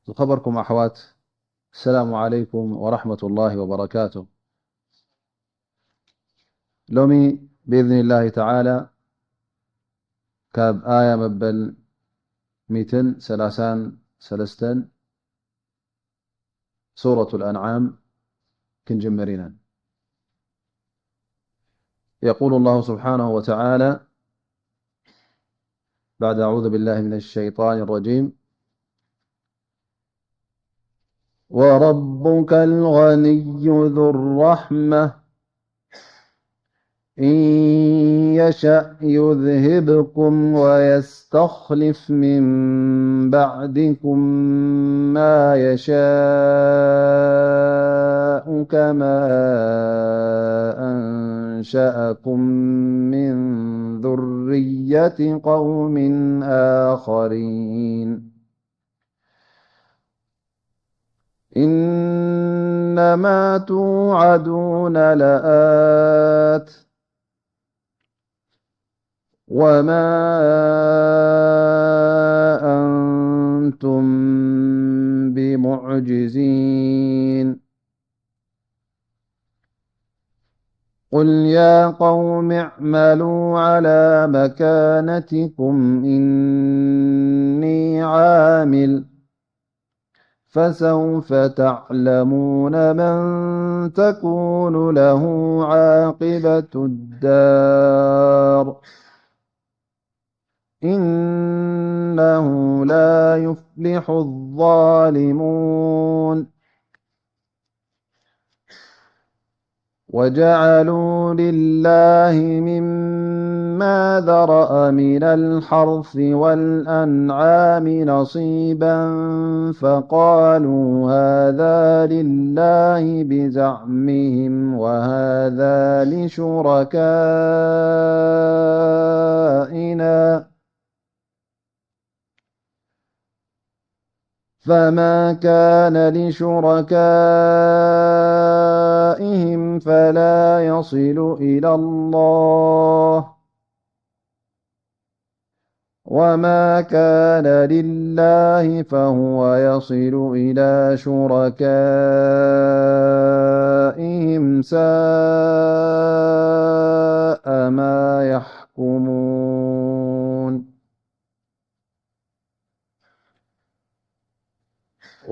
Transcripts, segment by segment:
ዝኸበርኩም ኣሕዋት፣ ሰላሙ ዓለይኩም ወራሕመቱላሂ ወበረካቱ። ሎሚ ብኢዝኒላሂ ተዓላ ካብ ኣያ መበል ሚእትን ሰላሳን ሰለስተን ሱረቱል ኣንዓም ክንጅምር ኢና። يقول الله سبحانه وتعالى بعد أعوذ بالله من الشيطان الرجيم، وربك الغني ذو الرحمة إن يشأ يذهبكم ويستخلف من بعدكم ما يشاء كما أنشأكم من ذرية قوم آخرين. إنما توعدون لآت وما أنتم بمعجزين. قل يا قوم اعملوا على مكانتكم إني عامل فسوف تعلمون من تكون له عاقبة الدار إنه لا يفلح الظالمون. وجعلوا لله مما ذرأ من الحرث والأنعام نصيبا فقالوا هذا لله بزعمهم وهذا لشركائنا فما كان لشركائهم فلا يصل إلى الله وما كان لله فهو يصل إلى شركائهم ساء ما يحكمون.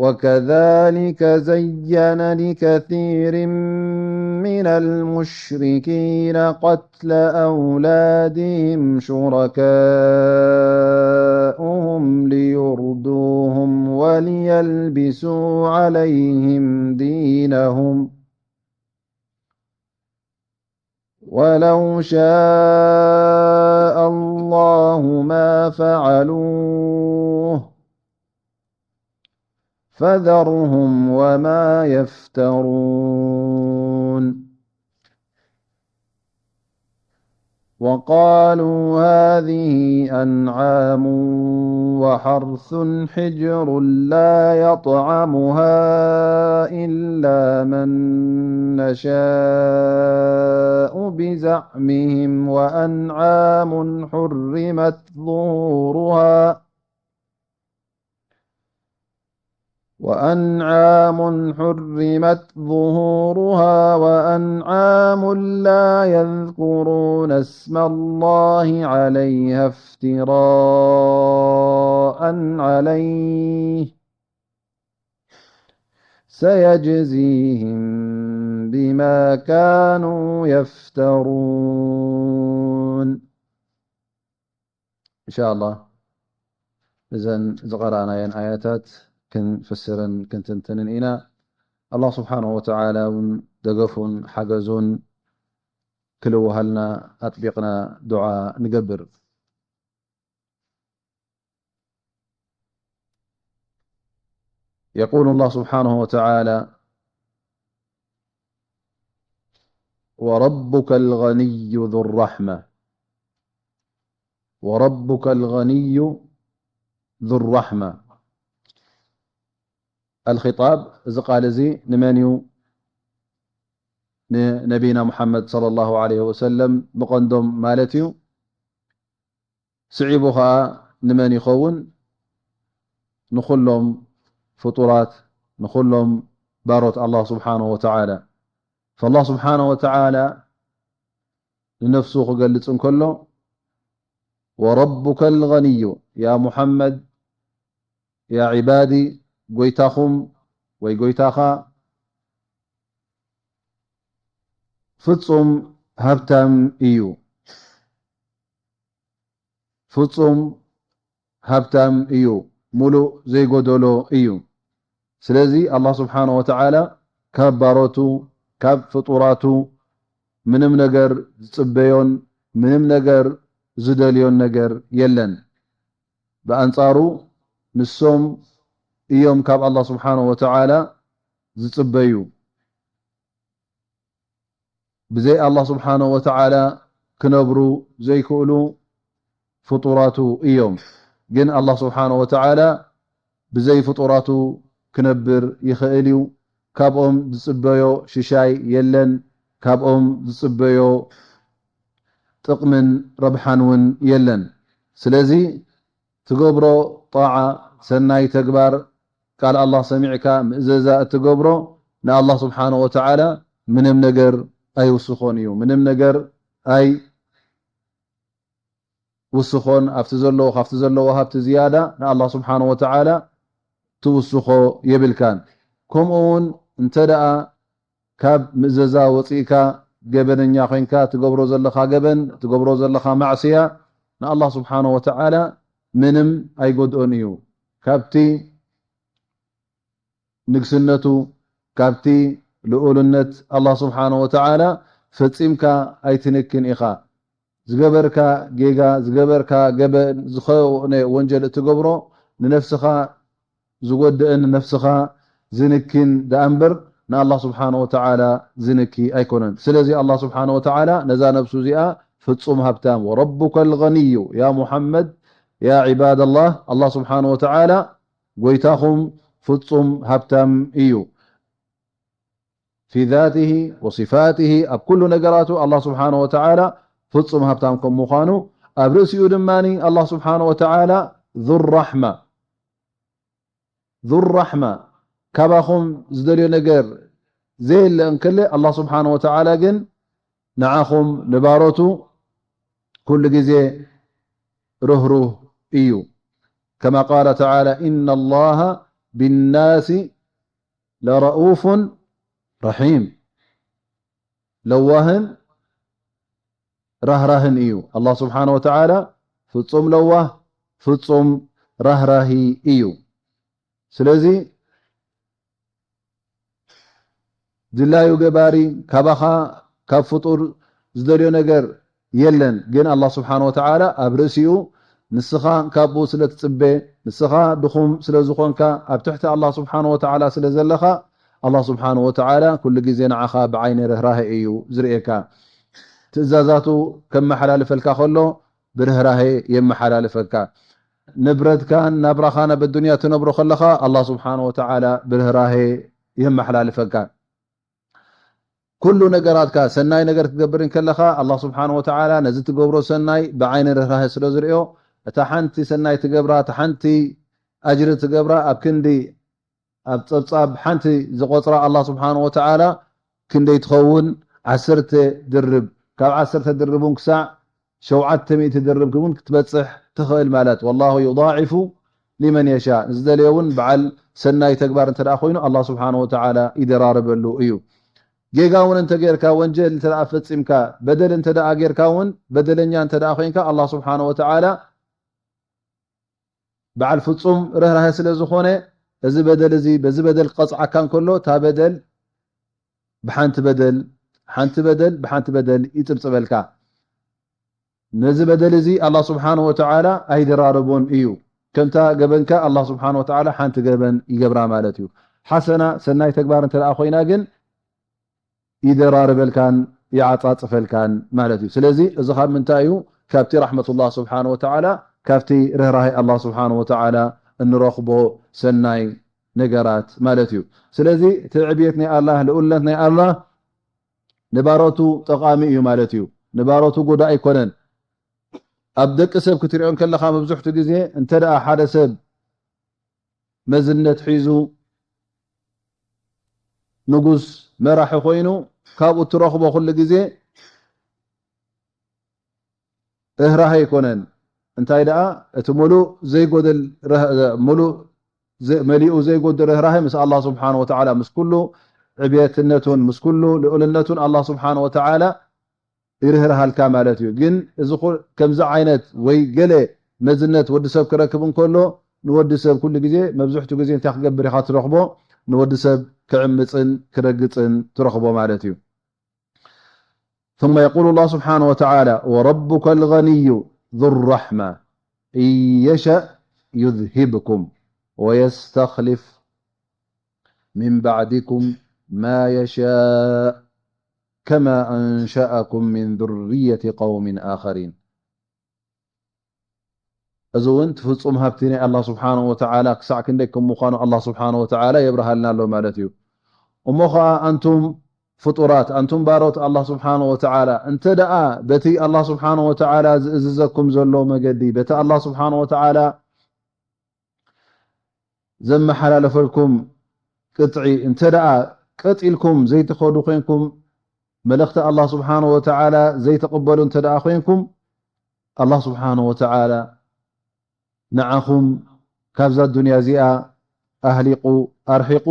وكذلك زين لكثير من المشركين قتل أولادهم شركاؤهم ليردوهم وليلبسوا عليهم دينهم ولو شاء الله ما فعلوه فذرهم وما يفترون. وقالوا هذه أنعام وحرث حجر لا يطعمها إلا من نشاء بزعمهم وأنعام حرمت ظهورها وأنعام حرمت ظهورها وأنعام لا يذكرون اسم الله عليها افتراء عليه سيجزيهم بما كانوا يفترون. إن شاء الله እዘን ዝቐረኣናየን ኣያታት ክንፍስርን ክንትንትንን ኢና። ኣላህ ስብሓንሁ ወተዓላ እውን ደገፉን ሓገዙን ክልውሃልና ኣጥቢቕና ዱዓ ንገብር። يقول الله سبحانه وتعالى: وربك الغني ذو الرحمة، وربك الغني ذو الرحمة. الخطاب، እዚ ቃል እዚ ንመን እዩ? ንነቢና ሙሓመድ ሰለላሁ ዐለይሂ ወሰለም ብቐንዶም ማለት እዩ። ስዒቡ ኸኣ ንመን ይኸውን? ንኹሎም ፍጡራት፣ ንኹሎም ባሮት ኣላህ ስብሓነሁ ወተዓላ። ፈላህ ስብሓነሁ ወተዓላ ንነፍሱ ክገልጽ እንከሎ፣ "ወረቡከል ገኒዩ፣ ያ ሙሓመድ፣ ያ ዒባዲ፣ ጎይታኹም ወይ ጎይታኻ ፍጹም ሃብታም እዩ። ፍጹም ሃብታም እዩ። ሙሉእ ዘይጎደሎ እዩ።" ስለዚ ኣላህ ስብሓነሁ ወተዓላ ካብ ባሮቱ፣ ካብ ፍጡራቱ ምንም ነገር ዝጽበዮን ምንም ነገር ዝደልዮን ነገር የለን። ብኣንጻሩ ንሶም እዮም ካብ ኣላህ ስብሓነሁ ወተዓላ ዝጽበዩ። ብዘይ ኣላህ ስብሓነሁ ወተዓላ ክነብሩ ዘይክእሉ ፍጡራቱ እዮም። ግን ኣላህ ስብሓነሁ ወተዓላ ብዘይ ፍጡራቱ ክነብር ይኽእል እዩ። ካብኦም ዝጽበዮ ሽሻይ የለን። ካብኦም ዝጽበዮ ጥቕምን ረብሓን እውን የለን። ስለዚ ትገብሮ ጣዓ፣ ሰናይ ተግባር፣ ቃል ኣላህ ሰሚዕካ ምእዘዛ እትገብሮ ንኣላህ ስብሓነሁ ወተዓላ ምንም ነገር ኣይውስኾን እዩ። ምንም ነገር ኣይውስኾን። ኣብቲ ዘለዎ፣ ካብቲ ዘለዎ ሃብቲ ዝያዳ ንኣላህ ስብሓነሁ ወተዓላ ትውስኾ የብልካን። ከምኡ እውን እንተ ደኣ ካብ ምእዘዛ ወፂእካ ገበነኛ ኮይንካ ትገብሮ ዘለኻ ገበን፣ ትገብሮ ዘለኻ ማዕስያ ንኣላህ ስብሓነሁ ወተዓላ ምንም ኣይጎድኦን እዩ። ካብቲ ንግስነቱ፣ ካብቲ ልኡልነት ኣላህ ስብሓነሁ ወተዓላ ፈጺምካ ኣይትንክን ኢኻ። ዝገበርካ ጌጋ፣ ዝገበርካ ገበን፣ ዝኾነ ወንጀል እትገብሮ ንነፍስኻ ዝጎድእን ነፍስኻ ዝንክን ደኣ እምበር ንኣላህ ስብሓነሁ ወተዓላ ዝንኪ ኣይኮነን። ስለዚ ኣላህ ስብሓነሁ ወተዓላ ነዛ ነብሱ እዚኣ ፍጹም ሃብታም፣ ወረቡከል ገኒዩ፣ ያ ሙሓመድ፣ ያ ዒባደላህ፣ ኣላህ ስብሓነሁ ወተዓላ ጎይታኹም ፍጹም ሃብታም እዩ። ፊ ዛቲሂ ወሲፋቲሂ፣ ኣብ ኩሉ ነገራቱ ኣላህ ስብሓነሁ ወተዓላ ፍጹም ሃብታም ከም ምዃኑ፣ ኣብ ርእሲኡ ድማ ኣላህ ስብሓነሁ ወተዓላ ዙ ራሕማ፣ ዙ ራሕማ፣ ካባኹም ዝደልዮ ነገር ዘየለ እንከለ፣ ኣላህ ስብሓነሁ ወተዓላ ግን ንዓኹም ንባሮቱ ኩሉ ግዜ ርህሩህ እዩ። ከማ ቃለ ተዓላ፣ ኢነ ላሃ ቢናሲ ለረኡፉን ረሒም፣ ለዋህን ራህራህን እዩ። ኣላህ ስብሓነሁ ወተዓላ ፍጹም ለዋህ፣ ፍጹም ራህራሂ እዩ። ስለዚ ድላዩ ገባሪ፣ ካባኻ፣ ካብ ፍጡር ዝደልዮ ነገር የለን። ግን ኣላህ ስብሓነሁ ወተዓላ ኣብ ርእሲኡ ንስኻ ካብኡ ስለ ትጽበ፣ ንስኻ ድኹም ስለ ዝኾንካ፣ ኣብ ትሕቲ ኣላህ ስብሓነሁ ወተዓላ ስለ ዘለኻ፣ ኣላህ ስብሓነሁ ወተዓላ ኩሉ ግዜ ንዓኻ ብዓይኒ ርህራሄ እዩ ዝርእየካ። ትእዛዛቱ ከመሓላልፈልካ ከሎ ብርህራሄ የመሓላልፈካ። ንብረትካን ናብራኻን ኣብ ኣዱንያ ትነብሮ ከለኻ፣ ኣላህ ስብሓነሁ ወተዓላ ብርህራሄ የመሓላልፈካ። ኩሉ ነገራትካ፣ ሰናይ ነገር ክትገብር እንከለኻ፣ ኣላህ ስብሓነሁ ወተዓላ ነዚ ትገብሮ ሰናይ ብዓይኒ ርህራሄ ስለ ዝርእዮ፣ እታ ሓንቲ ሰናይ ትገብራ፣ እታ ሓንቲ ኣጅሪ ትገብራ፣ ኣብ ክንዲ፣ ኣብ ጸብጻብ ሓንቲ ዝቖጽራ ኣላህ ስብሓነሁ ወተዓላ ክንደይ ትኸውን? ዓሰርተ ድርብ። ካብ ዓሰርተ ድርብ እውን ክሳዕ ሸውዓተ ሚእቲ ድርብ እውን ክትበጽሕ ትኽእል ማለት። ወላሁ ዩዳዒፉ ሊመን የሻእ። ንዝደለዮ እውን በዓል ሰናይ ተግባር እንተ ደኣ ኮይኑ፣ ኣላህ ስብሓነሁ ወተዓላ ይደራርበሉ እዩ። ጌጋ እውን እንተ ጌርካ፣ ወንጀል እንተ ደኣ ፈጺምካ፣ በደል እንተ ደኣ ጌርካ እውን፣ በደለኛ እንተ ደኣ ኮይንካ፣ ኣላህ ስብሓነሁ ወተዓላ በዓል ፍጹም ርህራሄ ስለ ዝኾነ፣ እዚ በደል እዚ፣ በዚ በደል ክቐጽዓካ እንከሎ፣ እታ በደል ብሓንቲ በደል፣ ሓንቲ በደል ብሓንቲ በደል ይጽብጽበልካ። ነዚ በደል እዚ ኣላህ ስብሓነሁ ወተዓላ ኣይደራርቦን እዩ። ከምታ ገበንካ ኣላህ ስብሓነሁ ወተዓላ ሓንቲ ገበን ይገብራ ማለት እዩ። ሓሰና፣ ሰናይ ተግባር እንተ ደኣ ኮይና ግን፣ ይደራርበልካን ይዓጻጽፈልካን ማለት እዩ። ስለዚ እዚ ካብ ምንታይ እዩ? ካብቲ ራሕመቱላህ ስብሓነሁ ወተዓላ፣ ካብቲ ርህራሄ ኣላህ ስብሓነሁ ወተዓላ እንረኽቦ ሰናይ ነገራት ማለት እዩ። ስለዚ እቲ ዕብየት ናይ ኣላህ፣ ልኡልነት ናይ ኣላህ ንባሮቱ ጠቓሚ እዩ ማለት እዩ። ንባሮቱ ጎዳኢ ኣይኮነን። ኣብ ደቂ ሰብ ክትሪኦ እንከለኻ መብዝሕቱ ግዜ እንተ ደኣ ሓደ ሰብ መዝነት ሒዙ ንጉስ መራሒ ኮይኑ ካብኡ እትረኽቦ ኩሉ ግዜ ርህራሀ ኣይኮነን። እንታይ ደኣ እቲ ሙሉእ ዘይጎድል ርህ-፣ ሙሉእ ዘ-፣ መሊኡ ዘይጎድል ርህራሀ ምስ ኣላህ ስብሓነ ወተዓላ፣ ምስ ኩሉ ዕብየትነቱን ምስ ኩሉ ልዑልነቱን ኣላህ ስብሓነ ወተዓላ ይርህርሃልካ ማለት እዩ። ግን እዚ ኩ-፣ ከምዚ ዓይነት ወይ ገለ መዝነት ወዲ ሰብ ክረክብ እንከሎ ንወዲ ሰብ ኩሉ ግዜ መብዝሕቱ ግዜ እንታይ ክገብር ኢኻ ትረኽቦ? ንወዲ ሰብ ክዕምጽን ክረግጽን ትረኽቦ ማለት እዩ። ثم يقول الله سبحانه وتعالى: وربك الغني ذو الرحمة إن يشأ يذهبكم ويستخلف من بعدكم ما يشاء كما أنشأكم من ذرية قوم آخرين. እዚ እውን እቲ ፍጹም ሃብቲ ናይ ኣላህ ስብሓነሁ ወተዓላ ክሳዕ ክንደይ ከም ምዃኑ ኣላህ ስብሓነሁ ወተዓላ የብርሃልና ኣሎ ማለት እዩ። እሞ ኸዓ ኣንቱም ፍጡራት፣ ኣንቱም ባሮት ኣላህ ስብሓነሁ ወተዓላ፣ እንተ ደኣ በቲ ኣላህ ስብሓነሁ ወተዓላ ዝእዝዘኩም ዘሎ መገዲ፣ በቲ ኣላህ ስብሓነሁ ወተዓላ ዘመሓላለፈልኩም ቅጥዒ እንተ ደኣ ቀጥ ኢልኩም ዘይትኸዱ ኮይንኩም፣ መልእኽቲ ኣላህ ስብሓነሁ ወተዓላ ዘይትቕበሉ እንተ ደኣ ኮይንኩም፣ ኣላህ ስብሓነሁ ወተዓላ ንዓኹም ካብዛ ዱንያ እዚኣ ኣህሊቑ፣ ኣርሒቑ፣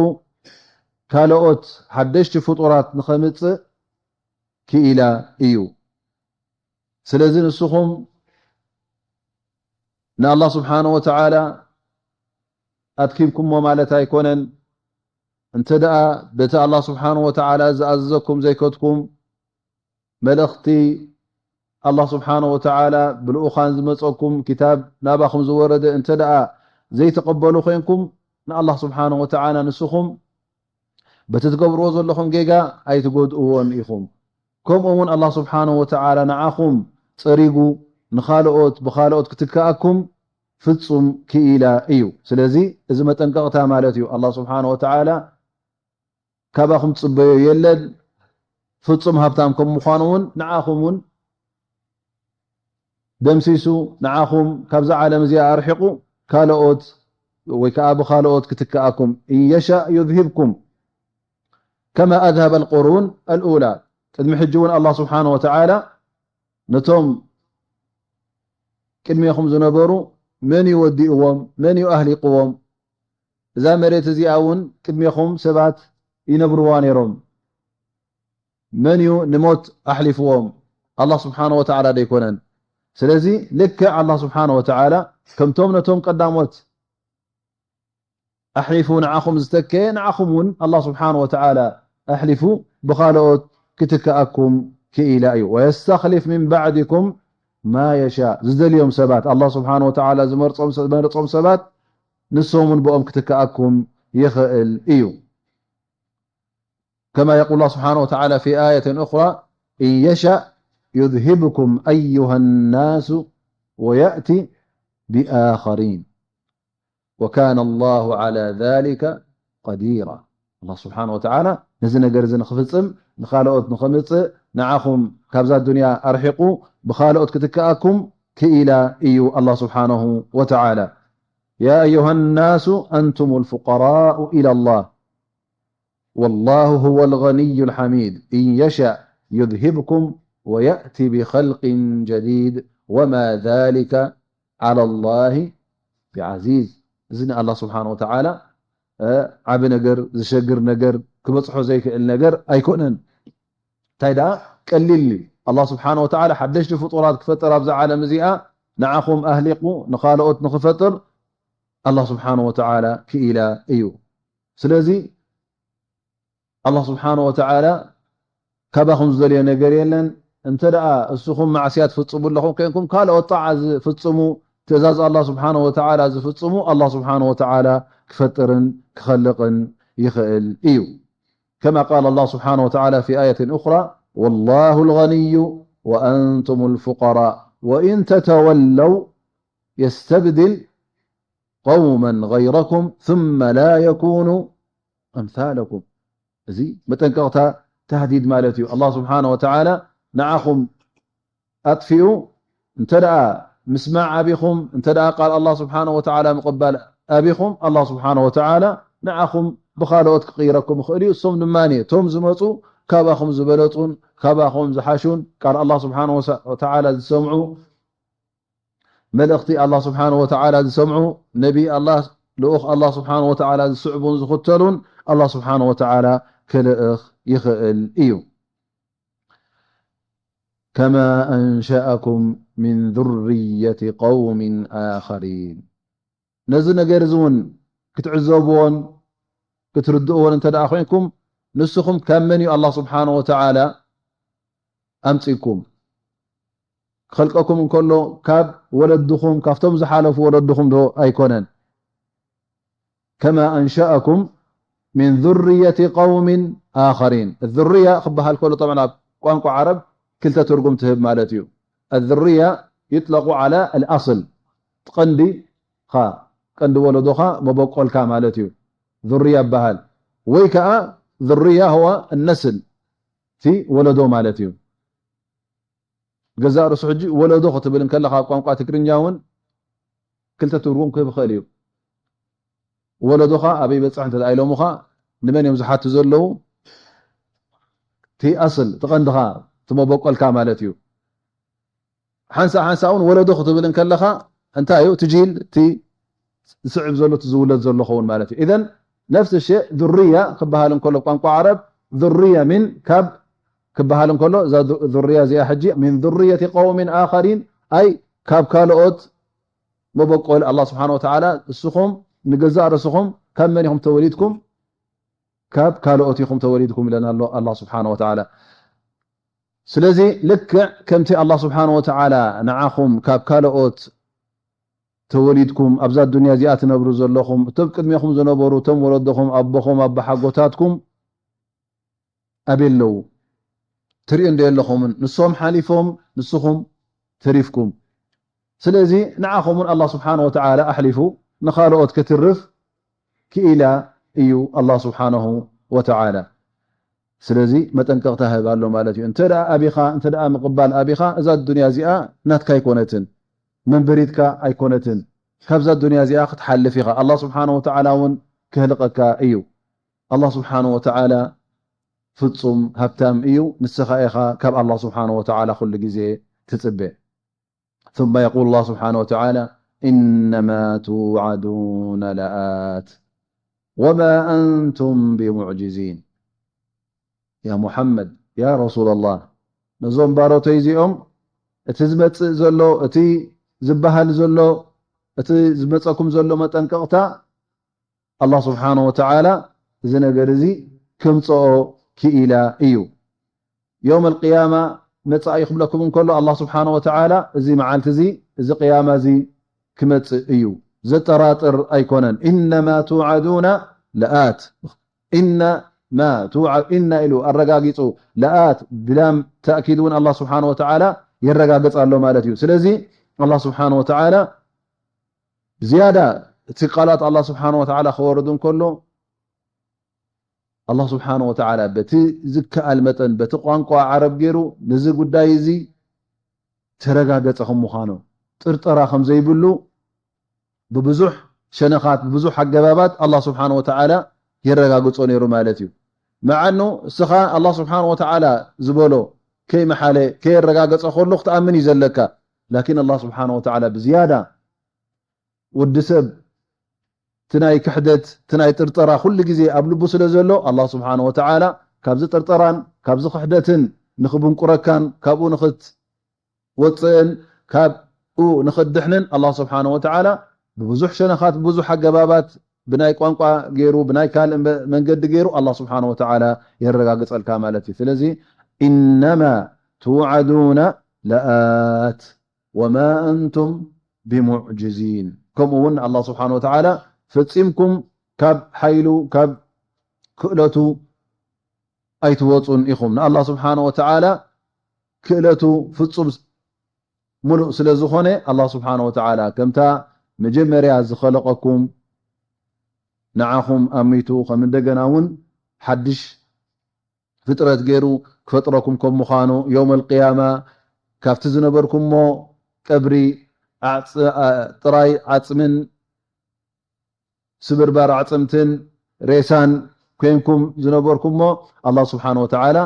ካልኦት ሓደሽቲ ፍጡራት ንኸምጽእ ክኢላ እዩ። ስለዚ ንስኹም ንኣላህ ስብሓነሁ ወተዓላ ኣድኪምኩሞ ማለት ኣይኮነን። እንተ ደኣ በቲ ኣላህ ስብሓነሁ ወተዓላ ዝኣዘዘኩም ዘይከድኩም፣ መልእኽቲ ኣላህ ስብሓነሁ ወተዓላ ብልኡኻን ዝመጸኩም፣ ክታብ ናባኹም ዝወረደ እንተ ደኣ ዘይትቕበሉ ኮይንኩም፣ ንኣላህ ስብሓነሁ ወተዓላ ንስኹም በቲ ትገብርዎ ዘለኹም ጌጋ ኣይትጎድእዎን ኢኹም። ከምኡ እውን ኣላህ ስብሓነሁ ወተዓላ ንዓኹም ጸሪጉ ንኻልኦት ብኻልኦት ክትከኣኩም ፍጹም ክኢላ እዩ። ስለዚ እዚ መጠንቀቕታ ማለት እዩ። ኣላህ ስብሓነሁ ወተዓላ ካባኹም ትጽበዮ የለን። ፍጹም ሃብታም ከም ምዃኑ እውን ንዓኹም እውን ደምሲሱ፣ ንዓኹም ካብዛ ዓለም እዚኣ ኣርሒቑ፣ ካልኦት ወይ ከኣ ብኻልኦት ክትከኣኩም። إن يشأ يذهبكم كما أذهب القرون الأولى. ቅድሚ ሕጂ እውን ኣላህ ስብሓነሁ ወተዓላ ነቶም ቅድሜኹም ዝነበሩ መን እዩ ወዲእዎም? መን እዩ ኣህሊቕዎም? እዛ መሬት እዚኣ እውን ቅድሜኹም ሰባት ይነብርዋ ነይሮም። መን እዩ ንሞት ኣሕሊፍዎም? ኣላህ ስብሓነሁ ወተዓላ ዶ ኣይኮነን? ስለዚ ልክዕ ኣላህ ስብሓነሁ ወተዓላ ከምቶም ነቶም ቀዳሞት ኣሕሊፉ ንዓኹም ዝተከየ፣ ንዓኹም እውን ኣላህ ስብሓነሁ ወተዓላ ኣሕሊፉ ብኻልኦት ክትከኣኩም ክኢላ እዩ። ويستخلف من بعدكم ما يشاء። ዝደልዮም ሰባት፣ ኣላህ ስብሓነሁ ወተዓላ ዝመርጾም፣ ዝመርጾም ሰባት ንሶም እውን ብኦም ክትከኣኩም ይኽእል እዩ። كما يقول الله سبحانه وتعالى في آية أخرى: إن يشأ يذهبكم أيها الناس ويأت بآخرين وكان الله على ذلك قديرا. ኣላህ ስብሓነሁ ወተዓላ ነዚ ነገር እዚ ንኽፍጽም፣ ንኻልኦት ንኸምጽእ፣ ንዓኹም ካብዛ ዱንያ ኣርሒቑ ብኻልኦት ክትከኣኩም ክኢላ እዩ ኣላህ ስብሓነሁ ወተዓላ። يا أيها الناس أنتم الفقراء إلى الله والله هو الغني الحميد إن يشأ يذهبكم ويأت بخلق جديد وما ذلك على الله بعزيز። እዚ ንኣላህ ስብሓነሁ ወተዓላ፣ እ፣ ዓቢ ነገር፣ ዝሸግር ነገር፣ ክበጽሖ ዘይክእል ነገር ኣይኮነን። እንታይ ደኣ ቀሊል እዩ። ኣላህ ስብሓነሁ ወተዓላ ሓደሽቲ ፍጡራት ክፈጥር ኣብዛ ዓለም እዚኣ ንዓኹም ኣህሊቑ ንኻልኦት ንኽፈጥር ኣላህ ስብሓነሁ ወተዓላ ክኢላ እዩ። ስለዚ ኣላህ ስብሓነሁ ወተዓላ ካባኹም ዝደልዮ ነገር የለን። እንተ ደኣ እስኹም ማዕስያ ትፍጽሙ ኣለኹም ኮይንኩም፣ ካልኦት ጣዓ ዝፍጽሙ፣ ትእዛዝ ኣላህ ስብሓነሁ ወተዓላ ዝፍጽሙ፣ ኣላህ ስብሓነሁ ወተዓላ ክፈጥርን ክኸልቕን ይኽእል እዩ። كما قال الله سبحانه وتعالى في آية أخرى: والله الغني وأنتم الفقراء وإن تتولوا يستبدل قوما غيركم ثم لا يكونوا أمثالكم. እዚ መጠንቀቕታ፣ ተህዲድ ማለት እዩ። ኣላህ ስብሓነሁ ወተዓላ ንዓኹም ኣጥፊኡ፣ እንተ ደኣ ምስማዕ ኣቢኹም፣ እንተ ደኣ ቃል ኣላህ ስብሓነሁ ወተዓላ ምቕባል ኣቢኹም፣ ኣላህ ስብሓነ ወተዓላ ንዓኹም ብኻልኦት ክቕይረኩም ይኽእል እዩ። እሶም ድማ እቶም ዝመፁ ካባኹም ዝበለፁን ካባኹም ዝሓሹን፣ ቃል ኣላህ ስብሓነ ወተዓላ ዝሰምዑ፣ መልእኽቲ ኣላህ ስብሓነ ወተዓላ ዝሰምዑ፣ ነቢ ኣላህ፣ ልኡኽ ኣላህ ስብሓነ ወተዓላ ዝስዕቡን ዝኽተሉን ኣላህ ስብሓነ ወተዓላ ክልእኽ ይኽእል እዩ። ከማ ኣንሸኣኩም ሚን ዙርየቲ ቀውሚን ኣኸሪን። ነዚ ነገር እዚ እውን ክትዕዘብዎን ክትርድእዎን እንተ ደኣ ኮይንኩም፣ ንስኹም ካብ መን እዩ ኣላህ ስብሓነ ወተዓላ ኣምጺእኩም? ክኸልቀኩም እንከሎ ካብ ወለድኹም፣ ካብቶም ዝሓለፉ ወለድኹም ዶ ኣይኮነን? ከማ ኣንሸኣኩም ሚን ዙርየቲ ቀውሚን ኣኸሪን። ዙርያ ክበሃል ከሎ፣ ጠብዓን ኣብ ቋንቋ ዓረብ ክልተ ትርጉም ትህብ ማለት እዩ። ኣዙርያ ዩጥለቁ ዓላ ኣልኣስል፣ ቀንዲ ኻ፣ ቀንዲ ወለዶኻ፣ መበቆልካ ማለት እዩ። ዙርያ ይበሃል። ወይ ከኣ ዙርያ ህወ ነስል፣ እቲ ወለዶ ማለት እዩ። ገዛእ ርእሱ ሕጂ ወለዶ ክትብል እንከለኻ፣ ኣብ ቋንቋ ትግርኛ እውን ክልተ ትርጉም ክህብ ይኽእል እዩ። ወለዶኻ ኣበይ በጽሕ እንተ ደኣ ኢሎምኻ፣ ንመን እዮም ዝሓቱ ዘለዉ? እቲ ኣስል፣ እቲ ቀንድኻ፣ እቲ መበቆልካ ማለት እዩ። ሓንሳእ ሓንሳእ እውን ወለዶ ክትብል እንከለኻ፣ እንታይ እዩ? እቲ ጂል፣ እቲ ዝስዕብ ዘሎ፣ እቲ ዝውለድ ዘሎ ኸውን ማለት እዩ። ኢዘን ነፍሲ ሸእ ዙርያ ክበሃል እንከሎ፣ ቋንቋ ዓረብ ዙርያ ሚን ካብ ክበሃል እንከሎ፣ እዛ ዙ-፣ ዙርያ እዚኣ ሕጂ ሚን ዙርየቲ ቀውሚን ኣኸሪን፣ ኣይ ካብ ካልኦት መበቆል ኣላህ ስብሓነ ወተዓላ፣ እስኹም ንገዛእ ርእስኹም ካብ መን ኢኹም ተወሊድኩም? ካብ ካልኦት ኢኹም ተወሊድኩም ኢለና ኣሎ ኣላህ ስብሓነ ወተዓላ። ስለዚ ልክዕ ከምቲ ኣላህ ስብሓነ ወተዓላ ንዓኹም ካብ ካልኦት ተወሊድኩም ኣብዛ ዱንያ እዚኣ ትነብሩ ዘለኹም፣ እቶም ቅድሜኹም ዝነበሩ፣ እቶም ወለዶኹም፣ ኣቦኹም፣ ኣቦሓጎታትኩም ኣበይ ኣለዉ? ትሪኡ እንዶ የለኹምን? ንሶም ሓሊፎም፣ ንስኹም ተሪፍኩም። ስለዚ ንዓኹም እውን ኣላህ ስብሓነ ወተዓላ ኣሕሊፉ ንኻልኦት ክትርፍ ክኢላ እዩ ኣላህ ስብሓነሁ ወተዓላ። ስለዚ መጠንቀቕታ ህብ ኣሎ ማለት እዩ። እንተ ደኣ ኣቢኻ፣ እንተ ደኣ ምቕባል ኣቢኻ፣ እዛ ዱንያ እዚኣ ናትካ ኣይኮነትን፣ መንበሪትካ ኣይኮነትን። ካብዛ ዱንያ እዚኣ ክትሓልፍ ኢኻ። ኣላህ ስብሓነሁ ወተዓላ እውን ክህልቐካ እዩ። ኣላህ ስብሓነሁ ወተዓላ ፍጹም ሃብታም እዩ። ንስኻ ኢኻ ካብ ኣላህ ስብሓነሁ ወተዓላ ኩሉ ግዜ ትጽበ። ثم يقول الله سبحانه وتعالى: إنما توعدون لآت وما أنتم بمعجزين. ያ ሙሓመድ፣ ያ ረሱለላህ፣ ነዞም ባሮተይ እዚኦም እቲ ዝመጽእ ዘሎ፣ እቲ ዝበሃል ዘሎ፣ እቲ ዝመጸኩም ዘሎ መጠንቀቕታ፣ ኣላህ ስብሓነ ወተዓላ እዚ ነገር እዚ ከምጽኦ ክኢላ እዩ። የውም ኣልቅያማ መጻኢ ክብለኩም እንከሎ፣ ኣላህ ስብሓነ ወተዓላ እዚ መዓልቲ እዚ፣ እዚ ቅያማ እዚ ክመጽእ እዩ። ዘጠራጥር ኣይኮነን። ኢነማ ቱዓዱና ለኣት። ኢነማ ቱዓ-፣ ኢነ ኢሉ ኣረጋጊጹ፣ ለኣት ብላም ተእኪድ እውን ኣላህ ስብሓነ ወተዓላ የረጋግጽ ኣሎ ማለት እዩ። ስለዚ ኣላህ ስብሓነ ወተዓላ ብዝያዳ እቲ ቃላት ኣላህ ስብሓነ ወተዓላ ክወርድ እንከሎ፣ ኣላህ ስብሓነ ወተዓላ በቲ ዝከኣል መጠን፣ በቲ ቋንቋ ዓረብ ገይሩ ነዚ ጉዳይ እዚ ተረጋገጸ ከም ምዃኑ፣ ጥርጠራ ከም ዘይብሉ ብብዙሕ ሸነኻት፣ ብብዙሕ ኣገባባት ኣላህ ስብሓነ ወተዓላ የረጋግጾ ነይሩ ማለት እዩ። መዓኑ እስኻ ኣላህ ስብሓነ ወተዓላ ዝበሎ ከይመሓለ፣ ከየረጋገጸ ከሎ ክትኣምን እዩ ዘለካ። ላኪን ኣላህ ስብሓነ ወተዓላ ብዝያዳ ወዲ ሰብ እቲ ናይ ክሕደት፣ እቲ ናይ ጥርጠራ ኩሉ ግዜ ኣብ ልቡ ስለ ዘሎ፣ ኣላህ ስብሓነ ወተዓላ ካብዚ ጥርጠራን ካብዚ ክሕደትን ንኽብንቁረካን ካብኡ ንኽትወጽእን ካብኡ ንኽትድሕንን ኣላህ ስብሓነ ወተዓላ ብብዙሕ ሸነኻት፣ ብብዙሕ ኣገባባት፣ ብናይ ቋንቋ ገይሩ፣ ብናይ ካልእ መ-፣ መንገዲ ገይሩ ኣላህ ስብሓነ ወተዓላ የረጋግጸልካ ማለት እዩ። ስለዚ ኢነማ ትውዓዱና ለኣት ወማ ኣንቱም ብሙዕጅዚን። ከምኡ እውን ኣላህ ስብሓነ ወተዓላ ፈጺምኩም ካብ ሓይሉ፣ ካብ ክእለቱ ኣይትወጹን ኢኹም። ንኣላህ ስብሓነ ወተዓላ ክእለቱ ፍጹም ምሉእ ስለ ዝኾነ፣ ኣላህ ስብሓነ ወተዓላ ከምታ መጀመርያ ዝኸለቐኩም ንዓኹም ኣሚቱ፣ ከም እንደገና እውን ሓድሽ ፍጥረት ገይሩ ክፈጥረኩም ከም ምዃኑ፣ የውመል ቅያማ ካብቲ ዝነበርኩሞ ቀብሪ ዓጽ-፣ ኣ-፣ ጥራይ ዓጽምን ስብርባር ኣዕፅምትን ሬሳን ኮይንኩም ዝነበርኩሞ፣ ኣላህ ስብሓን ወተዓላ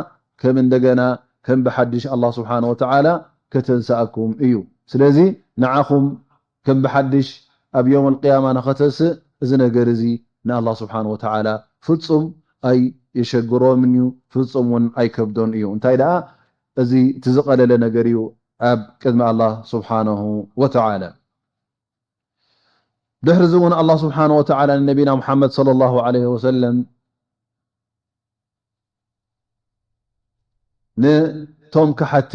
ከም እንደገና ከም ብሓድሽ ኣላህ ስብሓን ወተዓላ ከተንስኣኩም እዩ። ስለዚ ንዓኹም ከም ብሓድሽ ኣብ የውም ኣልቅያማ ንኸተስእ፣ እዚ ነገር እዚ ንኣላህ ስብሓን ወተዓላ ፍጹም ኣየሸግሮምን እዩ፣ ፍጹም እውን ኣይከብዶን እዩ። እንታይ ደኣ፣ እዚ እቲ ዝቐለለ ነገር እዩ ኣብ ቅድሚ ኣላህ ስብሓነሁ ወተዓላ። ድሕሪ እዚ እውን ኣላህ ስብሓነሁ ወተዓላ ንነቢና ሙሓመድ ሰለላሁ ዐለይሂ ወሰለም ንቶም ከሓቲ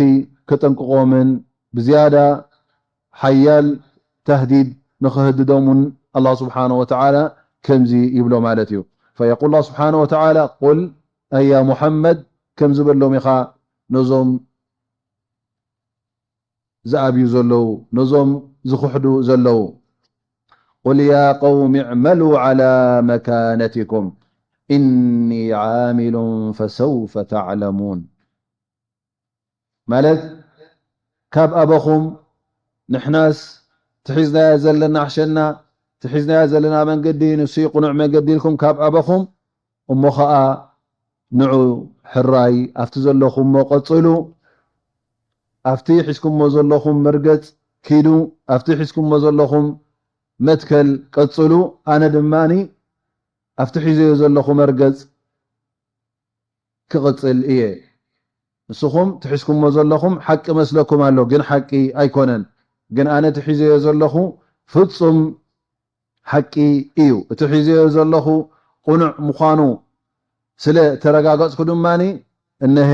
ከጠንቅቖምን ብዝያዳ ሓያል ተህዲድ ንኽህድዶም እውን ኣላህ ስብሓነሁ ወተዓላ ከምዚ ይብሎ ማለት እዩ። ፈየቁል ኣላህ ስብሓነሁ ወተዓላ፣ ቁል፣ ኣያ ሙሓመድ፣ ከምዚ በሎም ኢኻ ነዞም ዝኣብዩ ዘለዉ፣ ነዞም ዝኽሕዱ ዘለዉ። ቁል ያ ቀውሚ እዕመሉ ዐላ መካነቲኩም ኢኒ ዓሚሉን ፈሰውፈ ተዕለሙን። ማለት ካብ ኣበኹም ንሕናስ ትሒዝናዮ ዘለና ሕሸና፣ ትሒዝናዮ ዘለና መንገዲ ንሱ እዩ ቅኑዕ መንገዲ ኢልኩም ካብ ኣበኹም እሞ ኸኣ ንዑ ሕራይ ኣብቲ ዘለኹሞ ቀጽሉ፣ ኣብቲ ሒዝኩሞ ዘለኹም መርገጽ ኪዱ፣ ኣብቲ ሒዝኩሞ ዘለኹም መትከል ቀጽሉ። ኣነ ድማኒ ኣብቲ ሒዘዮ ዘለኹ መርገጽ ክቕጽል እየ። ንስኹም ትሒዝኩሞ ዘለኹም ሓቂ መስለኩም ኣሎ፣ ግን ሓቂ ኣይኮነን። ግን ኣነ እቲ ሒዘዮ ዘለኹ ፍጹም ሓቂ እዩ። እቲ ሒዘዮ ዘለኹ ቅኑዕ ምዃኑ ስለ ተረጋገጽኩ ድማኒ እነሀ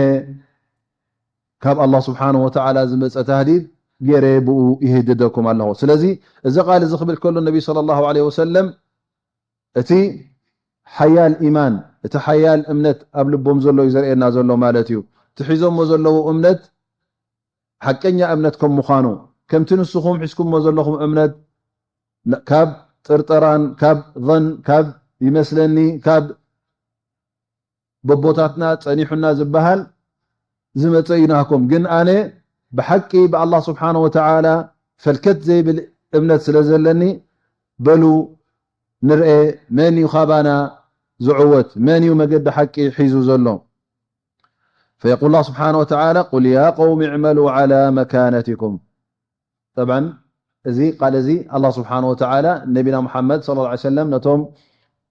ካብ ኣላህ ስብሓነሁ ወተዓላ ዝመጸ ታህዲድ ገይረ ብኡ ይህድደኩም ኣለኹ። ስለዚ እዚ ቃል እዚ ክብል ከሎ ነቢ ሰለላሁ ዐለይሂ ወሰለም እቲ ሓያል ኢማን፣ እቲ ሓያል እምነት ኣብ ልቦም ዘሎ እዩ ዘርእየና ዘሎ ማለት እዩ። እቲ ሒዞሞ ዘለዉ እምነት ሓቀኛ እምነት ከም ምዃኑ፣ ከምቲ ንስኹም ሒዝኩሞ ዘለኹም እምነት ን-፣ ካብ ጥርጠራን ካብ ظን፣ ካብ ይመስለኒ፣ ካብ በቦታትና ጸኒሑና ዝበሃል ዝመጸ እዩ ናህኩም። ግን ኣነ ብሓቂ ብኣላህ ስብሓነ ወተዓላ ፈልከት ዘይብል እምነት ስለ ዘለኒ፣ በሉ ንርኤ መን እዩ ካባና ዝዕወት፣ መን እዩ መገዲ ሓቂ ሒዙ ዘሎ። ፈየቁል ኣላህ ስብሓነ ወተዓላ፣ ቁል ያ ቀውሚ እዕመሉ ዐላ መካነቲኩም። ጠብዓን፣ እዚ ቃል እዚ ኣላህ ስብሓነ ወተዓላ ነቢና ሙሓመድ ሰለላሁ ዐለይሂ ወሰለም ነቶም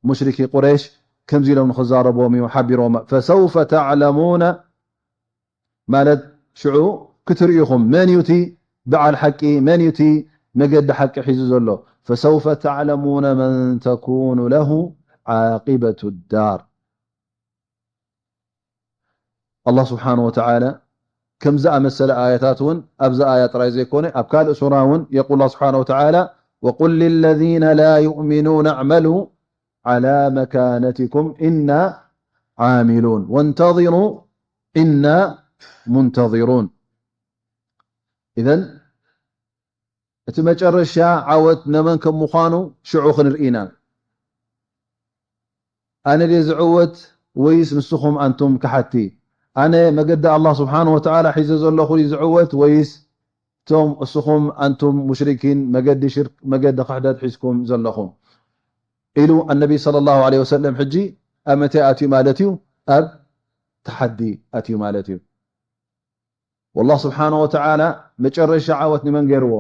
ሙሽሪኪ ቁረይሽ ከምዚ ኢሎም ንኽዛረብዎም እዩ ሓቢሮም። ፈሰውፈ ተዕለሙነ፣ ማለት ሽዑ ክትርእዩ ኢኹም መን እዩ እቲ በዓል ሓቂ፣ መን እዩ እቲ መገዲ ሓቂ ሒዙ ዘሎ። ፈሰውፈ ተዕለሙነ መን ተኩኑ ለሁ ዓቂበቱ ዳር። ኣላህ ስብሓነ ወተዓላ ከም ዝኣመሰለ ኣያታት እውን፣ ኣብዚ ኣያ ጥራይ ዘይኮነ ኣብ ካልእ ሱራ እውን የቁል ኣላህ ስብሓነ ወተዓላ፣ ወቁል ሊለዚነ ላ ዩእሚኑነ እዕመሉ ዐላ መካነቲኩም ኢና ዓሚሉን ወንተዚሩ ኢና ሙንተዚሩን። ኢዘን እቲ መጨረሻ ዓወት ነመን ከም ምዃኑ ሽዑ ክንርኢ ኢና። ኣነ ድየ ዝዕወት ወይስ ንስኹም ኣንቱም ከሓድቲ? ኣነ መገዲ ኣላህ ስብሓነ ወተዓላ ሒዘ ዘለኹ ድዩ ዝዕወት ወይስ እቶም እስኹም ኣንቱም ሙሽሪኪን መገዲ ሽርክ፣ መገዲ ክሕደት ሒዝኩም ዘለኹም? ኢሉ ኣነቢ ሰለላሁ ዐለይሂ ወሰለም ሕጂ ኣብ መታይ ኣትዩ ማለት እዩ? ኣብ ተሓዲ ኣትዩ ማለት እዩ። ወላህ ስብሓነ ወተዓላ መጨረሻ ዓወት ንመን ገይርዎ?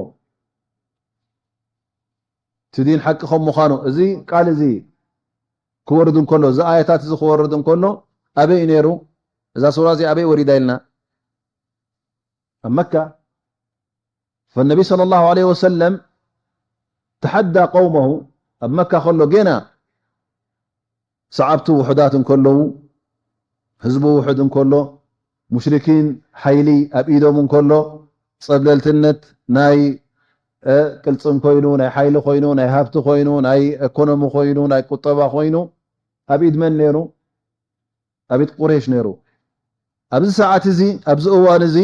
እቲ ዲን ሓቂ ከም ምዃኑ፣ እዚ ቃል እዚ ክወርድ እንከሎ፣ እዚ ኣያታት እዚ ክወርድ እንከሎ፣ ኣበይ እዩ ነይሩ? እዛ ሱራ እዚ ኣበይ ወሪዳ ኢልና? ኣብ መካ። ፈነቢ ሰለላሁ ዐለይሂ ወሰለም ተሓዳ ቀውመሁ፣ ኣብ መካ ከሎ ጌና ሰዓብቱ ውሑዳት እንከለዉ፣ ህዝቡ ውሑድ እንከሎ፣ ሙሽሪኪን ሓይሊ ኣብ ኢዶም እንከሎ፣ ጸብለልትነት ናይ፣ እ፣ ቅልጽም ኮይኑ፣ ናይ ሓይሊ ኮይኑ፣ ናይ ሃብቲ ኮይኑ፣ ናይ ኢኮኖሚ ኮይኑ፣ ናይ ቁጠባ ኮይኑ፣ ኣብ ኢድ መን ነይሩ? ኣብ ኢድ ቁረይሽ ነይሩ። ኣብዚ ሰዓት እዚ፣ ኣብዚ እዋን እዚ፣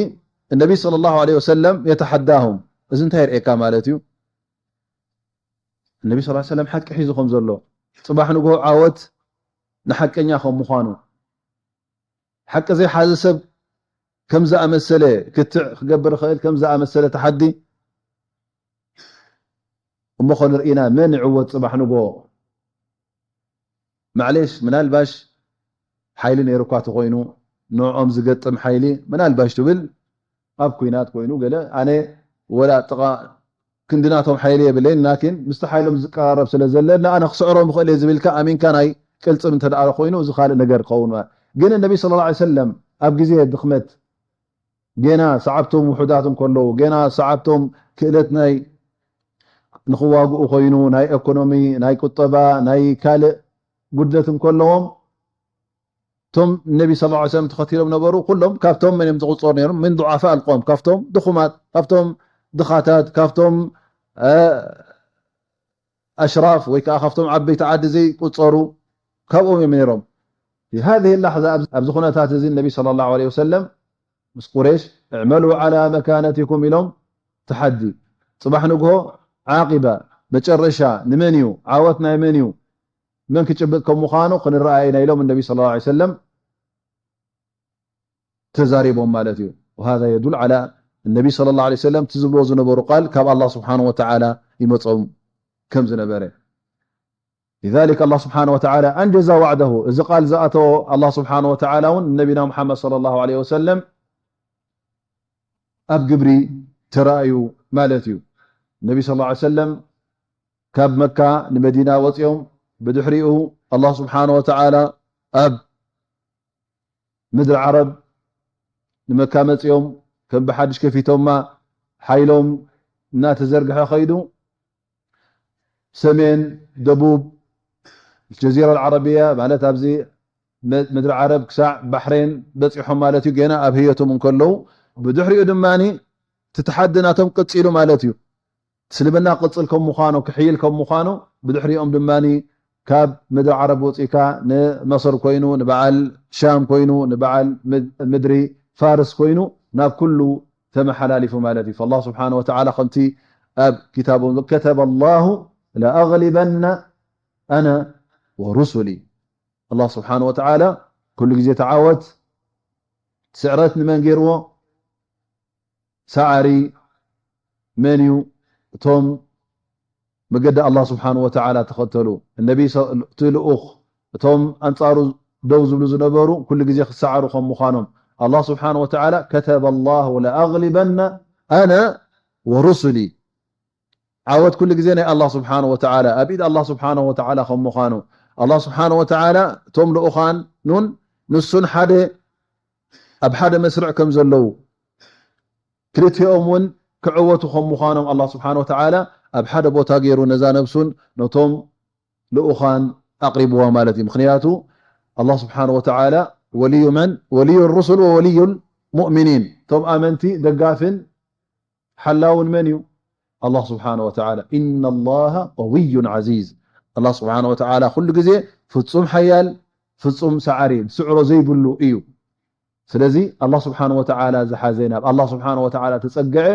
እነቢ ሰለላሁ ዐለይሂ ወሰለም የተሓዳሁም። እዚ እንታይ የርእየካ ማለት እዩ? እነቢ ሰለላሁ ዐለይሂ ወሰለም ሓቂ ሒዙ ከም ዘሎ፣ ጽባሕ ንግሆ ዓወት ንሓቀኛ ከም ምዃኑ፣ ሓቂ ዘይሓዘ ሰብ ከም ዝኣመሰለ ክትዕ ክገብር ይኽእል፣ ከም ዝኣመሰለ ተሓዲ። እሞ ኸ ንርኢና መን ይዕወት ጽባሕ ንግሆ? ማዕሌሽ ምናልባሽ ሓይሊ ነይሩካ ተኾይኑ ንዕኦም ዝገጥም ሓይሊ ምናልባሽ ትብል ኣብ ኩናት ኮይኑ ገለ ኣነ ወላ ጥቓ ክንድናቶም ሓይሊ የብለይን ላኪን ምስቲ ሓይሎም ዝቀራረብ ስለ ዘለና ኣነ ክስዕሮም ይኽእል እየ ዝብልካ ኣሚንካ ናይ ቅልጽም እንተ ደኣ ኮይኑ እዚ ካልእ ነገር ክኸውን ማለት ግን ነቢ ስለ ላ ሰለም ኣብ ግዜ ድኽመት ገና ሰዓብቶም ውሑዳት እንከለዉ ገና ሰዓብቶም ክእለት ናይ ንኽዋግኡ ኮይኑ ናይ ኤኮኖሚ ናይ ቁጠባ ናይ ካልእ ጉድለት እንከለዎም እቶም ነቢ ስ ሰለም ተኸቲሎም ነበሩ ኩሎም ካብቶም መን እዮም ዝቁፀሩ ነይሮም ምን ضعفاء القوم ካብቶም ድኹማት ካብቶም ድኻታት ካብቶም ኣሽራፍ ወይ ከዓ ካብቶም ዓበይቲ ዓዲ ዘይቁፀሩ ካብኦም እዮም ነይሮም هذه اللحظة ኣብዚ ኩነታት እዚ ነቢ صلى الله عليه وسلم ምስ ቁሬሽ اعملوا على مكانتكم ኢሎም ተሓዲ ፅባሕ ንግሆ ዓቂባ መጨረሻ ንመን እዩ ዓወት ናይ መን እዩ መን ክጭብጥ ከም ምዃኑ ክንረኣይ ኢና ኢሎም ነቢ صلى الله عليه وسلم ተዛሪቦም ማለት እዩ وهذا يدل على النبي صلى الله عليه وسلم ትዝብልዎ ዝነበሩ ቃል ካብ الله سبحانه وتعالى ይመጾም ከም ዝነበረ لذلك الله سبحانه وتعالى أنجز وعده እዚ ቃል ዝኣተዎ الله سبحانه وتعالى እውን ነቢና محمد صلى الله عليه وسلم ኣብ ግብሪ ተራእዩ ማለት እዩ ነቢ صلى الله عليه وسلم ካብ መካ ንመዲና ወፂኦም ብድሕሪኡ الله سبحانه وتعالى ኣብ ምድሪ ዓረብ ንመካ መፂኦም ከም ብሓድሽ ከፊቶማ ሓይሎም እናተዘርግሐ ከይዱ ሰሜን ደቡብ ጀዚራ ዓረብያ ማለት ኣብዚ ምድሪ ዓረብ ክሳዕ ባሕሬን በፂሖም ማለት እዩ ገና ኣብ ህየቶም እንከለዉ ብድሕሪኡ ድማ ትትሓዲ ናቶም ቅፂሉ ማለት እዩ እስልምና ክቕፅል ከም ምዃኑ ክሕይል ከም ምዃኑ ብድሕሪኦም ድማ ካብ ምድሪ ዓረብ ወፂካ ንመሰር ኮይኑ ንበዓል ሻም ኮይኑ ንበዓል ምድሪ ፋርስ ኮይኑ ናብ ኩሉ ተመሓላሊፉ ማለት እዩ فالله سبحانه وتعالى ከምቲ ኣብ كتاب الله لأغلبن أنا ورسلي الله سبحانه وتعالى ኩሉ ግዜ ተዓወት ስዕረት ንመን ገይርዎ ሰዓሪ መን እዩ እቶም መገዲ ኣላህ ስብሓን ወተዓላ ተኸተሉ እነቢ እቲ ልኡኽ እቶም ኣንፃሩ ደው ዝብሉ ዝነበሩ ኩሉ ግዜ ክሰዓሩ ከም ምዃኖም ኣላህ ስብሓን ወተዓላ ከተበ ላሁ ለኣግሊበና ኣነ ወሩሱሊ ዓወት ኩሉ ግዜ ናይ ኣላህ ስብሓን ወተዓላ ኣብ ኢድ ኣላህ ስብሓን ወተዓላ ከም ምዃኑ ኣላህ ስብሓን ወተዓላ እቶም ልኡኻኑን ንሱን ሓደ ኣብ ሓደ መስርዕ ከም ዘለዉ ክልቲኦም እውን ክዕወቱ ከም ምዃኖም ኣላህ ስብሓን ወተዓላ ኣብ ሓደ ቦታ ገይሩ ነዛ ነብሱን ነቶም ልኡኻን ኣቕሪብዋ ማለት እዩ ምክንያቱ ኣላህ ስብሓን ወተዓላ ወልዩ መን ወልዩ ሩሱል ወወልዩ ልሙእሚኒን እቶም ኣመንቲ ደጋፍን ሓላውን መን እዩ ኣላህ ስብሓን ወተዓላ ኢነ ላሃ ቀውዩን ዓዚዝ ኣላህ ስብሓን ወተዓላ ኩሉ ግዜ ፍፁም ሓያል ፍፁም ሰዓሪ ዝስዕሮ ዘይብሉ እዩ ስለዚ ኣላህ ስብሓን ወተዓላ ዝሓዘ ናብ ኣላህ ስብሓን ወተዓላ ተፀግዐ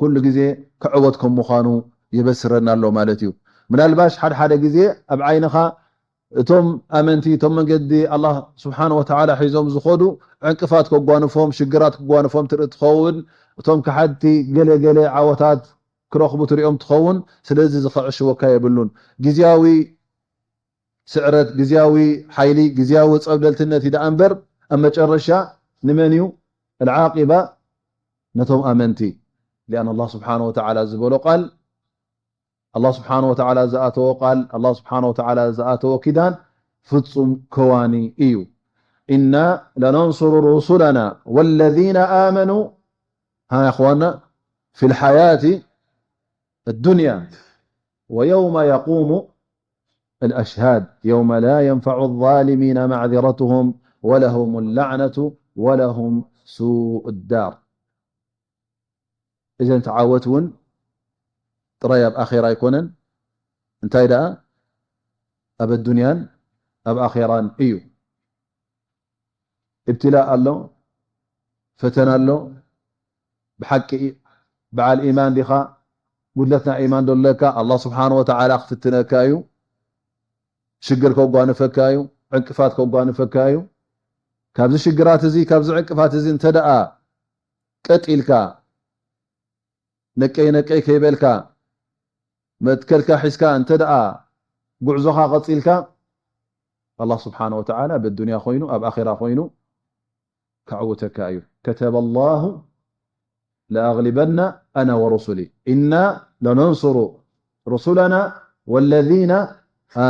ኩሉ ግዜ ክዕወት ከም ምዃኑ የበስረና ኣሎ ማለት እዩ ምናልባሽ ሓደ ሓደ ግዜ ኣብ ዓይንኻ እቶም ኣመንቲ እቶም መንገዲ ኣላህ ስብሓን ወተዓላ ሒዞም ዝኸዱ ዕንቅፋት ከጓንፎም ሽግራት ክጓንፎም ትርኢ ትኸውን እቶም ከሓድቲ ገለ ገለ ዓወታት ክረኽቡ ትሪኦም ትኸውን ስለዚ ዝኸዕሽወካ የብሉን ግዝያዊ ስዕረት ግዝያዊ ሓይሊ ግዝያዊ ፀብለልትነት እዩ ደኣ እምበር ኣብ መጨረሻ ንመን እዩ العاقبة ነቶም ኣመንቲ لأن الله سبحانه وتعالى ዝበሎ ቃል ኣላህ ስብሓን ወተዓላ ዝኣተዎ ቃል ኣላህ ስብሓን ወተዓላ ዝኣተዎ ኪዳን ፍፁም ከዋኒ እዩ إنا لننصر رسلنا والذين آمنوا ها يا أخوانا في الحياة الدنيا ويوم يقوم الأشهاد يوم لا ينفع الظالمين معذرتهم ولهم اللعنة ولهم سوء الدار እዘን ተዓወት እውን ጥራይ ኣብ ኣኼራ ኣይኮነን እንታይ ደኣ ኣብ ኣዱንያን ኣብ ኣኼራን እዩ እብትላእ ኣሎ ፈተና ኣሎ ብሓቂ በዓል ኢማን ዲኻ ጉድለት ናይ ኢማን ዶ ኣለካ ኣላህ ስብሓን ወተዓላ ክፍትነካ እዩ ሽግር ከጓንፈካ እዩ ዕንቅፋት ከጓንፈካ እዩ ካብዚ ሽግራት እዚ ካብዚ ዕንቅፋት እዚ እንተ ደኣ ቀጥ ኢልካ ነቀይ ነቀይ ከይበልካ መትከልካ ሒዝካ እንተ ደኣ ጉዕዞኻ ቀፂልካ ኣላህ ስብሓነ ወተዓላ ኣብ ኣዱንያ ኮይኑ ኣብ ኣኼራ ኮይኑ ከዕውተካ እዩ። كتب الله لأغلبن أنا ورسلي إنا لننصر رسلنا والذين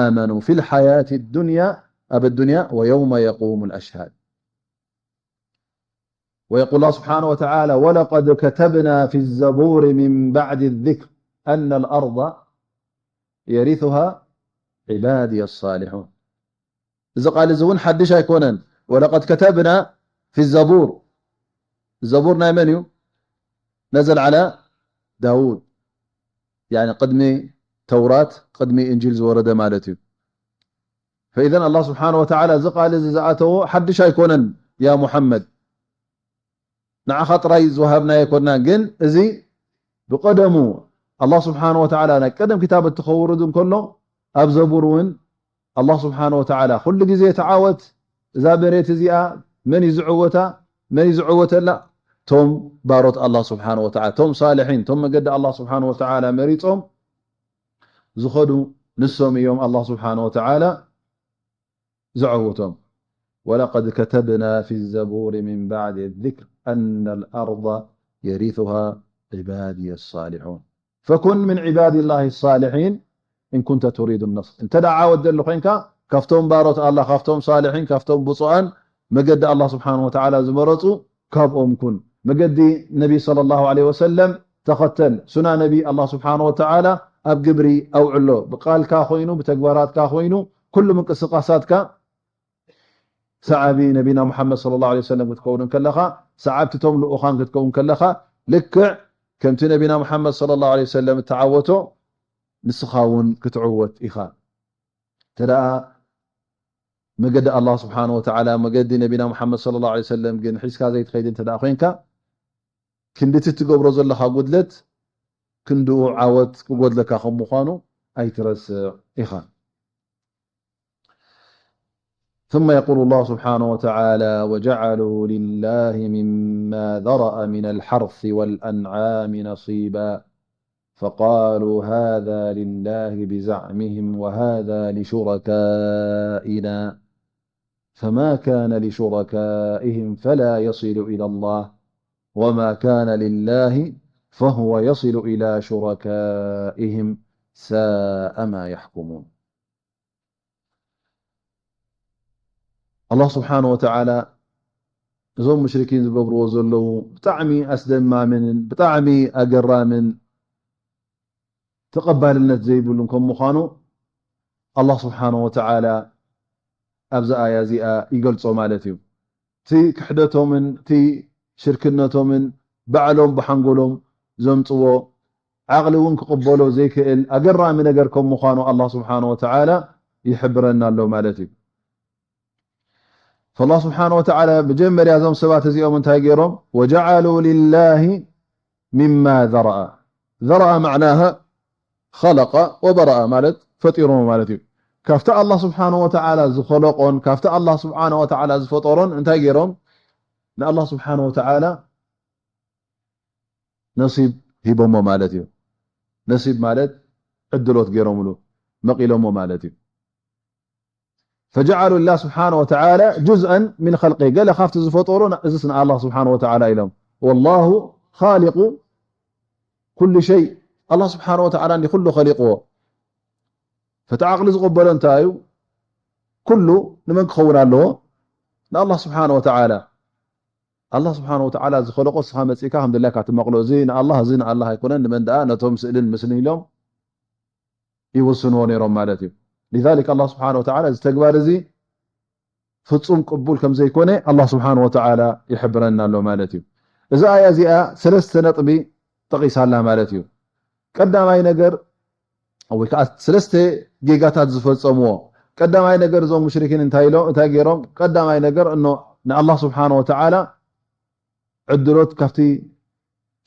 آمنوا في الحياة الدنيا ኣብ ኣዱንያ ويوم يقوم الأشهاد. ويقول الله سبحانه وتعالى: ولقد كتبنا في الزبور من بعد الذكر أن الأرض يرثها عبادي الصالحون. እዚ ቃል እዚ እውን ሓድሽ ኣይኮነን። ولقد كتبنا في الزبور. ዘቡር ናይ መን እዩ? نزل على داود. يعني ቅድሚ ተውራት፣ ቅድሚ እንጂል ዝወረደ ማለት እዩ። فإذا ኣላህ ስብሓነ ወተዓላ እዚ ቃል እዚ ዝኣተዎ ሓድሽ ኣይኮነን ያ ሙሓመድ። ንዓኻ ጥራይ ዝወሃብናዮ ኣይኮንና፣ ግን እዚ ብቐደሙ ኣላህ ስብሓነ ወተዓላ ናይ ቀደም ክታብ እቲ ከውርድ እንከሎ ኣብ ዘቡር እውን ኣላህ ስብሓነ ወተዓላ ኩሉ ግዜ ተዓወት፣ እዛ መሬት እዚኣ መን እዩ ዝዕወታ? መን እዩ ዝዕወተላ? ቶም ባሮት ኣላህ ስብሓነ ወተዓላ፣ ቶም ሳልሒን፣ ቶም መገዲ ኣላህ ስብሓነ ወተዓላ መሪጾም ዝኸዱ ንሶም እዮም ኣላህ ስብሓነ ወተዓላ ዘዐውቶም። ولقد كتبنا في الزبور من بعد الذكر أن الأرض يرثها عبادي الصالحون. فكن من عباد الله الصالحين إن كنت تريد النصر. እንተ ደኣ ዓወት ደሊ ኮይንካ ካብቶም ባሮት ኣላህ፣ ካብቶም ሳልሒን፣ ካብቶም ብፁዓን መገዲ ኣላህ ስብሓነ ወተዓላ ዝመረፁ ካብኦም ኩን። መገዲ ነቢ ሰለላሁ ዐለይሂ ወሰለም ተኸተል። ሱና ነቢ ኣላህ ስብሓነ ወተዓላ ኣብ ግብሪ ኣውዕሎ። ብቃልካ ኮይኑ፣ ብተግባራትካ ኮይኑ፣ ኩሉ ምንቅስቃሳትካ ሰዓቢ ነቢና ሙሓመድ ሰለላሁ ዐለይሂ ወሰለም ክትከውን እንከለኻ፣ ሰዓብቲ ቶም ልኡኻን ክትከውን ከለኻ፣ ልክዕ ከምቲ ነቢና ሙሓመድ ሰለላሁ ዐለይሂ ወሰለም እተዓወቶ ንስኻ እውን ክትዕወት ኢኻ። እንተ ደኣ መገዲ ኣላህ ስብሓነ ወተዓላ፣ መገዲ ነቢና ሙሓመድ ሰለላሁ ዐለይሂ ወሰለም ግን ሒዝካ ዘይትኸይድ እንተ ደኣ ኮይንካ፣ ክንድቲ እትገብሮ ዘለኻ ጉድለት ክንድኡ ዓወት ክጎድለካ ከም ምዃኑ ኣይትረስዕ ኢኻ። ثم يقول الله سبحانه وتعالى: وجعلوا لله مما ذرأ من الحرث والأنعام نصيبا فقالوا هذا لله بزعمهم وهذا لشركائنا فما كان لشركائهم فلا يصل إلى الله وما كان لله فهو يصل إلى شركائهم ساء ما يحكمون. ኣላህ ስብሓነ ወተዓላ እዞም ሙሽሪኪን ዝገብርዎ ዘለዉ ብጣዕሚ ኣስደማምን ብጣዕሚ ኣገራምን ተቐባልነት ዘይብሉን ከም ምዃኑ ኣላህ ስብሓነ ወተዓላ ኣብዚ ኣያ እዚኣ ይገልጾ ማለት እዩ። እቲ ክሕደቶምን እቲ ሽርክነቶምን ባዕሎም ብሓንጎሎም ዘምጽዎ ዓቕሊ እውን ክቕበሎ ዘይክእል ኣገራሚ ነገር ከም ምዃኑ ኣላህ ስብሓነ ወተዓላ ይሕብረና ኣሎ ማለት እዩ። ፈላህ ስብሓነ ወተዓላ መጀመርያ እዞም ሰባት እዚኦም እንታይ ገይሮም? ወጀዓሉ ሊላሂ ሚማ ዘረአ። ዘረአ ማዕናሃ ኸለቀ ወበረአ ማለት ፈጢሮም ማለት እዩ። ካብቲ ኣላህ ስብሓነ ወተዓላ ዝኸለቆን ካብቲ ኣላህ ስብሓነ ወተዓላ ዝፈጠሮን እንታይ ገይሮም? ንኣላህ ስብሓነ ወተዓላ ነሲብ ሂቦሞ ማለት እዩ። ነሲብ ማለት ዕድሎት ገይሮምሉ መቒሎሞ ማለት እዩ። ፈጀዓሉ ሊላህ ስብሓነ ወተዓላ ጁዝኣን ሚን ኸልቂ፣ ገለ ካብቲ ዝፈጠሮ እዚስ ንኣላህ ስብሓነ ወተዓላ ኢሎም። ወላሁ ኻሊቁ ኩሉ ሸይ፣ ኣላህ ስብሓነ ወተዓላ እንዲ ኩሉ ኸሊቅዎ። ፈቲ ዓቕሊ ዝቕበሎ እንታይ እዩ? ኩሉ ንመን ክኸውን ኣለዎ? ንኣላህ ስብሓነ ወተዓላ። ኣላህ ስብሓነ ወተዓላ ዝኸለቆ እስኻ መፂእካ ከም ድላይካ ትመቕሎ። እዚ ንኣላህ፣ እዚ ንኣላህ ኣይኮነን። ንመን ደኣ? ነቶም ስእልን ምስልን ኢሎም ይውስንዎ ነይሮም ማለት እዩ። ሊዛሊክ ኣላህ ስብሓነ ወተዓላ እዚ ተግባር እዚ ፍጹም ቅቡል ከም ዘይኮነ ኣላህ ስብሓነ ወተዓላ ይሕብረና ኣሎ ማለት እዩ። እዚ ኣያ እዚኣ ሰለስተ ነጥቢ ጠቒሳላ ማለት እዩ። ቀዳማይ ነገር ወይ ከዓ ሰለስተ ጌጋታት ዝፈጸምዎ። ቀዳማይ ነገር እዞም ሙሽሪኪን እንታይ ኢሎም፣ እንታይ ገይሮም? ቀዳማይ ነገር እኖ ንኣላህ ስብሓነ ወተዓላ ዕድሎት ካብቲ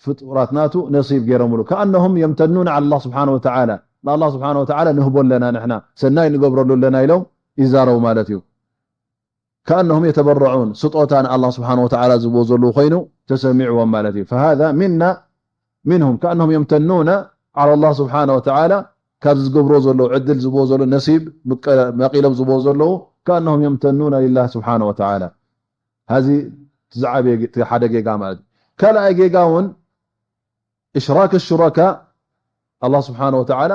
ፍጡራት ናቱ ነሲብ ገይሮምሉ። ከኣነሁም የምተኑን ዓላ ኣላህ ስብሓነ ወተዓላ። ንኣላህ ስብሓነ ወተዓላ ንህቦ ኣለና ንሕና፣ ሰናይ ንገብረሉ ኣለና ኢሎም ይዛረቡ ማለት እዩ። ከኣነሁም የተበረዑን ስጦታ ንኣላህ ስብሓነ ወተዓላ ዝህብዎ ዘለዉ ኮይኑ ተሰሚዕዎም ማለት እዩ። ፈሃዛ ሚና ሚንሁም ከኣነሁም የምተኑና ዓላ ኣላህ ስብሓነ ወተዓላ ካብዚ ዝገብርዎ ዘለዉ ዕድል ዝህብዎ ዘለዉ ነሲብ ምቀ-፣ መቒሎም ዝህብዎ ዘለዉ كأنهم يمتنون لله سبحانه وتعالى. هذه ዝዓበየ ጌ-፣ እቲ ሓደ ጌጋ ማለት እዩ። ካልኣይ ጌጋ እውን إشراك الشركاء ኣላህ ስብሓነ ወተዓላ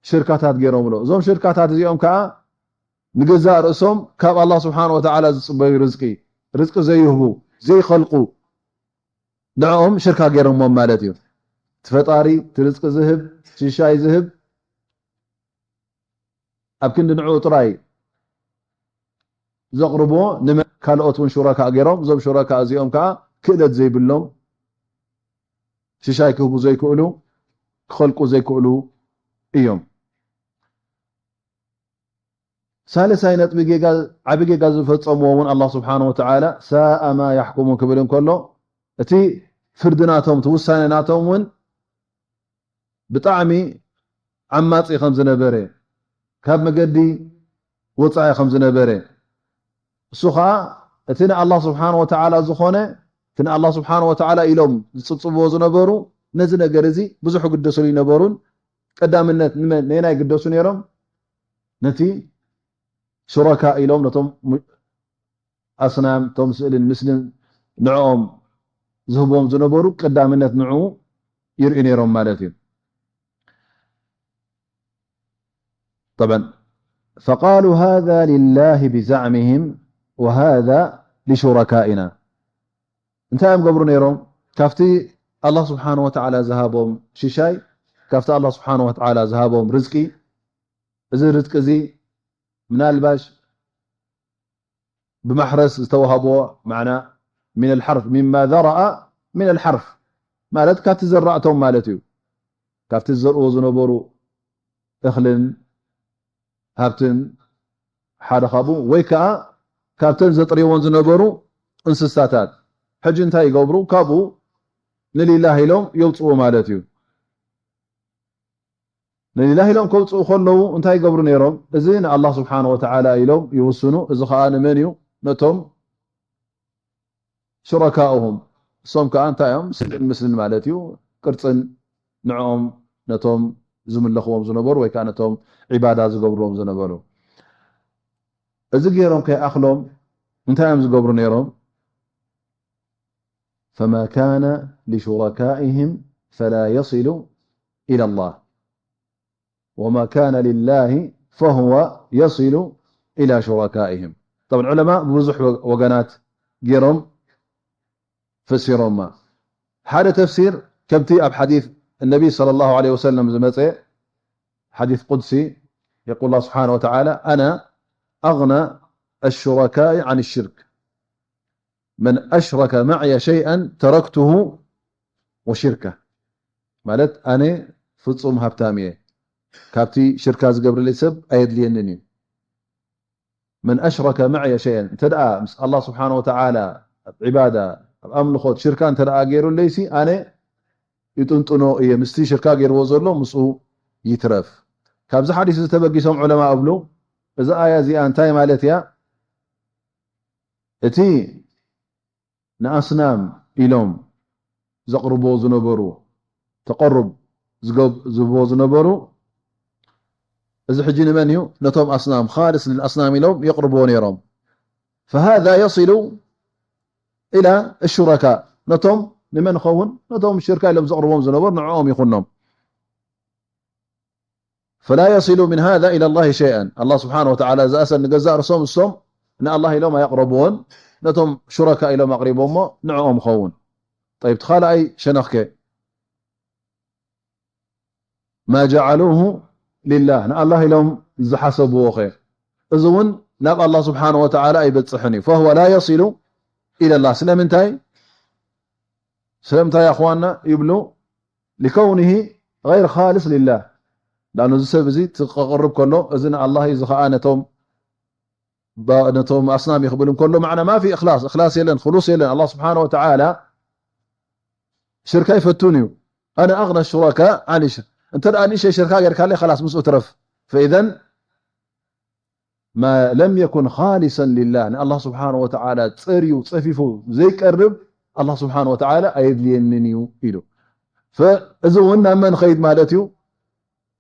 ሽርካታት ገይሮምሉ። እዞም ሽርካታት እዚኦም ከዓ ንገዛእ ርእሶም ካብ ኣላህ ስብሓነ ወተዓላ ዝፅበዩ ርዝቂ፣ ርዝቂ ዘይህቡ፣ ዘይኸልቁ፣ ንዕኦም ሽርካ ገይሮሞም ማለት እዩ። እቲ ፈጣሪ፣ እቲ ርዝቂ ዝህብ፣ ሽሻይ ዝህብ፣ ኣብ ክንዲ ንዕኡ ጥራይ ዘቕርብዎ፣ ንመ-፣ ካልኦት እውን ሹረካ ገይሮም፣ እዞም ሹረካ እዚኦም ከዓ ክእለት ዘይብሎም፣ ሽሻይ ክህቡ ዘይክእሉ፣ ክኸልቁ ዘይክእሉ እዮም። ሳልሳይ ነጥቢ ጌጋ፣ ዓቢ ጌጋ ዝፈጸምዎ እውን ኣላህ ስብሓነ ወተዓላ ሳኣ ማ ያሕኩሙን ክብል እንከሎ፣ እቲ ፍርዲ ናቶም፣ እቲ ውሳኔ ናቶም እውን ብጣዕሚ ዓማጺ ከም ዝነበረ፣ ካብ መገዲ ወጻኢ ከም ዝነበረ፣ እሱ ኸኣ እቲ ንኣላህ ስብሓነ ወተዓላ ዝኾነ፣ እቲ ንኣላህ ስብሓነ ወተዓላ ኢሎም ዝጽብጽብዎ ዝነበሩ፣ ነዚ ነገር እዚ ብዙሕ ይግደሱሉ ይነበሩን፣ ቀዳምነት ንመን፣ ነየናይ ይግደሱ ነይሮም? ነቲ ሹረካ ኢሎም ነቶም ሙ-፣ ኣስናም፣ እቶም ስእልን ምስልን ንዕኦም ዝህብዎም ዝነበሩ ቀዳምነት ንዕኡ ይርእዩ ነይሮም ማለት እዩ። طبعا، فقالوا هذا لله بزعمهم وهذا لشركائنا. እንታይ እዮም ገብሩ ነይሮም? ካብቲ ኣላህ ስብሓነ ወተዓላ ዝሃቦም ሽሻይ፣ ካብቲ ኣላህ ስብሓነ ወተዓላ ዝሃቦም ርዝቂ፣ እዚ ርዝቂ እዚ ምናልባሽ ብማሕረስ ዝተዋህብዎ፣ ማዕና من الحرث مما ذرأ من الحرث ማለት ካብቲ ዘራእቶም ማለት እዩ። ካብቲ ዝዘርእዎ ዝነበሩ እኽልን ሃብትን ሓደ ካብኡ፣ ወይ ከዓ ካብተን ዘጥርይዎን ዝነበሩ እንስሳታት። ሕጂ እንታይ ይገብሩ? ካብኡ ንሊላህ ኢሎም የውፅኡ ማለት እዩ። ንሊላህ ኢሎም ከውፅኡ ከለዉ እንታይ ይገብሩ ነይሮም? እዚ ንኣላህ ስብሓነ ወተዓላ ኢሎም ይውስኑ። እዚ ከዓ ንመን እዩ? ነቶም ሹረካኡሁም። እሶም ከዓ እንታይ እዮም? ስእልን ምስልን ማለት እዩ። ቅርፅን ንዕኦም ነቶም ዝምለኽዎም ዝነበሩ ወይ ከዓ ነቶም ዒባዳ ዝገብርዎም ዝነበሩ። እዚ ገይሮም ከይኣኽሎም እንታይ እዮም ዝገብሩ ነይሮም? فما كان لشركائهم فلا يصل إلى الله وما كان لله فهو يصل إلى شركائهم. طبعا ዑለማ ብብዙሕ ወ-፣ ወገናት ገይሮም ፈሲሮማ። ሓደ ተፍሲር ከምቲ ኣብ ሓዲስ ነቢ ሰለላሁ ዐለይሂ ወሰለም ዝመፀ ሓዲስ ቁድሲ፣ يقول الله سبحانه وتعالى: أنا أغنى الشركاء عن الشرك من أشرك معي شيئا تركته وشركه. ማለት ኣነ ፍጹም ሃብታም እየ፣ ካብቲ ሽርካ ዝገብረለይ ሰብ ኣየድልየንን እዩ። من أشرك معي شيئا፣ እንተ ደኣ ምስ ኣላህ ስብሓነ ወተዓላ ኣብ ዒባዳ፣ ኣብ ኣምልኾት ሽርካ እንተ ደኣ ገይሩለይሲ ኣነ ይጥንጥኖ እየ፣ ምስቲ ሽርካ ገይርዎ ዘሎ ምስኡ ይትረፍ። ካብዚ ሓዲስ እዚ ተበጊሶም ዑለማ እብሉ፣ እዛ ኣያ እዚኣ እንታይ ማለት እያ? እቲ ንኣስናም ኢሎም ዘቕርብዎ ዝነበሩ፣ ተቐሩብ ዝገብ-፣ ዝህብዎ ዝነበሩ፣ እዚ ሕጂ ንመን እዩ? ነቶም ኣስናም፣ ኻልስ ልልኣስናም ኢሎም የቕርብዎ ነይሮም። فهذا يصل إلى الشركاء። ነቶም ንመን ኸውን? ነቶም ሽርካ ኢሎም ዘቕርቦም ዝነበሩ ንዕኦም ይኹኖም። فلا يصل من هذا إلى الله شيئا። ኣላህ ስብሓነ ወተዓላ ዝኣሰር ንገዛእ ርእሶም እሶም ንኣላህ ኢሎም ኣየቕረብዎን፣ ነቶም ሹረካ ኢሎም ኣቕሪቦሞ ንዕኦም ኸውን። ጠይብ፣ እቲ ካልኣይ ሸነኽከ? ما جعلوه لله، ንኣላህ ኢሎም ዝሓሰብዎ ኸ? እዚ እውን ናብ ኣላህ ስብሓነ ወተዓላ ኣይበጽሕን እዩ። فهو لا يصل إلى الله። ስለምንታይ? ስለምንታይ ኣኽዋና ይብሉ? لكونه غير خالص لله። ላኑ እዚ ሰብ እዚ ክቐርብ ከሎ፣ እዚ ንኣላህ እዩ፣ እዚ ኸዓ ነቶም ባ-፣ ነቶም ኣስናም እዩ ክብል እንከሎ፣ ማዕና ማፊ እኽላስ፣ እኽላስ የለን፣ ክሉስ የለን። ኣላህ ስብሓነ ወተዓላ ሽርካ ኣይፈቱን እዩ። ኣነ ኣግና ሹረካ ዓን ሽርክ። እንተ ደኣ ንእሽተይ ሽርካ ጌርካለይ፣ ኸላስ ምስኡ ትረፍ። ፈኢዘን ማ ለም የኩን ኻሊሰን ሊላህ፣ ንኣላህ ስብሓነ ወተዓላ ጸርዩ ጸፊፉ ዘይቀርብ፣ ኣላህ ስብሓነ ወተዓላ ኣየድልየንን እዩ ኢሉ። ፈ-፣ እዚ እውን ናብ መን ኸይድ ማለት እዩ?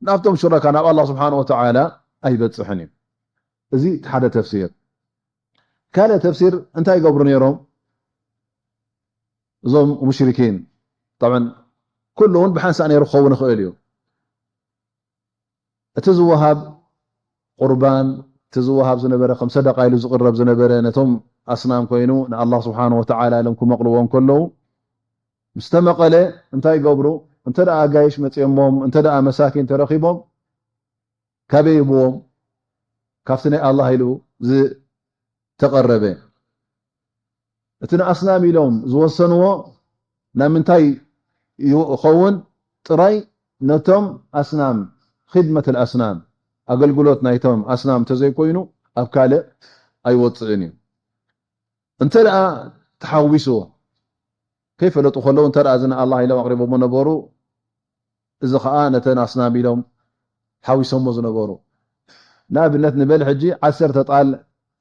ናብቶም ሹረካ፣ ናብ ኣላህ ስብሓነ ወተዓላ ኣይበጽሕን እዩ። እዚ እቲ ሓደ ተፍሲር። ካልእ ተፍሲር እንታይ ይገብሩ ነይሮም እዞም ሙሽሪኪን? ጠብዓን ኩሉ እውን ብሓንሳእ ነይሩ ክኸውን ይኽእል እዩ። እቲ ዝወሃብ ቁርባን፣ እቲ ዝወሃብ ዝነበረ ከም ሰደቃ ኢሉ ዝቕረብ ዝነበረ ነቶም ኣስናም ኮይኑ ንኣላህ ስብሓን ወተዓላ ኢሎም ክመቕልዎ እንከለዉ፣ ምስ ተመቐለ እንታይ ይገብሩ? እንተ ደኣ ኣጋይሽ መፅኦሞም፣ እንተ ደኣ መሳኪን ተረኺቦም፣ ካበይ ይህብዎም? ካብቲ ናይ ኣላህ ኢሉ ዝተቐረበ። እቲ ንኣስናም ኢሎም ዝወሰንዎ ናብ ምንታይ ይኸውን? ጥራይ ነቶም ኣስናም፣ ኺድመት ኣስናም፣ ኣገልግሎት ናይቶም ኣስናም እንተዘይኮይኑ ኣብ ካልእ ኣይወፅእን እዩ። እንተ ደኣ ተሓዊስዎ፣ ከይፈለጡ ከለዉ እንተ ደኣ እዚ ንኣላህ ኢሎም ኣቕሪቦሞ ነበሩ፣ እዚ ኸኣ ነተን ኣስናም ኢሎም ሓዊሶሞ ዝነበሩ። ንኣብነት ንበል ሕጂ ዓሰርተ ጣል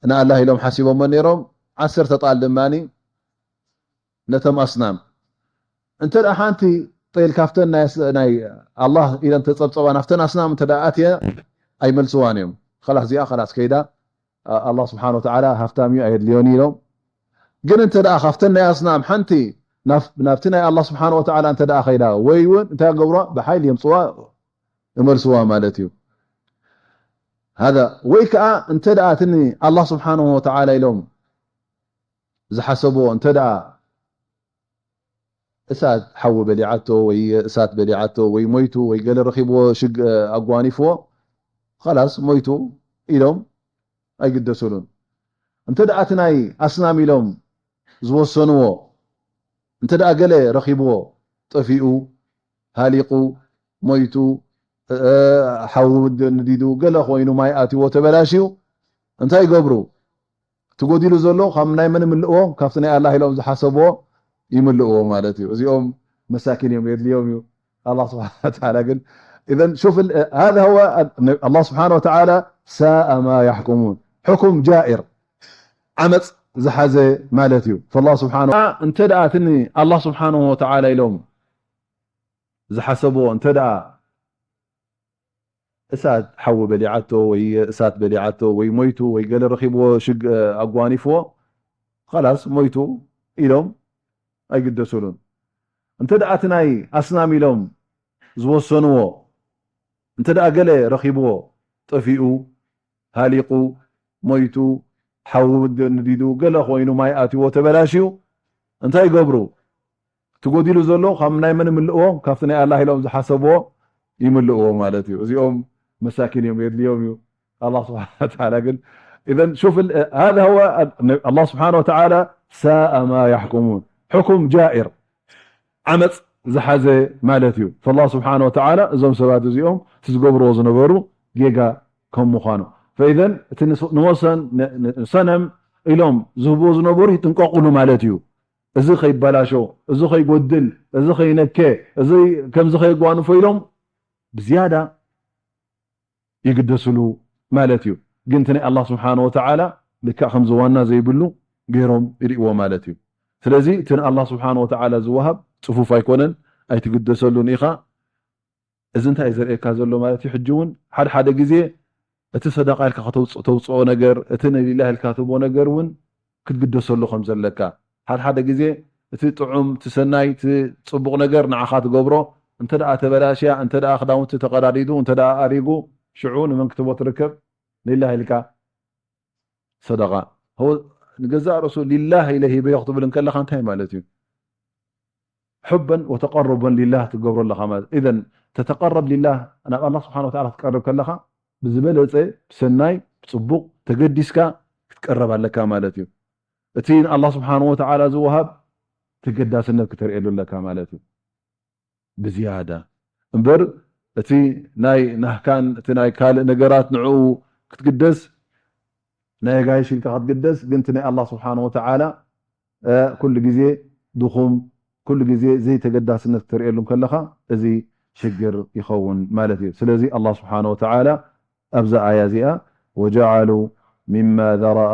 ንኣላህ ኢሎም ሓሲቦሞ ነይሮም፣ ዓሰርተ ጣል ድማ ነቶም ኣስናም። እንተ ደኣ ሓንቲ ጤል ካብተን ናይ ኣስ-፣ ናይ ኣላህ ኢለን ተጸብጸባ ናብተን ኣስናም እንተ ደኣ ኣትየ ኣይመልስዋን እዮም። ኸላስ እዚኣ ኸላስ ከይዳ፣ ኣ-፣ ኣላህ ስብሓን ወተዓላ ሃፍታም እዩ ኣየድልዮን ኢሎም። ግን እንተ ደኣ ካብተን ናይ ኣስናም ሓንቲ ናብ-፣ ናብቲ ናይ ኣላህ ስብሓን ወተዓላ እንተ ደኣ ኸይዳ ወይ እውን እንታይ ገብሯ? ብሓይሊ የምፅዋ፣ እመልስዋ ማለት እዩ። ሃዛ ወይ ከዓ እንተ ደኣ እቲ ንኣላህ ስብሓን ወተዓላ ኢሎም ዝሓሰብዎ እንተ ደኣ እሳት ሓዊ በሊዓቶ ወይ እሳት በሊዓቶ ወይ ሞይቱ ወይ ገለ ረኺብዎ ሽግ-፣ ኣጓኒፍዎ ኸላስ ሞይቱ ኢሎም ኣይግደስሉን። እንተ ደኣ እቲ ናይ ኣስናም ኢሎም ዝወሰንዎ እንተ ደኣ ገለ ረኺብዎ ጠፊኡ፣ ሃሊቑ፣ ሞይቱ፣ እ፣ ሓዊ ንዲዱ፣ ገለ ኮይኑ ማይ ኣትይዎ ተበላሽዩ እንታይ ይገብሩ? እቲ ጎዲሉ ዘሎ ካብ ናይ መን ይምልእዎ? ካብቲ ናይ ኣላህ ኢሎም ዝሓሰብዎ ይምልእዎ ማለት እዩ። እዚኦም መሳኪን እዮም፣ የድልዮም እዩ። ኣላህ ስብሓነ ወተዓላ ግን፣ ኢዘን ሹፍ፣ እ፣ ሃዛ ሁወ፣ ኣላህ ስብሓነ ወተዓላ ሳአ ማ ያሕኩሙን። ሕኩም ጃኢር፣ ዓመፅ ዝሓዘ ማለት እዩ። ፈላህ ስብሓነ፣ እንተ ደኣ እቲ ንኣላህ ስብሓነ ወተዓላ ኢሎም ዝሓሰብዎ እንተ ደኣ እሳት ሓዊ በሊዓቶ ወይ እሳት በሊዓቶ ወይ ሞይቱ ወይ ገለ ረኺብዎ ሽግ-፣ ኣጓኒፍዎ ኸላስ ሞይቱ ኢሎም ኣይግደስሉን። እንተ ደኣ እቲ ናይ ኣስናም ኢሎም ዝወሰንዎ እንተ ደኣ ገለ ረኺብዎ ጠፊኡ፣ ሃሊቑ፣ ሞይቱ፣ ሓዊ ንዲዱ፣ ገለ ኮይኑ ማይ ኣትይዎ ተበላሽዩ እንታይ ይገብሩ? እቲ ጎዲሉ ዘሎ ካብ ናይ መን ይምልእዎ? ካብቲ ናይ ኣላህ ኢሎም ዝሓሰብዎ ይምልእዎ ማለት እዩ። እዚኦም መሳኪን እዮም፣ የድልዮም እዩ። ኣላህ ስብሓነ ወተዓላ ግን፣ ኢዘን ሹፍ፣ ሃዛ ሁወ፣ ኣላህ ስብሓነ ወተዓላ ሳአ ማ ያሕኩሙን። ሕኩም ጃኢር፣ ዓመፅ ዝሓዘ ማለት እዩ። ፈላህ ስብሓነ ወተዓላ እዞም ሰባት እዚኦም እቲ ዝገብርዎ ዝነበሩ ጌጋ ከም ምዃኑ። ፈኢዘን እቲ ንስ-፣ ንወሰን፣ ን-፣ ን-፣ ንሰነም ኢሎም ዝህብዎ ዝነበሩ ይጥንቀቑሉ ማለት እዩ። እዚ ከይበላሾ፣ እዚ ከይጎድል፣ እዚ ከይነከ፣ እዚ ከምዚ ከየጓንፎ ኢሎም ብዝያዳ ይግደስሉ ማለት እዩ። ግን እቲ ናይ ኣላህ ስብሓነ ወተዓላ ልክዕ ከምዚ ዋና ዘይብሉ ገይሮም ይርእይዎ ማለት እዩ። ስለዚ እቲ ንኣላህ ስብሓነ ወተዓላ ዝወሃብ ጽፉፍ ኣይኮነን፣ ኣይትግደሰሉን ኢኻ። እዚ እንታይ እዩ ዘርእየካ ዘሎ ማለት እዩ? ሕጂ እውን ሓደ ሓደ ግዜ እቲ ሰደቃ ኢልካ ከተውጽ-፣ ተውጽኦ ነገር፣ እቲ ንሊላህ ኢልካ ትህቦ ነገር እውን ክትግደሰሉ ከም ዘለካ። ሓደ ሓደ ግዜ እቲ ጥዑም፣ እቲ ሰናይ፣ እቲ ጽቡቕ ነገር ንዓኻ ትገብሮ፣ እንተ ደኣ ተበላሽያ፣ እንተ ደኣ ክዳውንቲ ተቐዳዲዱ፣ እንተ ደኣ ኣሪጉ፣ ሽዑ ንመን ክትህቦ ትርከብ? ሊላህ ኢልካ ሰደቃ። ንገዛእ ርእሱ ሊላህ ኢለ ሂበዮ ክትብል እንከለኻ እንታይ ማለት እዩ? ሑበን ወተቀሩበን ሊላህ ትገብሮ ኣለኻ ማለት። ኢዘን ተተቀረብ ሊላህ፣ ናብ ኣላህ ስብሓነ ወተዓላ ክትቀርብ ከለኻ ብዝበለጸ ብሰናይ፣ ብጽቡቕ ተገዲስካ ክትቀረብ ኣለካ ማለት እዩ። እቲ ንኣላህ ስብሓነ ወተዓላ ዝወሃብ ተገዳስነት ክተርእየሉ ኣለካ ማለት እዩ። ብዝያዳ እምበር እቲ ናይ ናህካን እቲ ናይ ካልእ ነገራት ንዕኡ ክትግደስ ናይ ኣጋይሽ ኢልካ ክትግደስ፣ ግን እቲ ናይ ኣላህ ስብሓነ ወተዓላ፣ እ፣ ኩሉ ግዜ ድኹም፣ ኩሉ ግዜ ዘይተገዳስነት ክተርእየሉ እንከለኻ፣ እዚ ሽግር ይኸውን ማለት እዩ። ስለዚ ኣላህ ስብሓነ ወተዓላ ኣብዛ ኣያ እዚኣ፣ "ወጀዓሉ ሚማ ዘረአ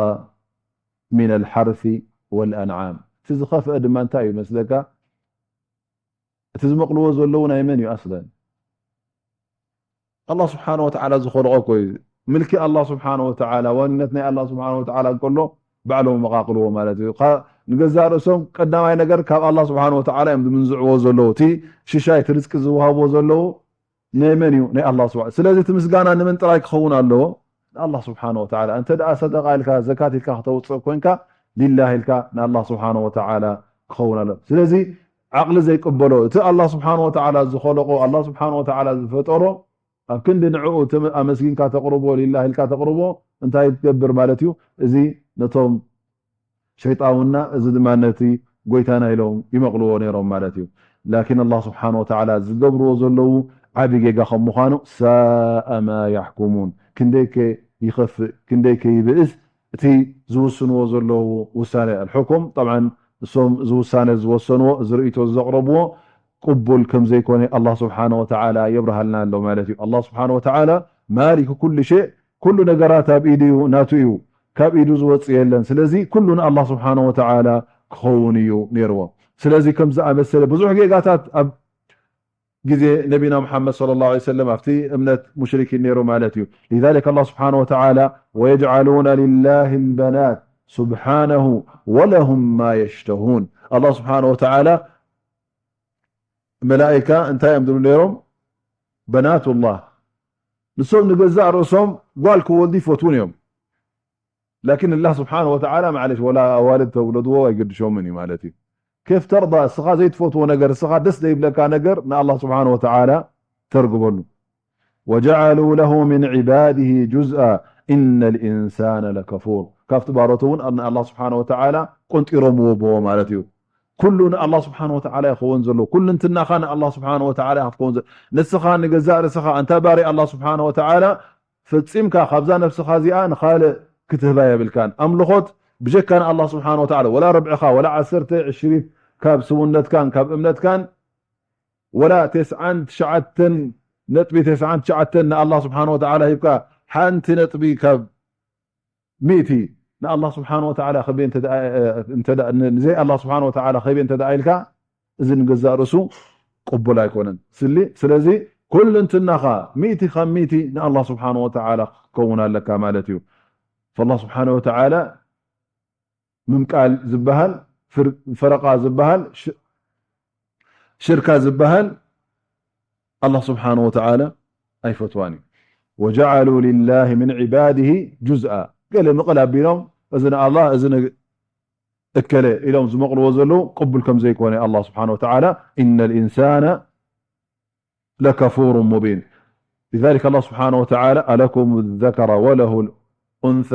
ሚነል ሓርሲ ወልኣንዓም"፣ እቲ ዝኸፍአ ድማ እንታይ እዩ መስለካ? እቲ ዝመቕልዎ ዘለዉ ናይ መን እዩ ኣስለን? ኣላህ ስብሓነ ወተዓላ ዝኸልቖ እኮ እዩ። ምልኪ ኣላህ ስብሓነ ወተዓላ፣ ዋንነት ናይ ኣላህ ስብሓነ ወተዓላ እንከሎ ባዕሎም መቓቕልዎ ማለት እዩ። ካ-፣ ንገዛእ ርእሶም ቀዳማይ ነገር ካብ ኣላህ ስብሓነ ወተዓላ እዮም ዝምንዝዕዎ ዘለዉ። እቲ ሽሻይ እቲ ርዝቂ ዝወሃብዎ ዘለዉ ናይ መን እዩ? ናይ ኣላህ ስብሓ-፣ ስለዚ እቲ ምስጋና ንመን ጥራይ ክኸውን ኣለዎ? ንኣላህ ስብሓነ ወተዓላ። እንተ ደኣ ሰደቃ ኢልካ፣ ዘካት ኢልካ ክተውፅእ ኮንካ፣ ሊላህ ኢልካ ንኣላህ ስብሓነ ወተዓላ ክኸውን ኣለዎ። ስለዚ ዓቕሊ ዘይቅበሎ፣ እቲ ኣላህ ስብሓነ ወተዓላ ዝኸለቆ፣ ኣላህ ስብሓነ ወተዓላ ዝፈጠሮ፣ ኣብ ክንዲ ንዕኡ ተመ-፣ ኣመስጊንካ ተቕርቦ፣ ሊላህ ኢልካ ተቕርቦ፣ እንታይ ትገብር ማለት እዩ? እዚ ነቶም ሸይጣውና፣ እዚ ድማ ነቲ ጎይታና ኢሎም ይመቕልዎ ነይሮም ማለት እዩ። ላኪን ኣላህ ስብሓነ ወተዓላ ዝገብርዎ ዘለዉ ዓቢ ጌጋ ከም ምዃኑ፣ ሳአ ማ ያሕኩሙን፣ ክንደይከ ይኸፍእ፣ ክንደይከ ይብእስ እቲ ዝውስንዎ ዘለዉ ውሳነ። ኣልሑኩም፣ ጠብዓን እሶም እዚ ውሳነ ዝወሰንዎ፣ እዚ ርእይቶ ዘቕረብዎ ቅቡል ከም ዘይኮነ ኣላህ ስብሓነ ወተዓላ የብርሃልና ኣሎ ማለት እዩ። ኣላህ ስብሓነ ወተዓላ ማሊኩ ኩሉ ሸእ፣ ኩሉ ነገራት ኣብ ኢዱ እዩ፣ ናቱ እዩ፣ ካብ ኢዱ ዝወፅእ የለን። ስለዚ ኩሉ ንኣላህ ስብሓነ ወተዓላ ክኸውን እዩ ነይርዎ። ስለዚ ከም ዝኣመሰለ ብዙሕ ጌጋታት ኣብ ግዜ ነቢና ሙሓመድ ሰለላሁ ዐለይሂ ወሰለም ኣብቲ እምነት ሙሽሪኪን ነይሩ ማለት እዩ። ሊዛሊከ ኣላህ ስብሓነ ወተዓላ ወየጅዓሉነ ሊላሂ ልበናት ስብሓነሁ ወለሁም ማ የሽተሁን። ኣላህ ስብሓነ ወተዓላ መላኢካ እንታይ እዮም ዝብሉ ነይሮም? በናቱላህ። ንሶም ንገዛእ ርእሶም ጓል ክወልዱ ይፈትዉን እዮም። ላኪን ኣላህ ስብሓነ ወተዓላ፣ ማዕለሽ፣ ወላ ኣዋልድ ተውለድዎ ኣይገድሾምን እዩ ማለት እዩ። ኬፍ ተርዳ፣ እስኻ ዘይትፈትዎ ነገር፣ እስኻ ደስ ዘይብለካ ነገር ንኣላህ ስብሓነ ወተዓላ ተርግበሉ። ወጀዓሉ ለሁ ምን ዒባድህ ጁዝኣ፣ ኢነ ልኢንሳነ ለከፉር። ካብቲ ባሮቱ እውን ንኣላህ ስብሓነ ወተዓላ ቆንጢሮምዎ ብዎ ማለት እዩ። ኩሉ ንኣላህ ስብሓነ ወተዓላ ይኸውን ዘሎ። ኩልንትናኻ ንኣላህ ስብሓነ ወተዓላ ኢኻ ትኸውን ዘ-፣ ንስኻ ንገዛእ ርእስኻ ኣንታ ባሪ ኣላህ ስብሓነ ወተዓላ ፈጺምካ ካብዛ ነፍስኻ እዚኣ ንኻልእ ክትህባ የብልካን። ኣምልኾት ብጀካ ንኣላህ ስብሓነ ወተዓላ፣ ወላ ርብዕኻ፣ ወላ ዓሰርተ፣ ዕሽሪት ካብ ስውነትካን ካብ እምነትካን፣ ወላ ተስዓን ትሽዓተን ነጥቢ ተስዓን ትሽዓተን ንኣላህ ስብሓነ ወተዓላ ሂብካ፣ ሓንቲ ነጥቢ ካብ ሚእቲ ንኣላህ ስብሓነ ወተዓላ ክህብ እንተ ደኣ፣ እንተ ደኣ፣ ን-፣ ንዘይ ኣላህ ስብሓነ ወተዓላ ክህብ እንተ ደኣ ኢልካ፣ እዚ ንገዛእ ርእሱ ቅቡል ኣይኮነን። ስሊ-፣ ስለዚ ኩልንትናኻ ሚእቲ ካብ ሚእቲ ንኣላህ ስብሓነ ወተዓላ ክከውን ኣለካ ማለት እዩ። ፈላህ ስብሓነ ወተዓላ ምምቃል ዝበሃል፣ ፍር-፣ ፈረቃ ዝበሃል፣ ሽ-፣ ሽርካ ዝበሃል ኣላህ ስብሓነ ወተዓላ ኣይፈትዋን እዩ። ወጀዓሉ ሊላሂ ምን ዒባድሂ ጁዝኣ። ገለ ምቕል ኣቢሎም፣ እዚ ንኣላህ፣ እዚ ን-፣ እከለ ኢሎም ዝመቕልዎ ዘለዉ ቅቡል ከም ዘይኮነ ኣላህ ስብሓነ ወተዓላ፣ ኢነ ልኢንሳነ ለከፉሩ ሙቢን። ሊዛሊከ ኣላህ ስብሓነ ወተዓላ፣ ኣለኩም ዘከረ ወለሁ ልኡንሳ፣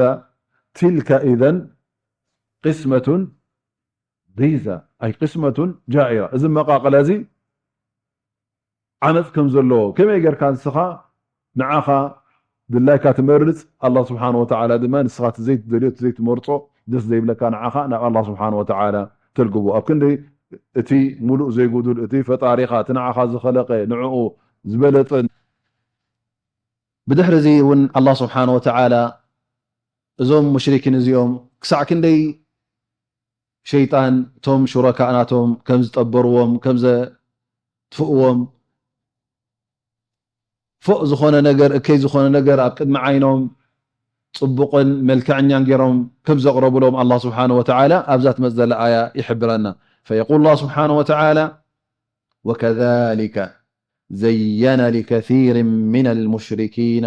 ቲልከ ኢዘን ቅስመቱን ዲዛ፣ ኣይ ቅስመቱን ጃኢራ። እዚ መቃቕለ እዚ ዓመፅ ከም ዘለዎ፣ ከመይ ጌርካ ንስኻ ንዓኻ ድላይካ ትመርፅ፣ ኣላህ ስብሓነ ወተዓላ ድማ ንስኻ እቲ ዘይትደልዮ፣ እቲ ዘይትመርፆ፣ ደስ ዘይብለካ ንዓኻ ናብ ኣላህ ስብሓነ ወተዓላ ተልግቦ። ኣብ ክንዲ እቲ ሙሉእ ዘይጉዱል፣ እቲ ፈጣሪኻ፣ እቲ ንዓኻ ዝኸለቀ፣ ንዕኡ ዝበለፀ። ብድሕሪ እዚ እውን ኣላህ ስብሓነ ወተዓላ እዞም ሙሽሪኪን እዚኦም ክሳዕ ክንደይ ሸይጣን እቶም ሹረካእ ናቶም ከም ዝጠበርዎም፣ ከም ዘጥፍእዎም፣ ፎእ ዝኾነ ነገር፣ እከይ ዝኾነ ነገር ኣብ ቅድሚ ዓይኖም ጽቡቕን መልክዐኛን ገይሮም ከም ዘቕረቡሎም ኣላህ ስብሓነ ወተዓላ ኣብዛ ትመጽእ ዘላ ኣያ ይሕብረና። ፈየቁል ኣላህ ስብሓነ ወተዓላ፣ ወከዛሊከ ዘየነ ሊከሲሪን ሚነል ሙሽሪኪነ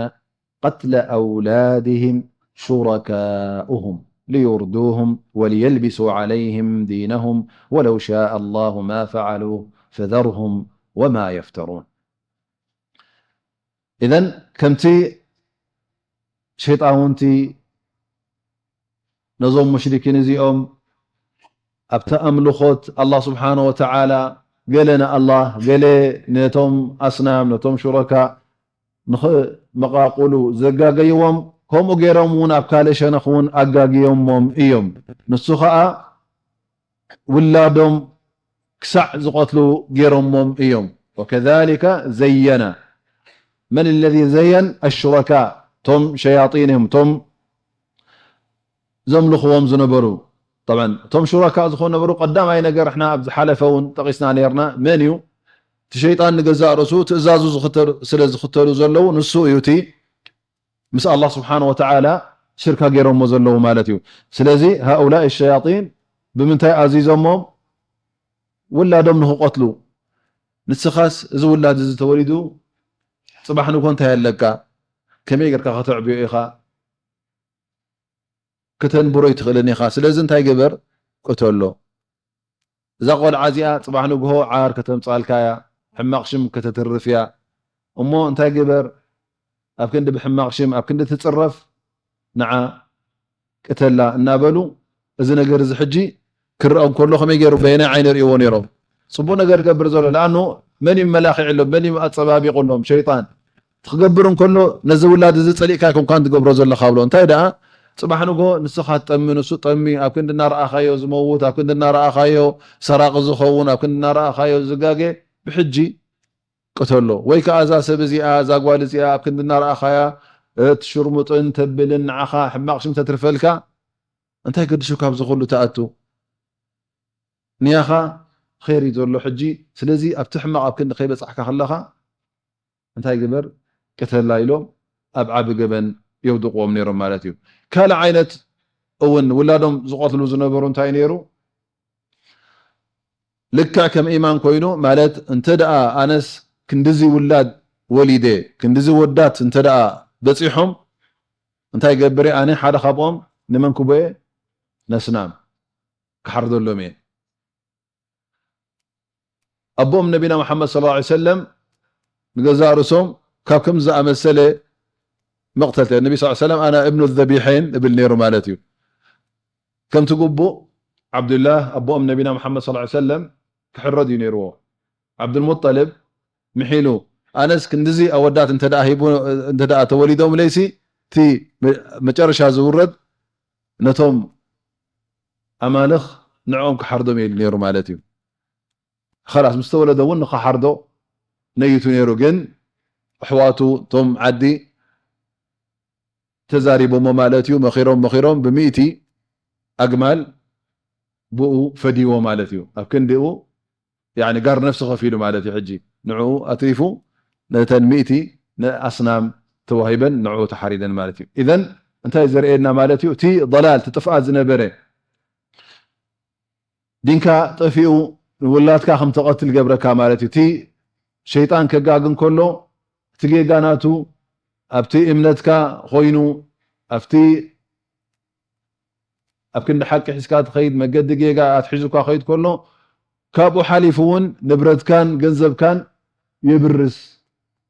قتل أولادهم شركاؤهم ليردوهم وليلبسوا عليهم دينهم ولو شاء الله ما فعلوه فذرهم وما يفترون. إذن ከምቲ ሸይጣውንቲ ነዞም ሙሽሪኪን እዚኦም ኣብቲ ኣምልኾት ኣላህ ስብሓነ ወተዓላ ገለ ንኣላህ ገለ ነቶም ኣስናም ነቶም ሹረካ ንኽመቓቕሉ ዘጋገይዎም፣ ከምኡ ገይሮም እውን ኣብ ካልእ ሸነኽ እውን ኣጋግዮሞም እዮም። ንሱ ኸዓ ውላዶም ክሳዕ ዝቐትሉ ገይሮሞም እዮም። ወከዛሊከ ዘየነ። መን ለዚ ዘየን? ኣሹረካ፣ እቶም ሸያጢን እዮም፣ እቶም ዘምልኽዎም ዝነበሩ። ጠብዓን እቶም ሹረካ ዝኾኑ ነበሩ። ቀዳማይ ነገር ንሕና ኣብ ዝሓለፈ እውን ጠቒስና ነይርና። መን እዩ? እቲ ሸይጣን ንገዛእ ርእሱ ትእዛዙ ዝኽተሉ፣ ስለ ዝኽተሉ ዘለዉ ንሱ እዩ እቲ ምስ ኣላህ ስብሓን ወተዓላ ሽርካ ገይሮሞ ዘለዉ ማለት እዩ። ስለዚ ሃኡላኢ ሸያጢን ብምንታይ ኣዚዞሞም? ውላዶም ንኽቐትሉ። ንስኻስ እዚ ውላድ እዚ ተወሊዱ ጽባሕ ንግሆ እንታይ ኣለካ? ከመይ ጌርካ ከተዕብዮ ኢኻ? ክተንብሮ ኣይትኽእልን ኢኻ። ስለዚ እንታይ ግበር? ቅተሎ። እዛ ቆልዓ እዚኣ ጽባሕ ንግሆ ዓር ከተምጻልካ እያ፣ ሕማቕ ሽም ከተትርፍ እያ። እሞ እንታይ ግበር? ኣብ ክንዲ ብሕማቕ ሽም ኣብ ክንዲ ትጽረፍ ንዓ ቅተላ እናበሉ፣ እዚ ነገር እዚ ሕጂ ክረኣ እንከሎ ከመይ ገይሩ በየናይ ዓይኒ ርእይዎ ነይሮም? ጽቡቕ ነገር ይገብር ዘሎ። ለኣኑ መን እዩ መላኺዕሎም? መን እዩ ኣጸባቢቑሎም? ሸይጣን። ትኽገብር እንከሎ ነዚ ውላድ እዚ ጸሊእካ ኣይኮንካን ትገብሮ ዘለኻ ብሎ። እንታይ ደኣ ጽባሕ ንግሆ ንስኻ ትጠሚ፣ ንሱ ጠሚ፣ ኣብ ክንዲ እናረኣኻዮ ዝመውት፣ ኣብ ክንዲ እናረኣኻዮ ሰራቒ ዝኸውን፣ ኣብ ክንዲ እናረኣኻዮ ዝጋገ፣ ብሕጂ ቅተሎ። ወይ ከኣ እዛ ሰብ እዚኣ፣ እዛ ጓል እዚኣ ኣብ ክንዲ እናረኣኻያ፣ እ፣ ትሽርሙጥን ተብልን ንዓኻ ሕማቕ ሽም ተትርፈልካ፣ እንታይ ገድሹ ካብዚ ኩሉ ትኣቱ? ንያኻ ኸይር እዩ ዘሎ ሕጂ። ስለዚ ኣብቲ ሕማቕ ኣብ ክንዲ ከይበጻሕካ ከለኻ እንታይ ግበር? ቅተላ ኢሎም ኣብ ዓቢ ገበን የውድቕዎም ነይሮም ማለት እዩ። ካልእ ዓይነት እውን ውላዶም ዝቐትሉ ዝነበሩ እንታይ ነይሩ? ልክዕ ከም ኢማን ኮይኑ ማለት እንተ ደኣ ኣነስ ክንድዚ ውላድ ወሊደ፣ ክንድዚ ወዳት እንተ ደኣ በጺሖም እንታይ ገብር እየ? ኣነ ሓደ ካብኦም ንመን ክቦ እየ? ነስናም ክሓርደሎም እየ። ኣቦኦም ነቢና መሓመድ ሰለላሁ ዐለይሂ ወሰለም ንገዛእ ርእሶም ካብ ከምዚ ዝኣመሰለ መቕተልቲ፣ ነቢ ሰለላሁ ዐለይሂ ወሰለም ኣና እብኑ ዘቢሐይን እብል ነይሩ ማለት እዩ። ከምቲ ግቡእ ዓብዱላህ ኣቦኦም ነቢና መሓመድ ሰለላሁ ዐለይሂ ወሰለም ክሕረድ እዩ ነይርዎ። ዓብዱልሙጠልብ ምሒሉ፣ ኣነስ ክንድዚ ኣወዳት እንተ ደኣ ሂቡ፣ እንተ ደኣ ተወሊዶምለይሲ፣ እቲ መ-፣ መጨረሻ ዝውረድ ነቶም ኣማልኽ ንዕኦም ክሓርዶም ኢሉ ነይሩ ማለት እዩ። ኸላስ ምስ ተወለደ እውን ንኽሓርዶ ነይቱ ነይሩ። ግን ኣሕዋቱ እቶም ዓዲ ተዛሪቦሞ ማለት እዩ። መኺሮም መኺሮም ብሚእቲ ኣግማል ብኡ ፈድይዎ ማለት እዩ። ኣብ ክንዲኡ ያኒ ጋር ነፍሲ ከፊሉ ማለት እዩ። ሕጂ ንዕኡ ኣትሪፉ ነተን ሚእቲ ንኣስናም ተዋሂበን ንዕኡ ተሓሪደን ማለት እዩ። ኢዘን እንታይ ዘርእየና ማለት እዩ? እቲ ضلال፣ እቲ ጥፍኣት ዝነበረ ዲንካ ጠፊኡ ውላድካ ከም ተቐትል ገብረካ ማለት እዩ። እቲ ሸይጣን ከጋግ እንከሎ፣ እቲ ጌጋ ናቱ ኣብቲ እምነትካ ኮይኑ፣ ኣብቲ ኣብ ክንዲ ሓቂ ሒዝካ ትኸይድ፣ መገዲ ጌጋ ኣትሒዙካ ከይድ ከሎ፣ ካብኡ ሓሊፉ እውን ንብረትካን ገንዘብካን የብርስ፣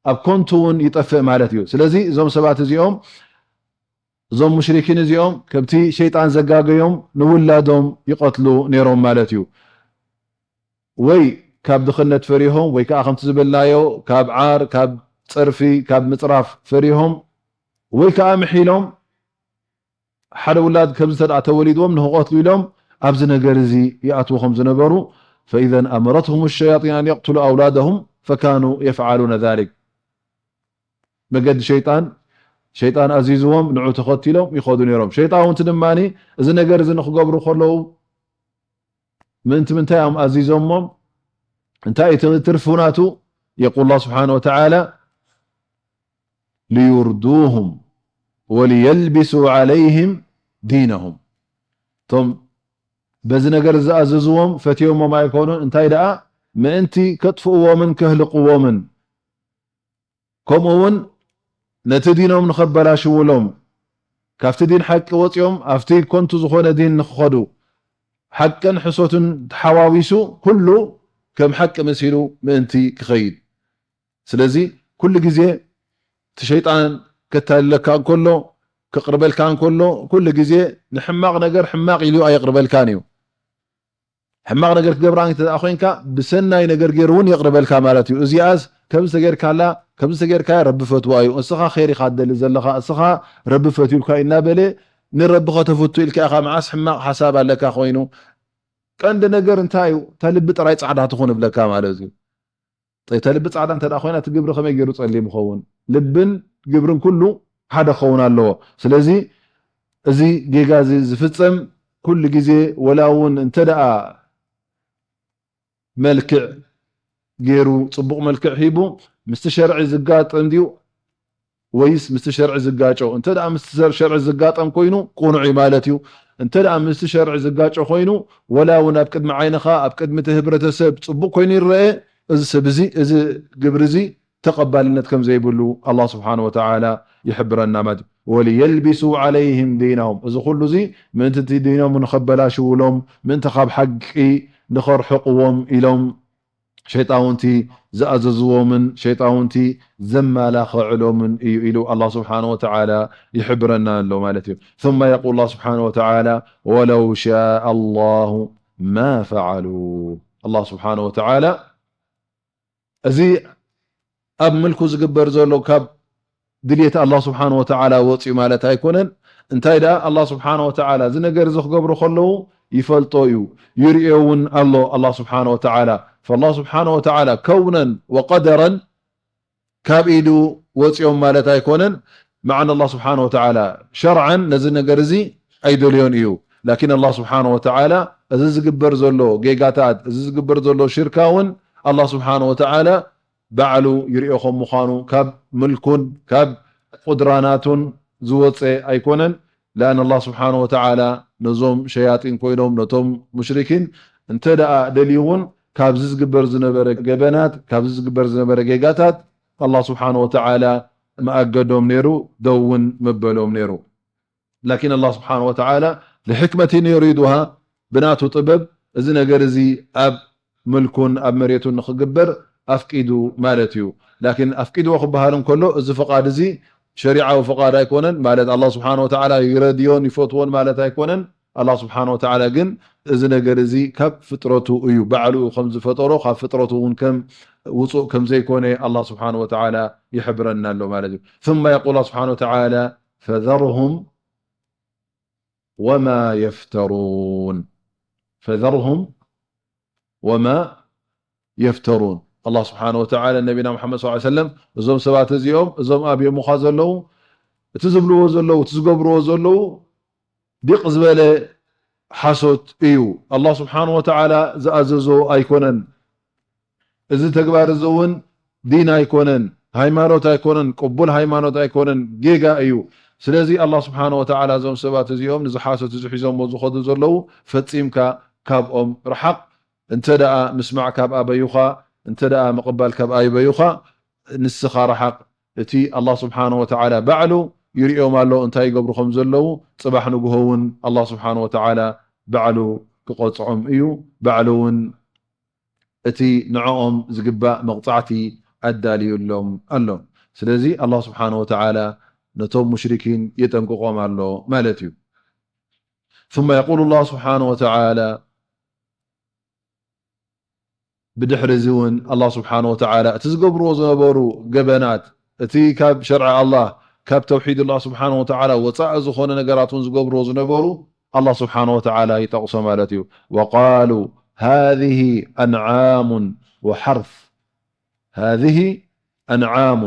ኣብ ኮንቱ እውን ይጠፍእ ማለት እዩ። ስለዚ እዞም ሰባት እዚኦም፣ እዞም ሙሽሪኪን እዚኦም ከምቲ ሸይጣን ዘጋገዮም ንውላዶም ይቐትሉ ነይሮም ማለት እዩ። ወይ ካብ ድኽነት ፈሪሆም፣ ወይ ከዓ ከምቲ ዝበልናዮ ካብ ዓር፣ ካብ ጸርፊ፣ ካብ ምጽራፍ ፈሪሆም፣ ወይ ከዓ ምሒሎም ሓደ ውላድ ከምዚ እንተ ደኣ ተወሊድዎም ንኽቐትሉ ኢሎም ኣብዚ ነገር እዚ ይኣትዉ ከም ዝነበሩ፣ فإذا أمرتهم الشياطين أن يقتلوا أولادهم فكانوا يفعلون ذلك። መገዲ ሸይጣን፣ ሸይጣን ኣዚዝዎም ንዑ ተኸቲሎም ይኸዱ ነይሮም። ሸይጣውንቲ ድማ እዚ ነገር እዚ ንክገብሩ ከለዉ ምእንቲ ምንታይ እዮም ኣዚዞሞም? እንታይ እቲ ትርፉ ናቱ? يقول الله سبحانه وتعالى: ليردوهم وليلبسوا عليهم دينهم። እቶም በዚ ነገር ዝኣዘዝዎም ፈትዮሞም ኣይኮኑን፣ እንታይ ደኣ ምእንቲ ከጥፍእዎምን ከህልቅዎምን፣ ከምኡ እውን ነቲ ዲኖም ንኸበላሽውሎም፣ ካብቲ ዲን ሓቂ ወፂኦም ኣብቲ ኮንቱ ዝኾነ ዲን ንክኸዱ፣ ሓቅን ሕሶትን ተሓዋዊሱ ኩሉ ከም ሓቂ መሲሉ ምእንቲ ክኸይድ። ስለዚ ኩሉ ግዜ እቲ ሸይጣን ከታልለካ እንከሎ፣ ክቕርበልካ እንከሎ፣ ኩሉ ግዜ ንሕማቕ ነገር ሕማቕ ኢሉ ኣየቕርበልካን እዩ። ሕማቕ ነገር ክገብራ እንተ ደኣ ኮይንካ፣ ብሰናይ ነገር ገይሩ እውን የቕርበልካ ማለት እዩ። እዚኣስ ከምዚ ተጌርካላ፣ ከምዚ ተጌርካያ ረቢ ፈትዋ እዩ። እስኻ ኸይር ኢኻ ትደሊ ዘለኻ፣ እስኻ ረቢ ፈትዩልካ እዩ እናበለ፣ ንረቢ ከተፍቱ ኢልካ ኢኻ። መዓስ ሕማቕ ሓሳብ ኣለካ ኮይኑ? ቀንዲ ነገር እንታይ እዩ? እታ ልቢ ጥራይ ጻዕዳ ትኹን እብለካ ማለት እዩ። ጠይብ፣ እታ ልቢ ጻዕዳ እንተ ደኣ ኮይና፣ እቲ ግብሪ ከመይ ገይሩ ጸሊም ይኸውን? ልብን ግብርን ኩሉ ሓደ ክኸውን ኣለዎ። ስለዚ፣ እዚ ጌጋ እዚ ዝፍጸም ኩሉ ግዜ፣ ወላ እውን እንተ ደኣ መልክዕ ገይሩ፣ ጽቡቕ መልክዕ ሂቡ፣ ምስቲ ሸርዒ ዝጋጠም ድዩ፣ ወይስ ምስቲ ሸርዒ ዝጋጮ? እንተ ደኣ ምስቲ ሸር-፣ ሸርዒ ዝጋጠም ኮይኑ ቅኑዕ እዩ ማለት እዩ። እንተ ደኣ ምስቲ ሸርዒ ዝጋጮ ኮይኑ፣ ወላ እውን ኣብ ቅድሚ ዓይንኻ፣ ኣብ ቅድሚ እቲ ህብረተሰብ ጽቡቕ ኮይኑ ይረአ፣ እዚ ሰብ እዚ፣ እዚ ግብሪ እዚ ተቐባልነት ከም ዘይብሉ ኣላህ ስብሓነ ወተዓላ ይሕብረና ማለት እዩ። "ወሊየልቢሱ ዓለይህም ዲነሁም"፣ እዚ ኩሉ እዚ ምእንቲ እቲ ዲኖም ንኸበላሽውሎም፣ ምእንቲ ካብ ሓቂ ንኸርሕቕዎም ኢሎም ሸይጣውንቲ ዝኣዘዝዎምን ሸይጣውንቲ ዘመላኽዕሎምን እዩ ኢሉ ኣላህ ስብሓነ ወተዓላ ይሕብረና ኣሎ ማለት እዩ። ثم يقول الله سبحانه وتعالى: "ولو شاء الله ما فعلوه". ኣላህ ስብሓነ ወተዓላ እዚ ኣብ ምልኩ ዝግበር ዘሎ ካብ ድልየት ኣላህ ስብሓነ ወተዓላ ወፂኡ ማለት ኣይኮነን። እንታይ ደኣ ኣላህ ስብሓነ ወተዓላ እዚ ነገር እዚ ክገብሩ ከለዉ ይፈልጦ እዩ፣ ይርእዮ እውን ኣሎ ኣላህ ስብሓነ ወተዓላ። ፈላህ ስብሓነ ወተዓላ ከውነን ወቀደረን ካብ ኢዱ ወፂኦም ማለት ኣይኮነን። መዓን ኣላህ ስብሓነ ወተዓላ ሸርዓን ነዚ ነገር እዚ ኣይደልዮን እዩ። ላኪን ኣላህ ስብሓነ ወተዓላ እዚ ዝግበር ዘሎ ጌጋታት፣ እዚ ዝግበር ዘሎ ሽርካ እውን ኣላህ ስብሓነ ወተዓላ ባዕሉ ይርእዮ ከም ምዃኑ ካብ ምልኩን ካብ ቁድራናቱን ዝወፀ ኣይኮነን። ለኣን ኣላህ ስብሓነ ወተዓላ ነዞም ሸያጢን ኮይኖም ነቶም ሙሽሪኪን እንተ ደኣ ደልዩ እውን ካብዚ ዝግበር ዝነበረ ገበናት፣ ካብዚ ዝግበር ዝነበረ ጌጋታት ኣላህ ስብሓነ ወተዓላ መኣገዶም ነይሩ፣ ደው እውን መበሎም ነይሩ። ላኪን ኣላህ ስብሓነ ወተዓላ ልሕክመቲን ዩሪዱሃ፣ ብናቱ ጥበብ እዚ ነገር እዚ ኣብ ምልኩን ኣብ መሬቱን ንኽግበር ኣፍቂዱ ማለት እዩ። ላኪን ኣፍቂድዎ ክበሃል እንከሎ እዚ ፍቓድ እዚ ሸሪዓዊ ፍቓድ ኣይኮነን፣ ማለት ኣላህ ስብሓነ ወተዓላ ይረድዮን ይፈትዎን ማለት ኣይኮነን። ኣላህ ስብሓነ ወተዓላ ግን እዚ ነገር እዚ ካብ ፍጥረቱ እዩ፣ ባዕሉ እዩ ከም ዝፈጠሮ፣ ካብ ፍጥረቱ እውን ከም ውፁእ ከም ዘይኮነ ኣላህ ስብሓነ ወተዓላ ይሕብረና ኣሎ ማለት እዩ። ثم يقول الله سبحانه وتعالى: "فذرهم وما يفترون". فذرهم وما يفترون። ኣላህ ስብሓነ ወተዓላ ነቢና ሙሓመድ ሰለላሁ ዐለይሂ ወሰለም፣ እዞም ሰባት እዚኦም፣ እዞም ኣብ የሙኻ ዘለዉ፣ እቲ ዝብልዎ ዘለዉ፣ እቲ ዝገብርዎ ዘለዉ፣ ዲቕ ዝበለ ሓሶት እዩ። ኣላህ ስብሓነ ወተዓላ ዝኣዘዞ ኣይኮነን። እዚ ተግባር እዚ እውን ዲን ኣይኮነን፣ ሃይማኖት ኣይኮነን፣ ቅቡል ሃይማኖት ኣይኮነን፣ ጌጋ እዩ። ስለዚ ኣላህ ስብሓነ ወተዓላ እዞም ሰባት እዚኦም፣ ነዚ ሓሶት እዚ ሒዞሞ ዝኸዱ ዘለዉ፣ ፈጺምካ ካብኦም ርሓቕ። እንተ ደኣ ምስማዕ ካብ ኣበዩኻ፣ እንተ ደኣ ምቕባል ካብ ኣበዩኻ፣ ንስኻ ርሓቕ። እቲ ኣላህ ስብሓነ ወተዓላ ባዕሉ ይርእዮም ኣሎ እንታይ ይገብሩ ከም ዘለዉ። ጽባሕ ንግሆ እውን ኣላህ ስብሓነ ወተዓላ ባዕሉ ክቐጽዖም እዩ። ባዕሉ እውን እቲ ንዕኦም ዝግባእ መቕጻዕቲ ኣዳልዩሎም ኣሎ። ስለዚ ኣላህ ስብሓነ ወተዓላ ነቶም ሙሽሪኪን የጠንቅቖም ኣሎ ማለት እዩ። ثم يقول الله سبحانه وتعالى، ብድሕሪ እዚ እውን ኣላህ ስብሓነ ወተዓላ እቲ ዝገብርዎ ዝነበሩ ገበናት፣ እቲ ካብ ሸርዒ ኣላህ፣ ካብ ተውሒድ ኣላህ ስብሓነ ወተዓላ ወፃኢ ዝኾነ ነገራት እውን ዝገብርዎ ዝነበሩ፣ ኣላህ ስብሓነ ወተዓላ ይጠቕሶ ማለት እዩ። "وقالوا هذه أنعام وحرث". "هذه أنعام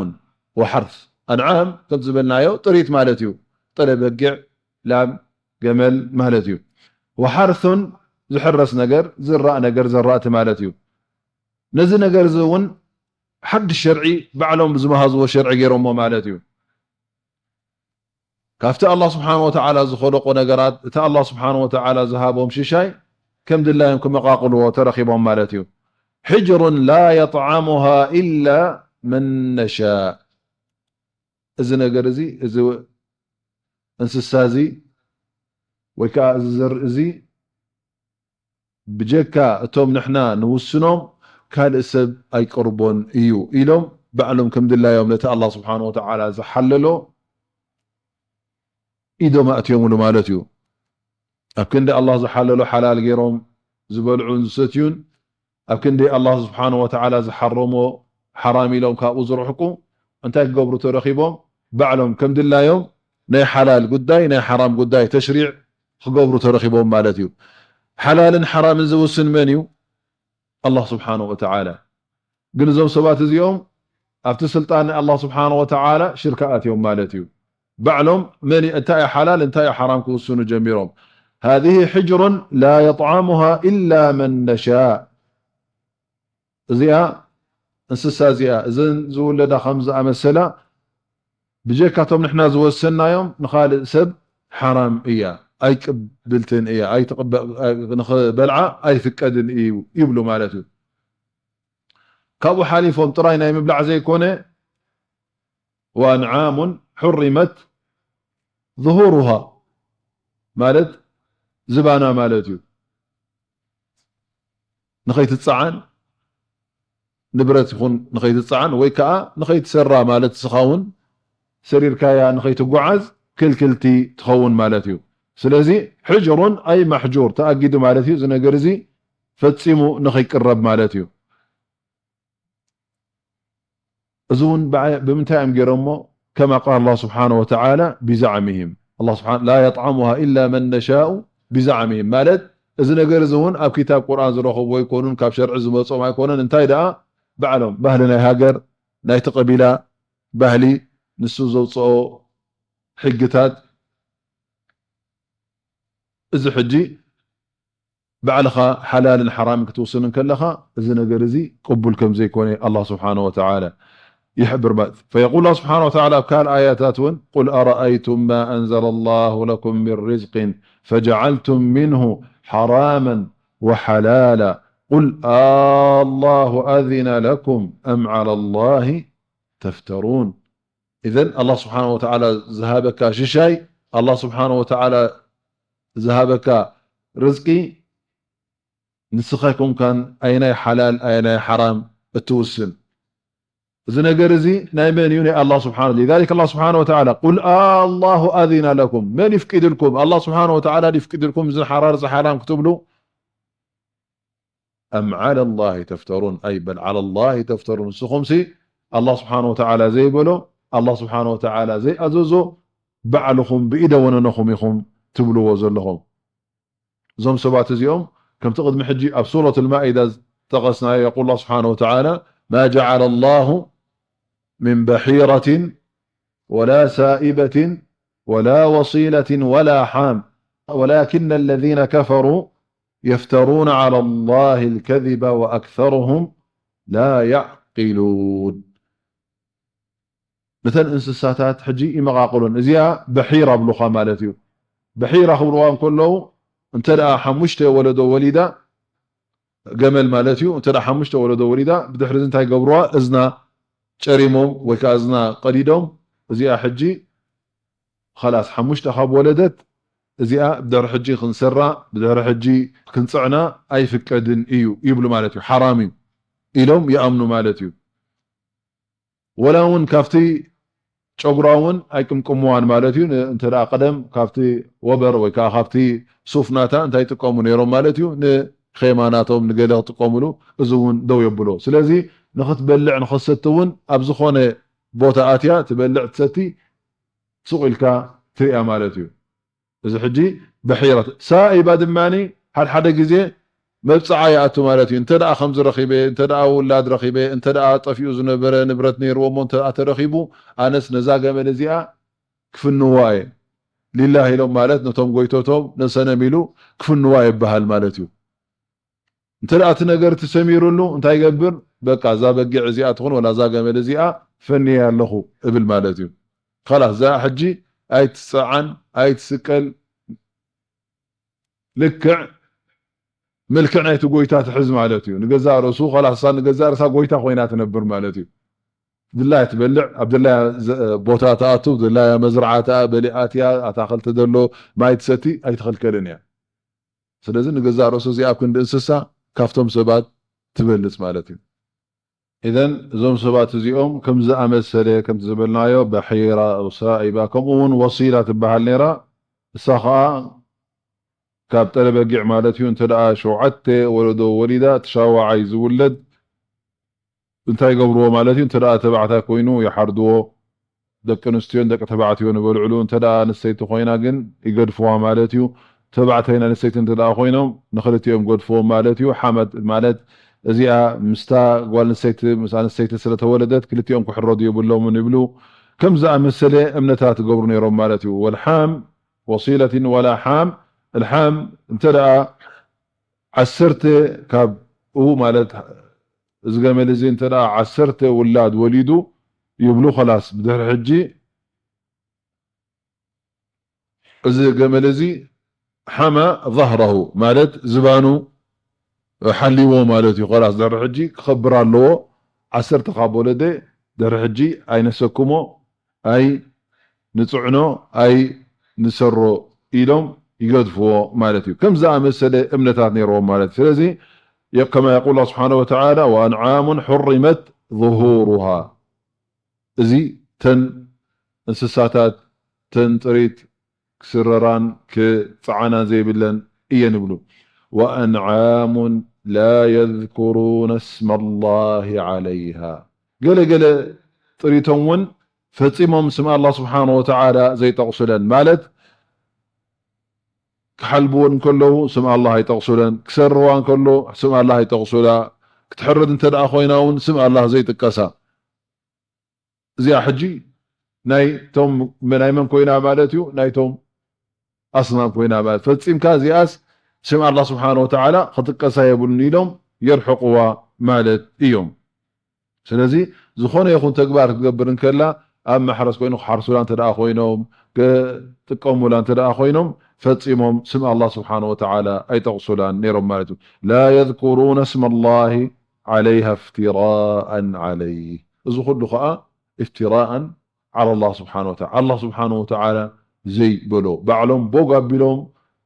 وحرث". ኣንዓም ከም ዝበልናዮ ጥሪት ማለት እዩ። ጥረ በጊዕ፣ ላም፣ ገመል ማለት እዩ። ወሓርሱን ዝሕረስ ነገር፣ ዝራእ ነገር፣ ዘራእቲ ማለት እዩ። ነዚ ነገር እዚ እውን ሓድሽ ሸርዒ ባዕሎም ዝመሃዝዎ ሸርዒ ገይሮሞ ማለት እዩ። ካብቲ ኣላህ ስብሓነ ወተዓላ ዝኸለቆ ነገራት፣ እቲ ኣላህ ስብሓነ ወተዓላ ዝሃቦም ሽሻይ ከም ድላዮም ክመቓቕልዎ ተረኺቦም ማለት እዩ። ሕጅሩን ላ የጥዓሙሃ ኢላ መን ነሻእ። እዚ ነገር እዚ፣ እዚ እንስሳ እዚ ወይ ከዓ እዚ ዘርኢ እዚ ብጀካ እቶም ንሕና ንውስኖም ካልእ ሰብ ኣይቀርቦን እዩ ኢሎም ባዕሎም ከም ድላዮም ነቲ ኣላህ ስብሓነ ወተዓላ ዝሓለሎ ኢዶም ኣእትዮምሉ ማለት እዩ። ኣብ ክንዲ ኣላህ ዝሓለሎ ሓላል ገይሮም ዝበልዑን ዝሰትዩን፣ ኣብ ክንዲ ኣላህ ስብሓነ ወተዓላ ዝሓረሞ ሓራም ኢሎም ካብኡ ዝርሕቁ፣ እንታይ ክገብሩ ተረኺቦም? ባዕሎም ከም ድላዮም ናይ ሓላል ጉዳይ፣ ናይ ሓራም ጉዳይ ተሽሪዕ ክገብሩ ተረኺቦም ማለት እዩ። ሓላልን ሓራምን ዝውስን መን እዩ? ኣላህ ስብሓነ ወተዓላ። ግን እዞም ሰባት እዚኦም ኣብቲ ስልጣን ናይ ኣላህ ስብሓነ ወተዓላ ሽርክ ኣትዮም ማለት እዩ። ባዕሎም መን፣ እንታይ እዩ ሓላል፣ እንታይ እዩ ሓራም ክውስኑ ጀሚሮም። ሃዚህ ሕጅሩን ላ የጥዓሙሃ ኢላ መን ነሻእ። እዚኣ እንስሳ እዚኣ፣ እዘን ዝውለዳ ከም ዝኣመሰላ ብጀካቶም ንሕና ዝወሰናዮም ንኻልእ ሰብ ሓራም እያ፣ ኣይቅብልትን እያ፣ ኣይትቕበ-፣ ንኽበልዓ ኣይፍቀድን እዩ ይብሉ ማለት እዩ። ካብኡ ሓሊፎም ጥራይ ናይ ምብላዕ ዘይኮነ፣ ወኣንዓሙን ሑሪመት ظهورها ማለት ዝባና ማለት እዩ። ንኸይትጸዓን ንብረት ይኹን ንኸይትጸዓን ወይ ከኣ ንኸይትሰራ ማለት ንስኻ እውን ሰሪርካያ ንኸይትጓዓዝ ክልክልቲ ትኸውን ማለት እዩ። ስለዚ ሕጅሩን ኣይ ማሕጁር ተኣጊዱ ማለት እዩ። እዚ ነገር እዚ ፈጺሙ ንኸይቅረብ ማለት እዩ። እዚ እውን ብዓ-፣ ብምንታይ እዮም ገይሮሞ? ከማ ቃል ኣላህ ስብሓነ ወተዓላ ቢዛዕሚሂም። ኣላህ ስብሓነ፣ ላ የጥዓሙሃ ኢላ መን ነሻኡ ቢዛዕሚሂም። ማለት እዚ ነገር እዚ እውን ኣብ ኪታብ ቁርኣን ዝረኸብዎ ኣይኮኑን፣ ካብ ሸርዒ ዝመፅኦም ኣይኮነን። እንታይ ደኣ ባዕሎም ባህሊ ናይ ሃገር፣ ናይቲ ቀቢላ ባህሊ፣ ንሱ ዘውፅኦ ሕግታት፣ እዚ ሕጂ ባዕልኻ ሓላልን ሓራምን ክትውስን እንከለኻ፣ እዚ ነገር እዚ ቅቡል ከም ዘይኮነ ኣላህ ስብሓነ ወተዓላ ይሕብር ማለት። ፈየቁል ኣላህ ስብሓነ ወተዓላ ኣብ ካልእ ኣያታት እውን፣ ቁል ኣረኣይቱም ማ ኣንዘለ ኣላሁ ለኩም ሚን ሪዝቅን ፈጀዓልቱም ሚንሁ ሓራመን ወሓላላ ቁል ኣላሁ ኣዚነ ለኩም ኣም ዓላ ላሂ ተፍተሩን። ኢዘን ኣላህ ስብሓነ ወተዓላ ዝሃበካ ሽሻይ፣ ኣላህ ስብሓነ ወተዓላ ዝሃበካ ርዝቂ ንስኻ ኣይኮንካን ኣየናይ ሓላል ኣየናይ ሓራም እትውስን። እዚ ነገር እዚ ናይ መን እዩ? ናይ ኣላህ ስብሓነ። ሊዛሊክ ኣላህ ስብሓነ ወተዓላ ቁል ኣላሁ ኣዚነ ለኩም፣ መን ይፍቂድልኩም? ኣላህ ስብሓነ ወተዓላ ይፍቂድልኩም እዚ ሓራር እዚ ሓራም ክትብሉ? ኣም ዓላ ላሂ ተፍተሩን፣ ኣይ በል ዓላ ላሂ ተፍተሩን፣ ንስኹምሲ ኣላህ ስብሓነ ወተዓላ ዘይበሎ፣ ኣላህ ስብሓነ ወተዓላ ዘይኣዘዞ ባዕልኹም ብኢደ ወነነኹም ኢኹም ትብልዎ ዘለኹም። እዞም ሰባት እዚኦም ከምቲ ቅድሚ ሕጂ ኣብ ሱረት ልማኢዳ ዝጠቐስናዮ፣ የቁል ኣላህ ስብሓነ ወተዓላ ማ ጀዓለ ላሁ ሚን በሒረትን ወላ ሳኢበትን ወላ ወሲለትን ወላ ሓም ወላኪነ ለዚነ ከፈሩ የፍተሩነ ዓላ ላሂ ልከዚበ ወኣክሰሩሁም ላ ያዕቂሉን። ነተን እንስሳታት ሕጂ ይመቓቕሉን። እዚኣ በሒራ ኣብሉኻ ማለት እዩ። በሒራ ክብልዋ እንከለዉ፣ እንተ ደኣ ሓሙሽተ ወለዶ ወሊዳ፣ ገመል ማለት እዩ፣ እንተ ደኣ ሓሙሽተ ወለዶ ወሊዳ፣ ብድሕሪ እዚ እንታይ ገብርዋ? እዝና ጨሪሞም ወይ ከኣ እዝና ቀዲዶም፣ እዚኣ ሕጂ ኸላስ ሓሙሽተ ካብ ወለደት፣ እዚኣ ብድሕሪ ሕጂ ክንሰራ፣ ብድሕሪ ሕጂ ክንጽዕና ኣይፍቀድን እዩ ይብሉ ማለት እዩ። ሓራም እዩ ኢሎም ይኣምኑ ማለት እዩ። ወላ እውን ካብቲ ጨጉራ እውን ኣይቅምቅምዋን ማለት እዩ። ን-፣ እንተ ደኣ ቀደም ካብቲ ወበር ወይ ከዓ ካብቲ ሱፍ ናታ እንታይ ይጥቀሙ ነይሮም ማለት እዩ? ንኼማ ናቶም ንገለ ክጥቀሙሉ፣ እዚ እውን ደው የብሎ። ስለዚ ንኽትበልዕ ንኽትሰቲ እውን ኣብ ዝኾነ ቦታ ኣትያ ትበልዕ ትሰቲ ሱቕ ኢልካ ትሪኣ ማለት እዩ። እዚ ሕጂ በሒረት ሳኢባ ድማ ሓድሓደ ግዜ መብፅዓ ይኣቱ ማለት እዩ። እንተ ደኣ ከምዚ ረኺበ፣ እንተ ደኣ ውላድ ረኺበ፣ እንተ ደኣ ጠፊኡ ዝነበረ ንብረት ነይርዎ እሞ እንተ ደኣ ተረኺቡ፣ ኣነስ ነዛ ገመል እዚኣ ክፍንዋ እየ። ሊላህ ኢሎም ማለት ነቶም ጎይቶቶም ነሰነም ኢሉ ክፍንዋ ይበሃል ማለት እዩ። እንተ ደኣ እቲ ነገር ተሰሚሩሉ እንታይ ይገብር? በቃ እዛ በጊዕ እዚኣ ትኹን ወላ እዛ ገመል እዚኣ ፈንየ ኣለኹ እብል ማለት እዩ። ኸላስ እዛ ሕጂ ኣይትጸዓን ኣይትስቀል፣ ልክዕ መልክዕ ናይቲ ጎይታ ትሕዝ ማለት እዩ። ንገዛእ ርእሱ ኸላስ እሳ ንገዛእ ርእሳ ጎይታ ኮይና ትነብር ማለት እዩ። ድላያ ትበልዕ፣ ኣብ ድላያ ዘ-፣ ቦታ ትኣቱ፣ ድላያ መዝርዓ ትኣ-፣ በሊዓ ኣትያ፣ ኣታኽልቲ ዘሎ ማይ ትሰቲ ኣይትኸልከልን እያ። ስለዚ ንገዛእ ርእሱ እዚኣ ኣብ ክንዲ እንስሳ ካብቶም ሰባት ትበልጽ ማለት እዩ። ኢዘን እዞም ሰባት እዚኦም ከም ዝኣመሰለ፣ ከምቲ ዝበልናዮ በሒራ፣ ሳኢባ፣ ከምኡ እውን ወሲላ ትበሃል ነይራ። እሳ ኸኣ ካብ ጠለ በጊዕ ማለት እዩ፣ እንተ ደኣ ሸውዓተ ወለዶ ወሊዳ፣ እቲ ሻውዓይ ዝውለድ እንታይ ይገብርዎ ማለት እዩ? እንተ ደኣ ተባዕታይ ኮይኑ ይሓርድዎ፣ ደቂ ኣንስትዮን ደቂ ተባዕትዮን ይበልዕሉ። እንተ ደኣ ኣንስተይቲ ኮይና ግን ይገድፍዋ ማለት እዩ። ተባዕታይን ኣንስተይቲ እንተ ደኣ ኮይኖም ንኽልቲኦም ገድፍዎም ማለት እዩ። ሓመድ ማለት እዚኣ ምስታ ጓል ኣንስተይቲ፣ ምስ ኣንስተይቲ ስለ ተወለደት ክልቲኦም ክሕረዱ የብሎምን ይብሉ። ከም ዝኣመሰለ እምነታት ይገብሩ ነይሮም ማለት እዩ። ወልሓም ወሲለትን ወላ ሓም፣ እልሓም እንተ ደኣ ዓሰርተ ካብኡ ማለት እዚ ገመል እዚ እንተ ደኣ ዓሰርተ ውላድ ወሊዱ ይብሉ፣ ኸላስ ብድሕሪ ሕጂ እዚ ገመል እዚ ሓማ ظهره ማለት ዝባኑ ሓልዎ ማለት እዩ። ኸላስ ድሕሪ ሕጂ ክኸብር ኣለዎ። ዓሰርተ ካብ ወለደ ድሕሪ ሕጂ ኣይነሰክሞ፣ ኣይ ንጽዕኖ፣ ኣይ ንሰሮ ኢሎም ይገድፍዎ ማለት እዩ። ከም ዝኣመሰለ እምነታት ነይርዎም ማለት እዩ። ስለዚ የ-፣ كما يقول الله سبحانه وتعالى: وأنعام حرمت ظهورها እዚ ተን እንስሳታት ተን ጥሪት ክስረራን ክጸዓናን ዘይብለን እየን ይብሉ። وأنعام لا يذكرون اسم الله عليها ገለ ገለ ጥሪቶም እውን ፈጺሞም ስም ኣላህ ስብሓነ ወተዓላ ዘይጠቕሱለን ማለት ክሓልብወን እንከለዉ ስም ኣላህ ኣይጠቕሱለን፣ ክሰርዋ እንከሎ ስም ኣላህ ኣይጠቕሱላ፣ ክትሕረድ እንተ ደኣ ኮይና እውን ስም ኣላህ ዘይጥቀሳ። እዚኣ ሕጂ ናይቶም ናይ መን ኮይና ማለት እዩ? ናይቶም ኣስናም ኮይና ማለት ፈጺምካ እዚኣስ ስም ኣላህ ስብሓነ ወተዓላ ክጥቀሳ የብሉን ኢሎም የርሕቕዋ ማለት እዮም። ስለዚ ዝኾነ ይኹን ተግባር ክትገብር እንከላ ኣብ ማሕረስ ኮይኑ ክሓርሱላ እንተ ደኣ ኮይኖም ክጥቀሙላ እንተ ደኣ ኮይኖም ፈጺሞም ስም ኣላህ ስብሓነ ወተዓላ ኣይጠቕሱላን ነይሮም ማለት እዩ። لا يذكرون اسم الله عليها افتراء عليه እዚ ኩሉ ከዓ افتراء على الله سبحانه وتعالى ኣላህ ስብሓነ ወተዓላ ዘይበሎ ባዕሎም ቦግ ኣቢሎም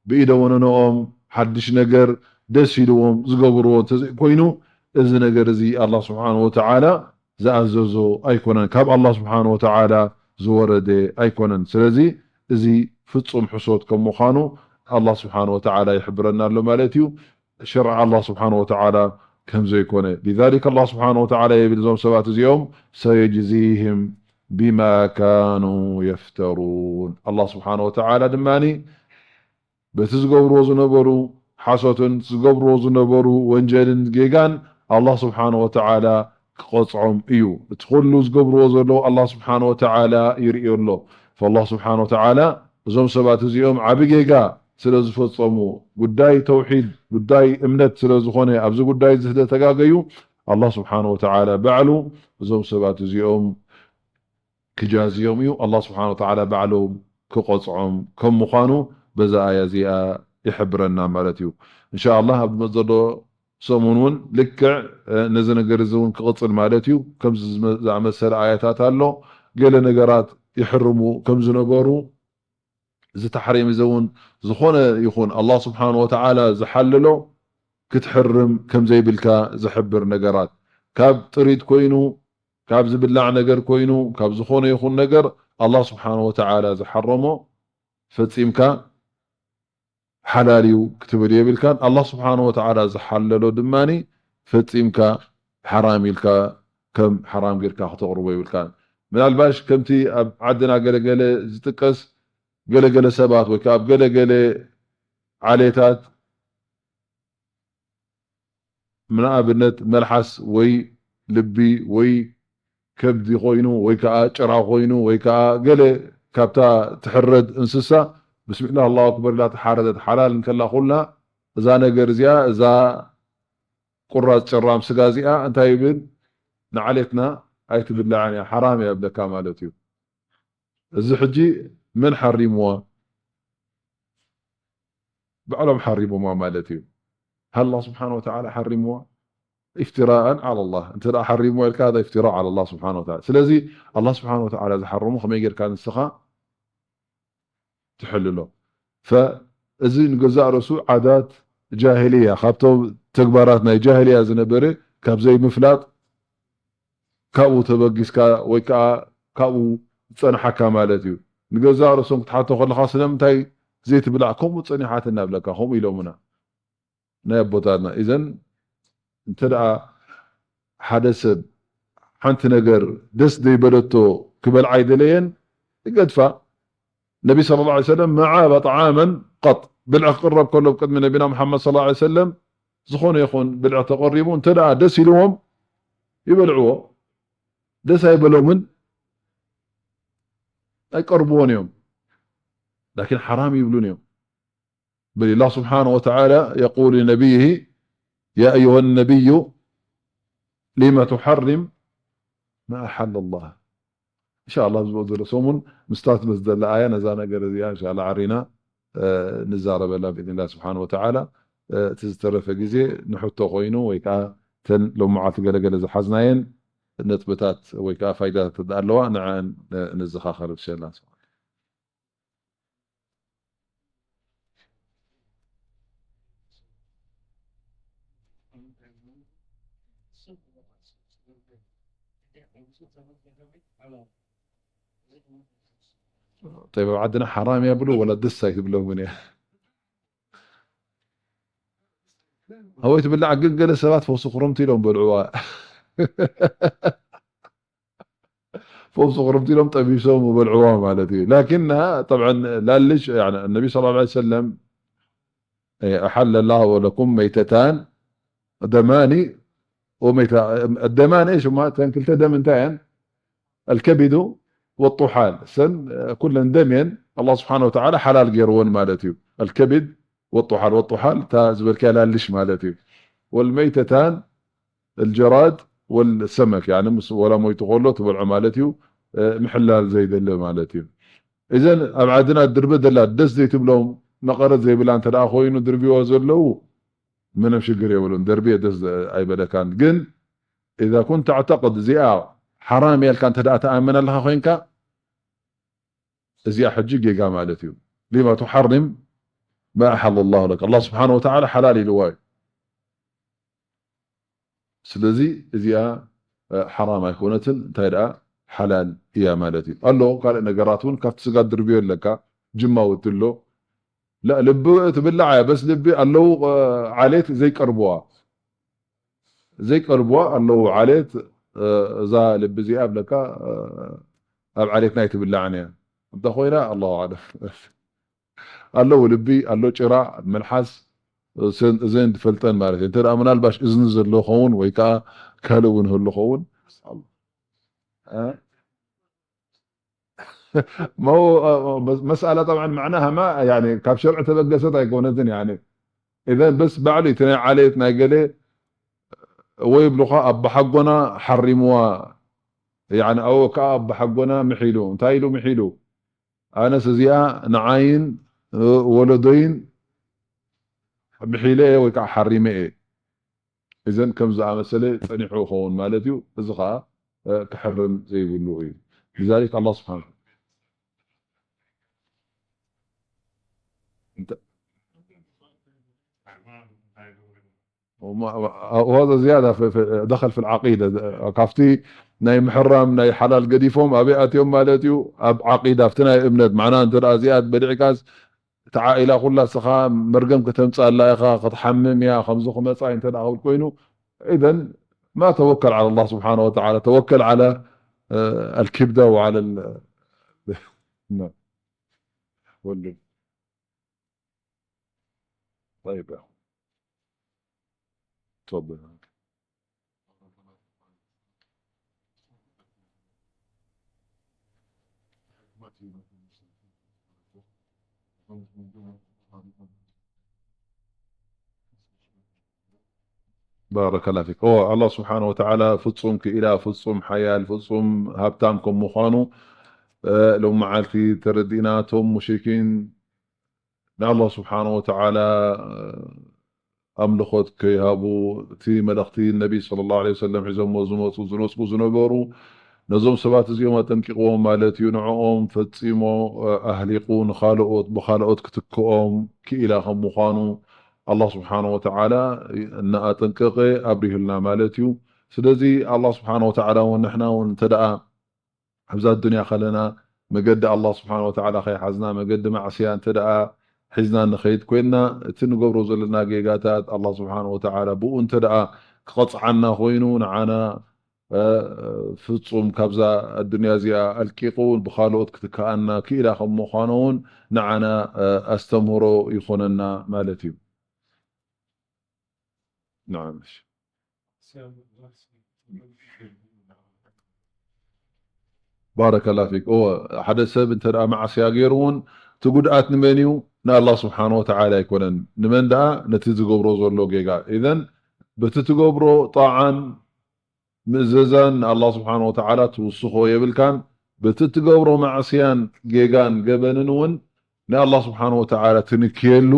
ብኢደ ወነነኦም ሓድሽ ነገር ደስ ኢልዎም ዝገብርዎ እንተዘይኮይኑ እዚ ነገር እዚ ኣላህ ስብሓነ ወተዓላ ዝኣዘዞ ኣይኮነን፣ ካብ ኣላህ ስብሓነ ወተዓላ ዝወረደ ኣይኮነን። ስለዚ እዚ ፍጹም ሕሶት ከም ምዃኑ ኣላህ ስብሓነ ወተዓላ ይሕብረና ኣሎ ማለት እዩ። ሸርዓ ኣላህ ስብሓነ ወተዓላ ከም ዘይኮነ። لذلك ኣላህ ስብሓነ ወተዓላ ይብል እዞም ሰባት እዚኦም سيجزيهم بما كانوا يفترون ኣላህ ስብሓነ ወተዓላ ድማ በቲ ዝገብርዎ ዝነበሩ ሓሶትን ዝገብርዎ ዝነበሩ ወንጀልን ጌጋን ኣላህ ስብሓነ ወተዓላ ክቐፅዖም እዩ። እቲ ኩሉ ዝገብርዎ ዘለዉ ኣላህ ስብሓነ ወተዓላ ይርእዮ ኣሎ። ፈላህ ስብሓነ ወተዓላ እዞም ሰባት እዚኦም ዓቢ ጌጋ ስለ ዝፈጸሙ፣ ጉዳይ ተውሒድ፣ ጉዳይ እምነት ስለ ዝኾነ፣ ኣብዚ ጉዳይ እዚ ስለ ተጋገዩ፣ ኣላህ ስብሓነ ወተዓላ ባዕሉ እዞም ሰባት እዚኦም ክጃዝዮም እዩ። ኣላህ ስብሓነ ወተዓላ ባዕሉ ክቐጽዖም ከም ምዃኑ በዛ ኣያ እዚኣ ይሕብረና ማለት እዩ። እንሻ ኣላህ ኣብ ዝመጽእ ዘሎ ሰሙን እውን ልክዕ፣ እ፣ ነዚ ነገር እዚ እውን ክቕጽል ማለት እዩ። ከምዚ ዝመ-፣ ዝኣመሰለ ኣያታት ኣሎ። ገለ ነገራት ይሕርሙ ከም ዝነበሩ፣ እዚ ተሕሪም እዚ እውን ዝኾነ ይኹን ኣላህ ስብሓነ ወተዓላ ዝሓለሎ ክትሕርም ከም ዘይብልካ ዝሕብር ነገራት፣ ካብ ጥሪት ኮይኑ፣ ካብ ዝብላዕ ነገር ኮይኑ፣ ካብ ዝኾነ ይኹን ነገር ኣላህ ስብሓነ ወተዓላ ዝሓረሞ ፈጺምካ ሓላል እዩ ክትብል የብልካን። ኣላህ ስብሓነ ወተዓላ ዝሓለሎ ድማ ፈጺምካ ሓራም ኢልካ ከም ሓራም ጌርካ ክተቕርቦ የብልካን። ምናልባሽ ከምቲ ኣብ ዓድና ገለገለ ዝጥቀስ ገለገለ ሰባት ወይ ከዓ ኣብ ገለገለ ዓሌታት ንኣብነት መልሓስ ወይ ልቢ ወይ ከብዲ ኮይኑ ወይ ከዓ ጭራ ኮይኑ ወይ ከዓ ገለ ካብታ ትሕረድ እንስሳ ብስሚላህ ኣላሁ ኣክበር ኢላ ተሓረደት ሓላል እንከላ ኩላ እዛ ነገር እዚኣ እዛ ቁራፅ ጭራም ስጋ እዚኣ እንታይ ይብል ንዓሌትና ኣይትብላዕን እያ ሓራም እያ ይብለካ ማለት እዩ። እዚ ሕጂ መን ሓሪምዋ? ባዕሎም ሓሪሞማ ማለት እዩ። ኣላህ ስብሓን ወተዓላ ሓሪምዋ ኢፍትራኣን ዓላ ላህ እንተ ደኣ ሓሪምዋ ኢልካ ሃዛ ኢፍትራ ዓላ ላህ ስብሓን ወተዓላ። ስለዚ ኣላህ ስብሓን ወተዓላ ዝሓረሙ ከመይ ጌርካ ንስኻ ትሕልሎ? ፈእዚ ንገዛእ ርእሱ ዓዳት ጃሂልያ ካብቶም ተግባራት ናይ ጃሂልያ ዝነበረ ካብ ዘይምፍላጥ ካብኡ ተበጊስካ ወይ ከዓ ካብኡ ዝፀንሓካ ማለት እዩ። ንገዛእ ርእሶም ክትሓቶ ከለካ ስለምንታይ ዘይትብላዕ ከምኡ ፀኒሓት እናብለካ ከምኡ ኢሎምና ናይ ኣቦታትና። ኢዘን እንተ ደኣ ሓደ ሰብ ሓንቲ ነገር ደስ ዘይበለቶ ክበልዓ ኣይደለየን ይገድፋ። ነቢ صلى الله عليه وسلم ما عاب طعاما قط ብልዒ ክቕረብ ከሎ ቅድሚ ነቢና መሓመድ صلى الله عليه وسلم ዝኾነ ይኹን ብልዒ ተቐሪቡ እንተ ደኣ ደስ ኢልዎም ይበልዕዎ፣ ደስ ኣይበሎምን ኣይቀርብዎን እዮም። ላኪን ሓራም ይብሉን እዮም። بل الله سبحانه وتعالى يقول لنبيه يا أيها النبي لم تحرم ما أحل الله እንሻላ ኣብዚ ዘሎ ሰሙን ምስታት ምስ ዘለኣያ ነዛ ነገር እዚኣ እንሻላ ዓሪና ንዛረበላ ብኢዝኒላህ ስብሓን ወተዓላ። እቲ ዝተረፈ ግዜ ንሕቶ ኮይኑ ወይ ከዓ ተን ሎም መዓልቲ ገለገለ ዝሓዝናየን ነጥብታት ወይ ከዓ ፋይዳታት ኣለዋ ንዐን ንዘኻኸር ብሸላ طيب ኣብ ዓድና ሓራም እያ ብሉ ወላ ደስ ኣይትብለምን እያ። ኣወይ ትብላዕ ግን ገለ ሰባት ፈውሲ ክረምቲ ኢሎም በልዕዋ። ፈውሲ ክረምቲ ኢሎም ጠቢሶም በልዕዋ ማለት እዩ። ላኪን طبعا ላልሽ يعني النبي صلى الله عليه وسلم أحل الله لكم ميتتان دمان وميتة الدمان ايش هما؟ تنكلت دم انتين الكبد والطحال سن كلن دمين الله سبحانه وتعالى حلال جيرون مالتي الكبد والطحال والطحال تا زبل كلالش مالتي والميتتان الجراد والسمك يعني ምስ ወላ ሞይቱ ከሎ ትበልዖ ማለት እዩ። ምሕላል ዘይደለ ማለት እዩ። እዘን ኣብ ዓድና ድርበ ደላ ደስ ዘይትብሎም መቐረት ዘይብላ እንተ ደኣ ኮይኑ ድርብዎ ዘለዉ ምንም ሽግር የብሉን። ደርብየ ደስ ኣይበለካን። ግን إذا كنت تعتقد እዚኣ ሓራም እያ ኢልካ እንተ ደኣ ትኣምን ኣለኻ ኮይንካ እዚኣ ሕጂ ጌጋ ማለት እዩ። لما تحرم ما أحل الله لك الله سبحانه وتعالى ሓላል ኢልዋ እዩ። ስለዚ እዚኣ ሓራም ኣይኮነትን እንታይ ደኣ ሓላል እያ ማለት እዩ። ኣሎ ካልእ ነገራት እውን ካብቲ ስጋ ድርብዮ ኣለካ ጅማውቲ ኣሎ لا ልቢ ትብላዕ እያ በስ ልቢ ኣለዉ ዓሌት ዘይቀርብዋ ዘይቀርብዋ ኣለዉ ዓሌት እዛ ልቢ እዚኣ ብለካ ኣብ ዓሌትና ኣይትብላዕን እያ እንተ ኮይና ኣላሁ ኣዕለም ኣለዉ ልቢ ኣሎ ጭራ መልሓስ እዘን ዝፈልጠን ማለት እዩ እንተ ምናልባሽ እዝኒ ዘሎ ኸውን ወይ ከዓ ካልእ እውን ህሉ ኸውን መስኣላ طبعا معناها ما يعني ካብ ሸርዒ ተበገሰት ኣይኮነትን يعني إذا بس ባዕሉ እቲ ናይ ዓሌት ናይ ገሌ ወይ ይብሉኻ ኣባሓጎና ሓሪምዋ يعني ኣዎ ከዓ ኣባሓጎና ምሒሉ እንታይ ኢሉ ምሒሉ ኣነስ እዚኣ ንዓይን ወለዶይን ምሒለ እየ ወይ ከዓ ሓሪመ እየ እዘን ከም ዝኣመሰለ ጸኒሑ ይኸውን ማለት እዩ። እዚ ኸዓ ክሕርም ዘይብሉ እዩ። لذلك الله سبحانه وهذا زيادة في دخل في العقيدة ካብቲ ናይ ምሕራም ናይ ሓላል ገዲፎም ኣበይ ኣትዮም ማለት እዩ ኣብ ዓቂዳ ኣብቲ ናይ እምነት ማዕና እንተ እዚኣ በሊዕካስ እቲ ዓኢላ ኩላ እስኻ መርገም ከተምፅኣላ ኢኻ ክትሓምም እያ ከምዚ ክመፃ እንተ ክብል ኮይኑ إذن ما توكل على الله سبحانه وتعالى توكل على الكبدة وعلى ال... طيب تفضل ባረከላ ፊክ ኦ ኣላህ ስብሓን ወተዓላ ፍፁም ክኢላ ፍፁም ሓያል ፍፁም ሃብታም ከም ምዃኑ ሎም መዓልቲ ተረዲእና እቶም ሙሽሪኪን ንኣላህ ስብሓን ወተዓላ ኣምልኾት ከይሃቡ እቲ መለኽቲ ነቢ صلى الله عليه وسلم ሒዞሞ ዝመፁ ዝነፅጉ ዝነበሩ ነዞም ሰባት እዚኦም ኣጠንቂቕዎም ማለት እዩ። ንዕኦም ፈፂሞ ኣህሊቑ ንኻልኦት ብኻልኦት ክትክኦም ክኢላ ከም ምዃኑ ኣላህ ስብሓን ወተዓላ እናኣጠንቀቐ ኣብሪሁልና ማለት እዩ። ስለዚ ኣላህ ስብሓን ወተዓላ እውን ንሕና እውን እንተ ደኣ ኣብዛ ኣዱንያ ከለና መገዲ ኣላህ ስብሓን ወተዓላ ከይሓዝና መገዲ ማዕስያ እንተ ደኣ ሒዝና ንኸይድ ኮይንና እቲ ንገብሮ ዘለና ጌጋታት ኣላህ ስብሓን ወተዓላ ብኡ እንተ ደኣ ክቐፅዓና ኮይኑ ንዓና ፍፁም ካብዛ ኣዱንያ እዚኣ ኣልቂቑ ብኻልኦት ክትከኣና ክኢላ ከም ምዃኑ እውን ንዓና ኣስተምህሮ ይኾነና ማለት እዩ። نعم ባረከላ ፊክ እወ ሓደ ሰብ እንተ ደኣ ማዕስያ ገይሩ እውን እቲ ጉድኣት ንመን እዩ ንኣላህ ስብሓን ወተዓላ ኣይኮነን ንመን ደኣ ነቲ ዝገብሮ ዘሎ ጌጋ ኢዘን በቲ ትገብሮ ጣዓን ምእዘዛን ንኣላህ ስብሓን ወተዓላ ትውስኾ የብልካን በቲ እትገብሮ ማዕስያን ጌጋን ገበንን እውን ንኣላህ ስብሓን ወተዓላ ትንክየሉ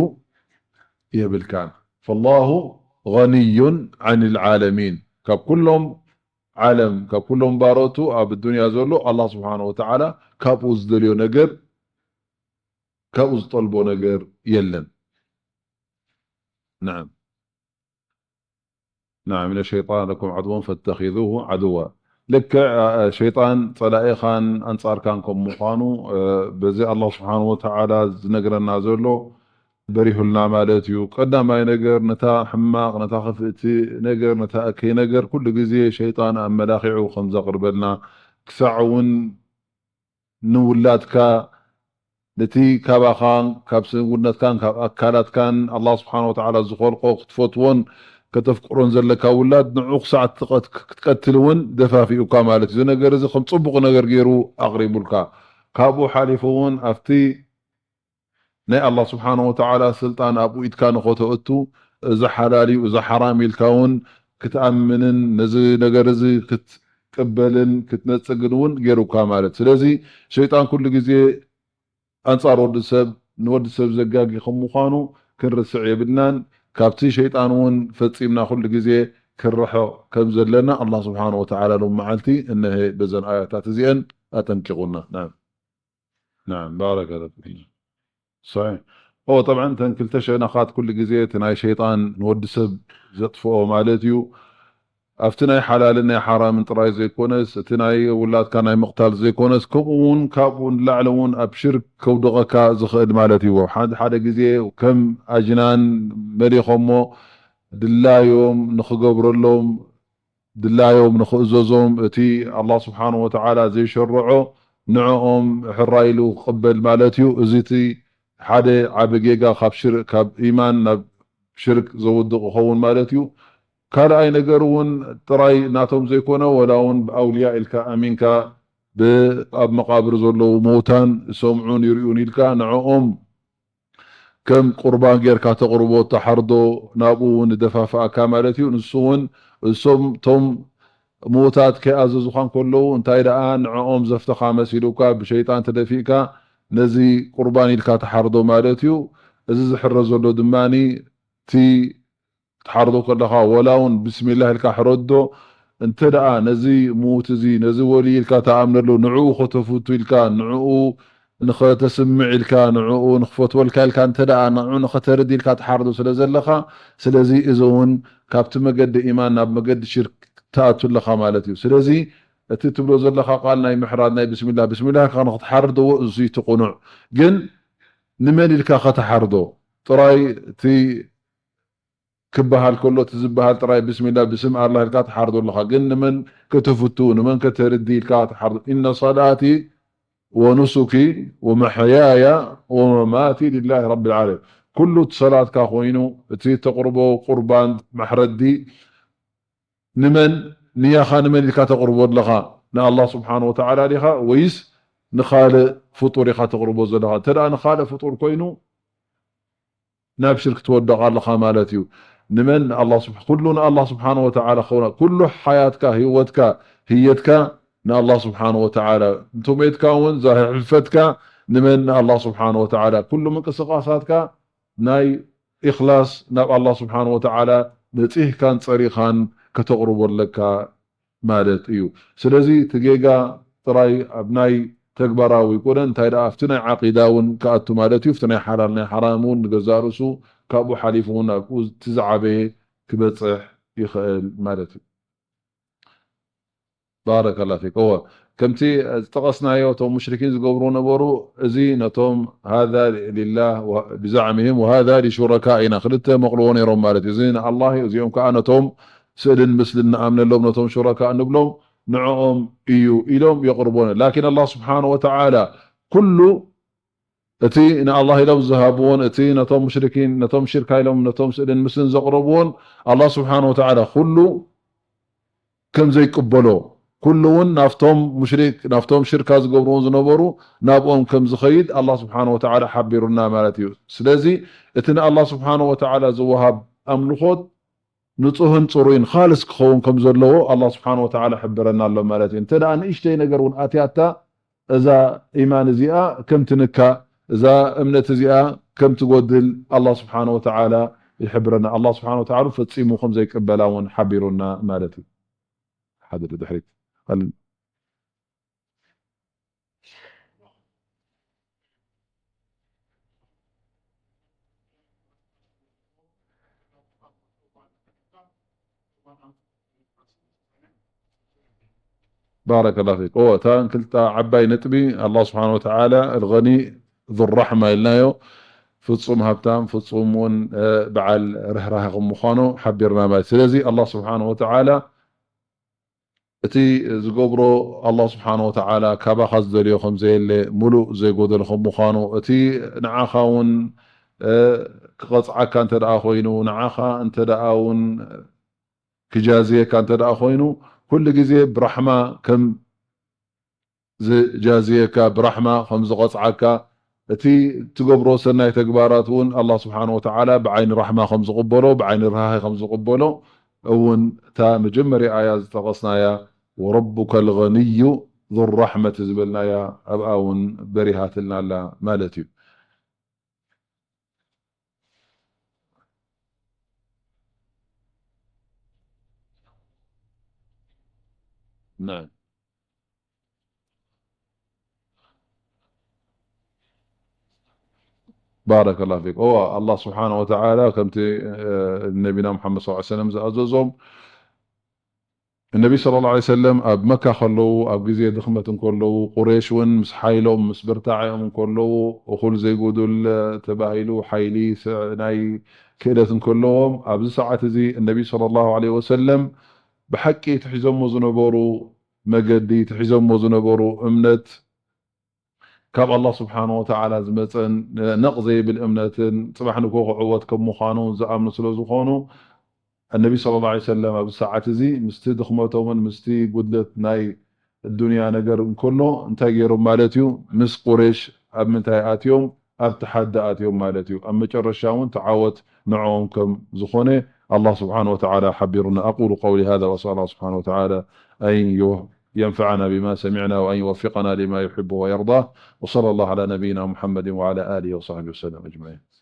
የብልካን። ፈላሁ ገኒዩን ዓን ልዓለሚን፣ ካብ ኩሎም ዓለም፣ ካብ ኩሎም ባሮቱ ኣብ ዱንያ ዘሎ ኣላህ ስብሓን ወተዓላ ካብኡ ዝደልዮ ነገር፣ ካብኡ ዝጠልቦ ነገር የለን። ናዓም። ናዓም፣ ኢነ ሸይጣን ለኩም ዓድወን ፈተኺዙሁ ዓድዋ። ልክዕ ሸይጣን ጸላኢኻን ኣንጻርካን ከም ምዃኑ በዚ ኣላህ ስብሓን ወተዓላ ዝነግረና ዘሎ በሪሁልና ማለት እዩ። ቀዳማይ ነገር ነታ ሕማቕ፣ ነታ ክፍእቲ ነገር፣ ነታ እከይ ነገር ኩሉ ግዜ ሸይጣን ኣመላኺዑ ከም ዘቕርበልና ክሳዕ እውን ንውላድካ፣ ነቲ ካባኻን ካብ ሰውነትካን ካብ ኣካላትካን ኣላህ ስብሓን ወተዓላ ዝኸልቆ ክትፈትዎን ከተፍቅሮን ዘለካ ውላድ ንዑ ክሳዕ ክትቀት-፣ ክትቀትል እውን ደፋፊኡካ ማለት እዩ። እዚ ነገር እዚ ከም ጽቡቕ ነገር ገይሩ ኣቕሪቡልካ። ካብኡ ሓሊፉ እውን ኣብቲ ናይ ኣላህ ስብሓን ወተዓላ ስልጣን ኣብኡ ኢድካ ንኸተእቱ፣ እዚ ሓላል እዩ፣ እዚ ሓራም ኢልካ እውን ክትኣምንን ነዚ ነገር እዚ ክትቅበልን ክትነጽግን እውን ገይሩካ ማለት። ስለዚ ሸይጣን ኩሉ ግዜ ኣንጻር ወዲ ሰብ፣ ንወዲ ሰብ ዘጋጊ ከም ምዃኑ ክንርስዕ የብልናን። ካብቲ ሸይጣን እውን ፈጺምና ኩሉ ግዜ ክንርሕቕ ከም ዘለና ኣላህ ስብሓን ወተዓላ ሎም መዓልቲ እነሀ በዘን ኣያታት እዚአን ኣጠንቂቑና። ናም። ናም፣ ባረከ ፊክ። ሰሒሕ። ኦ፣ ጠብዓን እተን ክልተ ሸነኻት ኩሉ ግዜ እቲ ናይ ሸይጣን ንወዲ ሰብ ዘጥፍኦ ማለት እዩ። ኣብቲ ናይ ሓላልን ናይ ሓራምን ጥራይ ዘይኮነስ፣ እቲ ናይ ውላድካ ናይ ምቕታል ዘይኮነስ፣ ከምኡ እውን ካብኡ ንላዕሊ እውን ኣብ ሽርክ ከውድቐካ ዝኽእል ማለት እዩ። ሓደ፣ ሓደ ግዜ ከም ኣጅናን መሊኾሞ ድላዮም ንኽገብረሎም ድላዮም ንኽእዘዞም፣ እቲ ኣላህ ስብሓን ወተዓላ ዘይሸርዖ ንዕኦም ሕራይ ኢሉ ክቕበል ማለት እዩ። እዚ እቲ ሓደ ዓቢ ጌጋ ካብ ሽር-፣ ካብ ኢማን ናብ ሽርክ ዘውድቕ ይኸውን ማለት እዩ። ካልኣይ ነገር እውን ጥራይ ናቶም ዘይኮነ፣ ወላ እውን ብኣውልያ ኢልካ ኣሚንካ፣ ብ-፣ ኣብ መቓብር ዘለዉ መውታን ይሰምዑን ይርእዩን ኢልካ ንዕኦም ከም ቁርባን ጌርካ ተቕርቦ፣ ተሓርዶ፣ ናብኡ እውን ደፋፍኣካ ማለት እዩ። ንሱ እውን እሶም፣ እቶም ምዉታት ከይኣዘዙኻ እንከለዉ፣ እንታይ ደኣ ንዕኦም ዘፍተኻ መሲሉካ፣ ብሸይጣን ተደፊእካ፣ ነዚ ቁርባን ኢልካ ትሓርዶ ማለት እዩ። እዚ ዝሕረድ ዘሎ ድማኒ፣ እቲ ትሓርዶ ከለኻ፣ ወላ እውን ብስሚላህ ኢልካ ሕረዶ፣ እንተ ደኣ ነዚ ምዉት እዚ፣ ነዚ ወልይ ኢልካ ትኣምነሉ፣ ንዕኡ ከተፍቱ ኢልካ፣ ንዕኡ ንኸተስምዕ ኢልካ፣ ንዕኡ ንኽፈትወልካ ኢልካ እንተ ደኣ ንዕኡ ንኸተርድ ኢልካ ትሓርዶ ስለ ዘለኻ፣ ስለዚ እዚ እውን ካብቲ መገዲ ኢማን ናብ መገዲ ሽርክ ትኣቱ ኣለኻ ማለት እዩ። ስለዚ እቲ ትብሎ ዘለኻ ቃል ናይ ምሕራድ፣ ናይ ብስሚላህ፣ ብስሚላህ ኢልካ ንኽትሓርድዎ፣ እዚ እቲ ቅኑዕ። ግን ንመን ኢልካ ኸትሓርዶ? ጥራይ እቲ ክበሃል ከሎ፣ እቲ ዝበሃል ጥራይ ብስሚላህ ብስም ኣላህ ኢልካ ትሓርዶ ኣለኻ። ግን ንመን ከተፍቱ፣ ንመን ከተርዲ ኢልካ ትሓርዶ? ኢነ ሰላቲ ወኑሱኪ ወመሕያያ ወመማቲ ሊላሂ ረቢል ዓለሚን። ኩሉ እቲ ሰላትካ ኮይኑ፣ እቲ ተቕርቦ ቁርባን፣ ማሕረዲ፣ ንመን፣ ንያኻ ንመን ኢልካ ተቕርቦ ኣለኻ? ንኣላህ ስብሓን ወተዓላ ዲኻ ወይስ ንኻልእ ፍጡር ኢኻ ተቕርቦ ዘለኻ? እንተ ደኣ ንኻልእ ፍጡር ኮይኑ፣ ናብ ሽርክ ትወድቕ ኣለኻ ማለት እዩ። ንመን? ንኣላህ ስብሓ-፣ ኩሉ ንኣላህ ስብሓን ወተዓላ ክኸውን፣ ኩሉ ሓያትካ፣ ህይወትካ፣ ህየትካ ንኣላህ ስብሓን ወተዓላ። እንተ ሞይትካ እውን፣ እዛ ህልፈትካ ንመን? ንኣላህ ስብሓን ወተዓላ። ኩሉ ምንቅስቓሳትካ ናይ ኢኽላስ ናብ ኣላህ ስብሓን ወተዓላ ነጺህካን ጸሪኻን ከተቕርቦ ኣለካ ማለት እዩ። ስለዚ እቲ ጌጋ ጥራይ ኣብ ናይ ተግባራዊ ይኮነን፣ እንታይ ደኣ ኣብቲ ናይ ዓቂዳ እውን ክኣቱ ማለት እዩ። ኣብቲ ናይ ሓላል ናይ ሓራም እውን ንገዛእ ርእሱ ካብኡ ሓሊፉ እውን ኣብኡ እቲ ዝዓበየ ክበጽሕ ይኽእል ማለት እዩ። ባረከላ ፊክ። እወ፣ ከምቲ ዝጠቐስናዮ እቶም ሙሽሪኪን ዝገብርዎ ነበሩ። እዚ ነቶም ሃዛ ሊላህ ወ-፣ ብዛዕሚሂም ወሃዛ ሊሹረካኢና፣ ክልተ መቕልዎ ነይሮም ማለት እዩ። እዚ ንኣላህ እዩ፣ እዚኦም ከኣ ነቶም ስእልን ምስልን ንኣምነሎም፣ ነቶም ሹረካ እንብሎም ንዕኦም እዩ ኢሎም የቕርቦ። ላኪን ኣላህ ስብሓነ ወተዓላ ኩሉ እቲ ንኣላህ ኢሎም ዝሃብዎን፣ እቲ ነቶም ሙሽሪኪን፣ ነቶም ሽርካ ኢሎም፣ ነቶም ስእልን ምስልን ዘቕረብዎን፣ ኣላህ ስብሓነ ወተዓላ ኩሉ ከም ዘይቅበሎ፣ ኩሉ እውን ናብቶም ሙሽሪክ፣ ናብቶም ሽርካ ዝገብርዎም ዝነበሩ፣ ናብኦም ከም ዝኸይድ ኣላህ ስብሓነ ወተዓላ ሓቢሩና ማለት እዩ። ስለዚ እቲ ንኣላህ ስብሓነ ወተዓላ ዝወሃብ ኣምልኾት ንጹህን ጽሩይን ኻልስ ክኸውን ከም ዘለዎ ኣላህ ስብሓነ ወተዓላ ይሕብረና ኣሎ ማለት እዩ። እንተ ደኣ ንእሽተይ ነገር እውን ኣትያታ፣ እዛ ኢማን እዚኣ ከም ትንካእ፣ እዛ እምነት እዚኣ ከም ትጎድል ኣላህ ስብሓነ ወተዓላ ይሕብረና። ኣላህ ስብሓነ ወተዓላ ፈጺሙ ከም ዘይቅበላ እውን ሓቢሩና ማለት እዩ። ሓደ ድሕሪት። ባረከላሁ ፊክ። እወ፣ እታ ክልተ ዓባይ ነጥቢ፣ ኣላህ ስብሓነ ወተዓላ ኣልገኒ ዙ ራሕማ ኢልናዮ፣ ፍጹም ሃብታም፣ ፍጹም እውን፣ እ፣ በዓል ርህራሄ ከም ምዃኑ ሓቢርና ማለት። ስለዚ ኣላህ ስብሓነ ወተዓላ እቲ ዝገብሮ ኣላህ ስብሓነ ወተዓላ ካባኻ ዝደልዮ ከም ዘየለ፣ ሙሉእ ዘይጎደል ከም ምዃኑ፣ እቲ ንዓኻ እውን፣ እ፣ ክቐጽዓካ እንተ ደኣ ኮይኑ፣ ንዓኻ እንተ ደኣ እውን ክጃዝየካ እንተ ደኣ ኮይኑ፣ ኩሉ ግዜ ብራሕማ ከም ዝጃዝየካ፣ ብራሕማ ከም ዝቐጽዓካ፣ እቲ ትገብሮ ሰናይ ተግባራት እውን ኣላህ ስብሓነ ወተዓላ ብዓይኒ ራሕማ ከም ዝቕበሎ፣ ብዓይኒ ርህራሄ ከም ዝቕበሎ እውን እታ መጀመርያ ኣያ ዝጠቐስናያ ወረቡከ ልገንዩ ዙ ራሕመት ዝበልናያ ኣብኣ እውን በሪሃትልና ኣላ ማለት እዩ። ናም። ባረከላሁ ፊክ። እወ፣ ኣላህ ስብሓነ ወተዓላ ከምቲ፣ እ፣ ነቢና ሙሓመድ ሰለላሁ ዐለይሂ ወሰለም ዝኣዘዞም፣ ነቢ ሰለላሁ ዐለይሂ ወሰለም ኣብ መካ ከለዉ፣ ኣብ ግዜ ድኽመት እንከለዉ፣ ቁሬሽ እውን ምስ ሓይሎም፣ ምስ ብርታዐኦም እንከለዉ፣ እኹል ዘይጎዱል ተባሂሉ፣ ሓይሊ ስ-፣ ናይ ክእለት እንከለዎም፣ ኣብዚ ሰዓት እዚ ነቢ ሰለላሁ ዐለይሂ ወሰለም ብሓቂ እቲ ሒዞሞ ዝነበሩ መገዲ፣ እቲ ሒዞሞ ዝነበሩ እምነት፣ ካብ ኣላህ ስብሓነ ወተዓላ ዝመጸን ነቕ ዘይብል እምነትን ጽባሕ ንግሆ ክዕወት ከም ምዃኑ ዝኣምኑ ስለ ዝኾኑ፣ እነቢ ሰለላሁ ዐለይሂ ወሰለም ኣብዚ ሰዓት እዚ ምስቲ ድኽመቶምን ምስቲ ጉድለት ናይ ዱንያ ነገር እንከሎ እንታይ ገይሮም ማለት እዩ? ምስ ቁሬሽ ኣብ ምንታይ ኣትዮም? ኣብ ተሓዲ ኣትዮም ማለት እዩ። ኣብ መጨረሻ እውን ተዓወት ንዕኦም ከም ዝኾነ ኣላህ ስብሓነ ወተዓላ ሓቢሩና። أقول قولي هذا وأسأل الله سبحانه وتعالى أن يو-، ينفعنا بما سمعنا وأن يوفقنا لما يحبه ويرضاه. وصلى الله على نبينا محمد وعلى آله وصحبه وسلم أجمعين.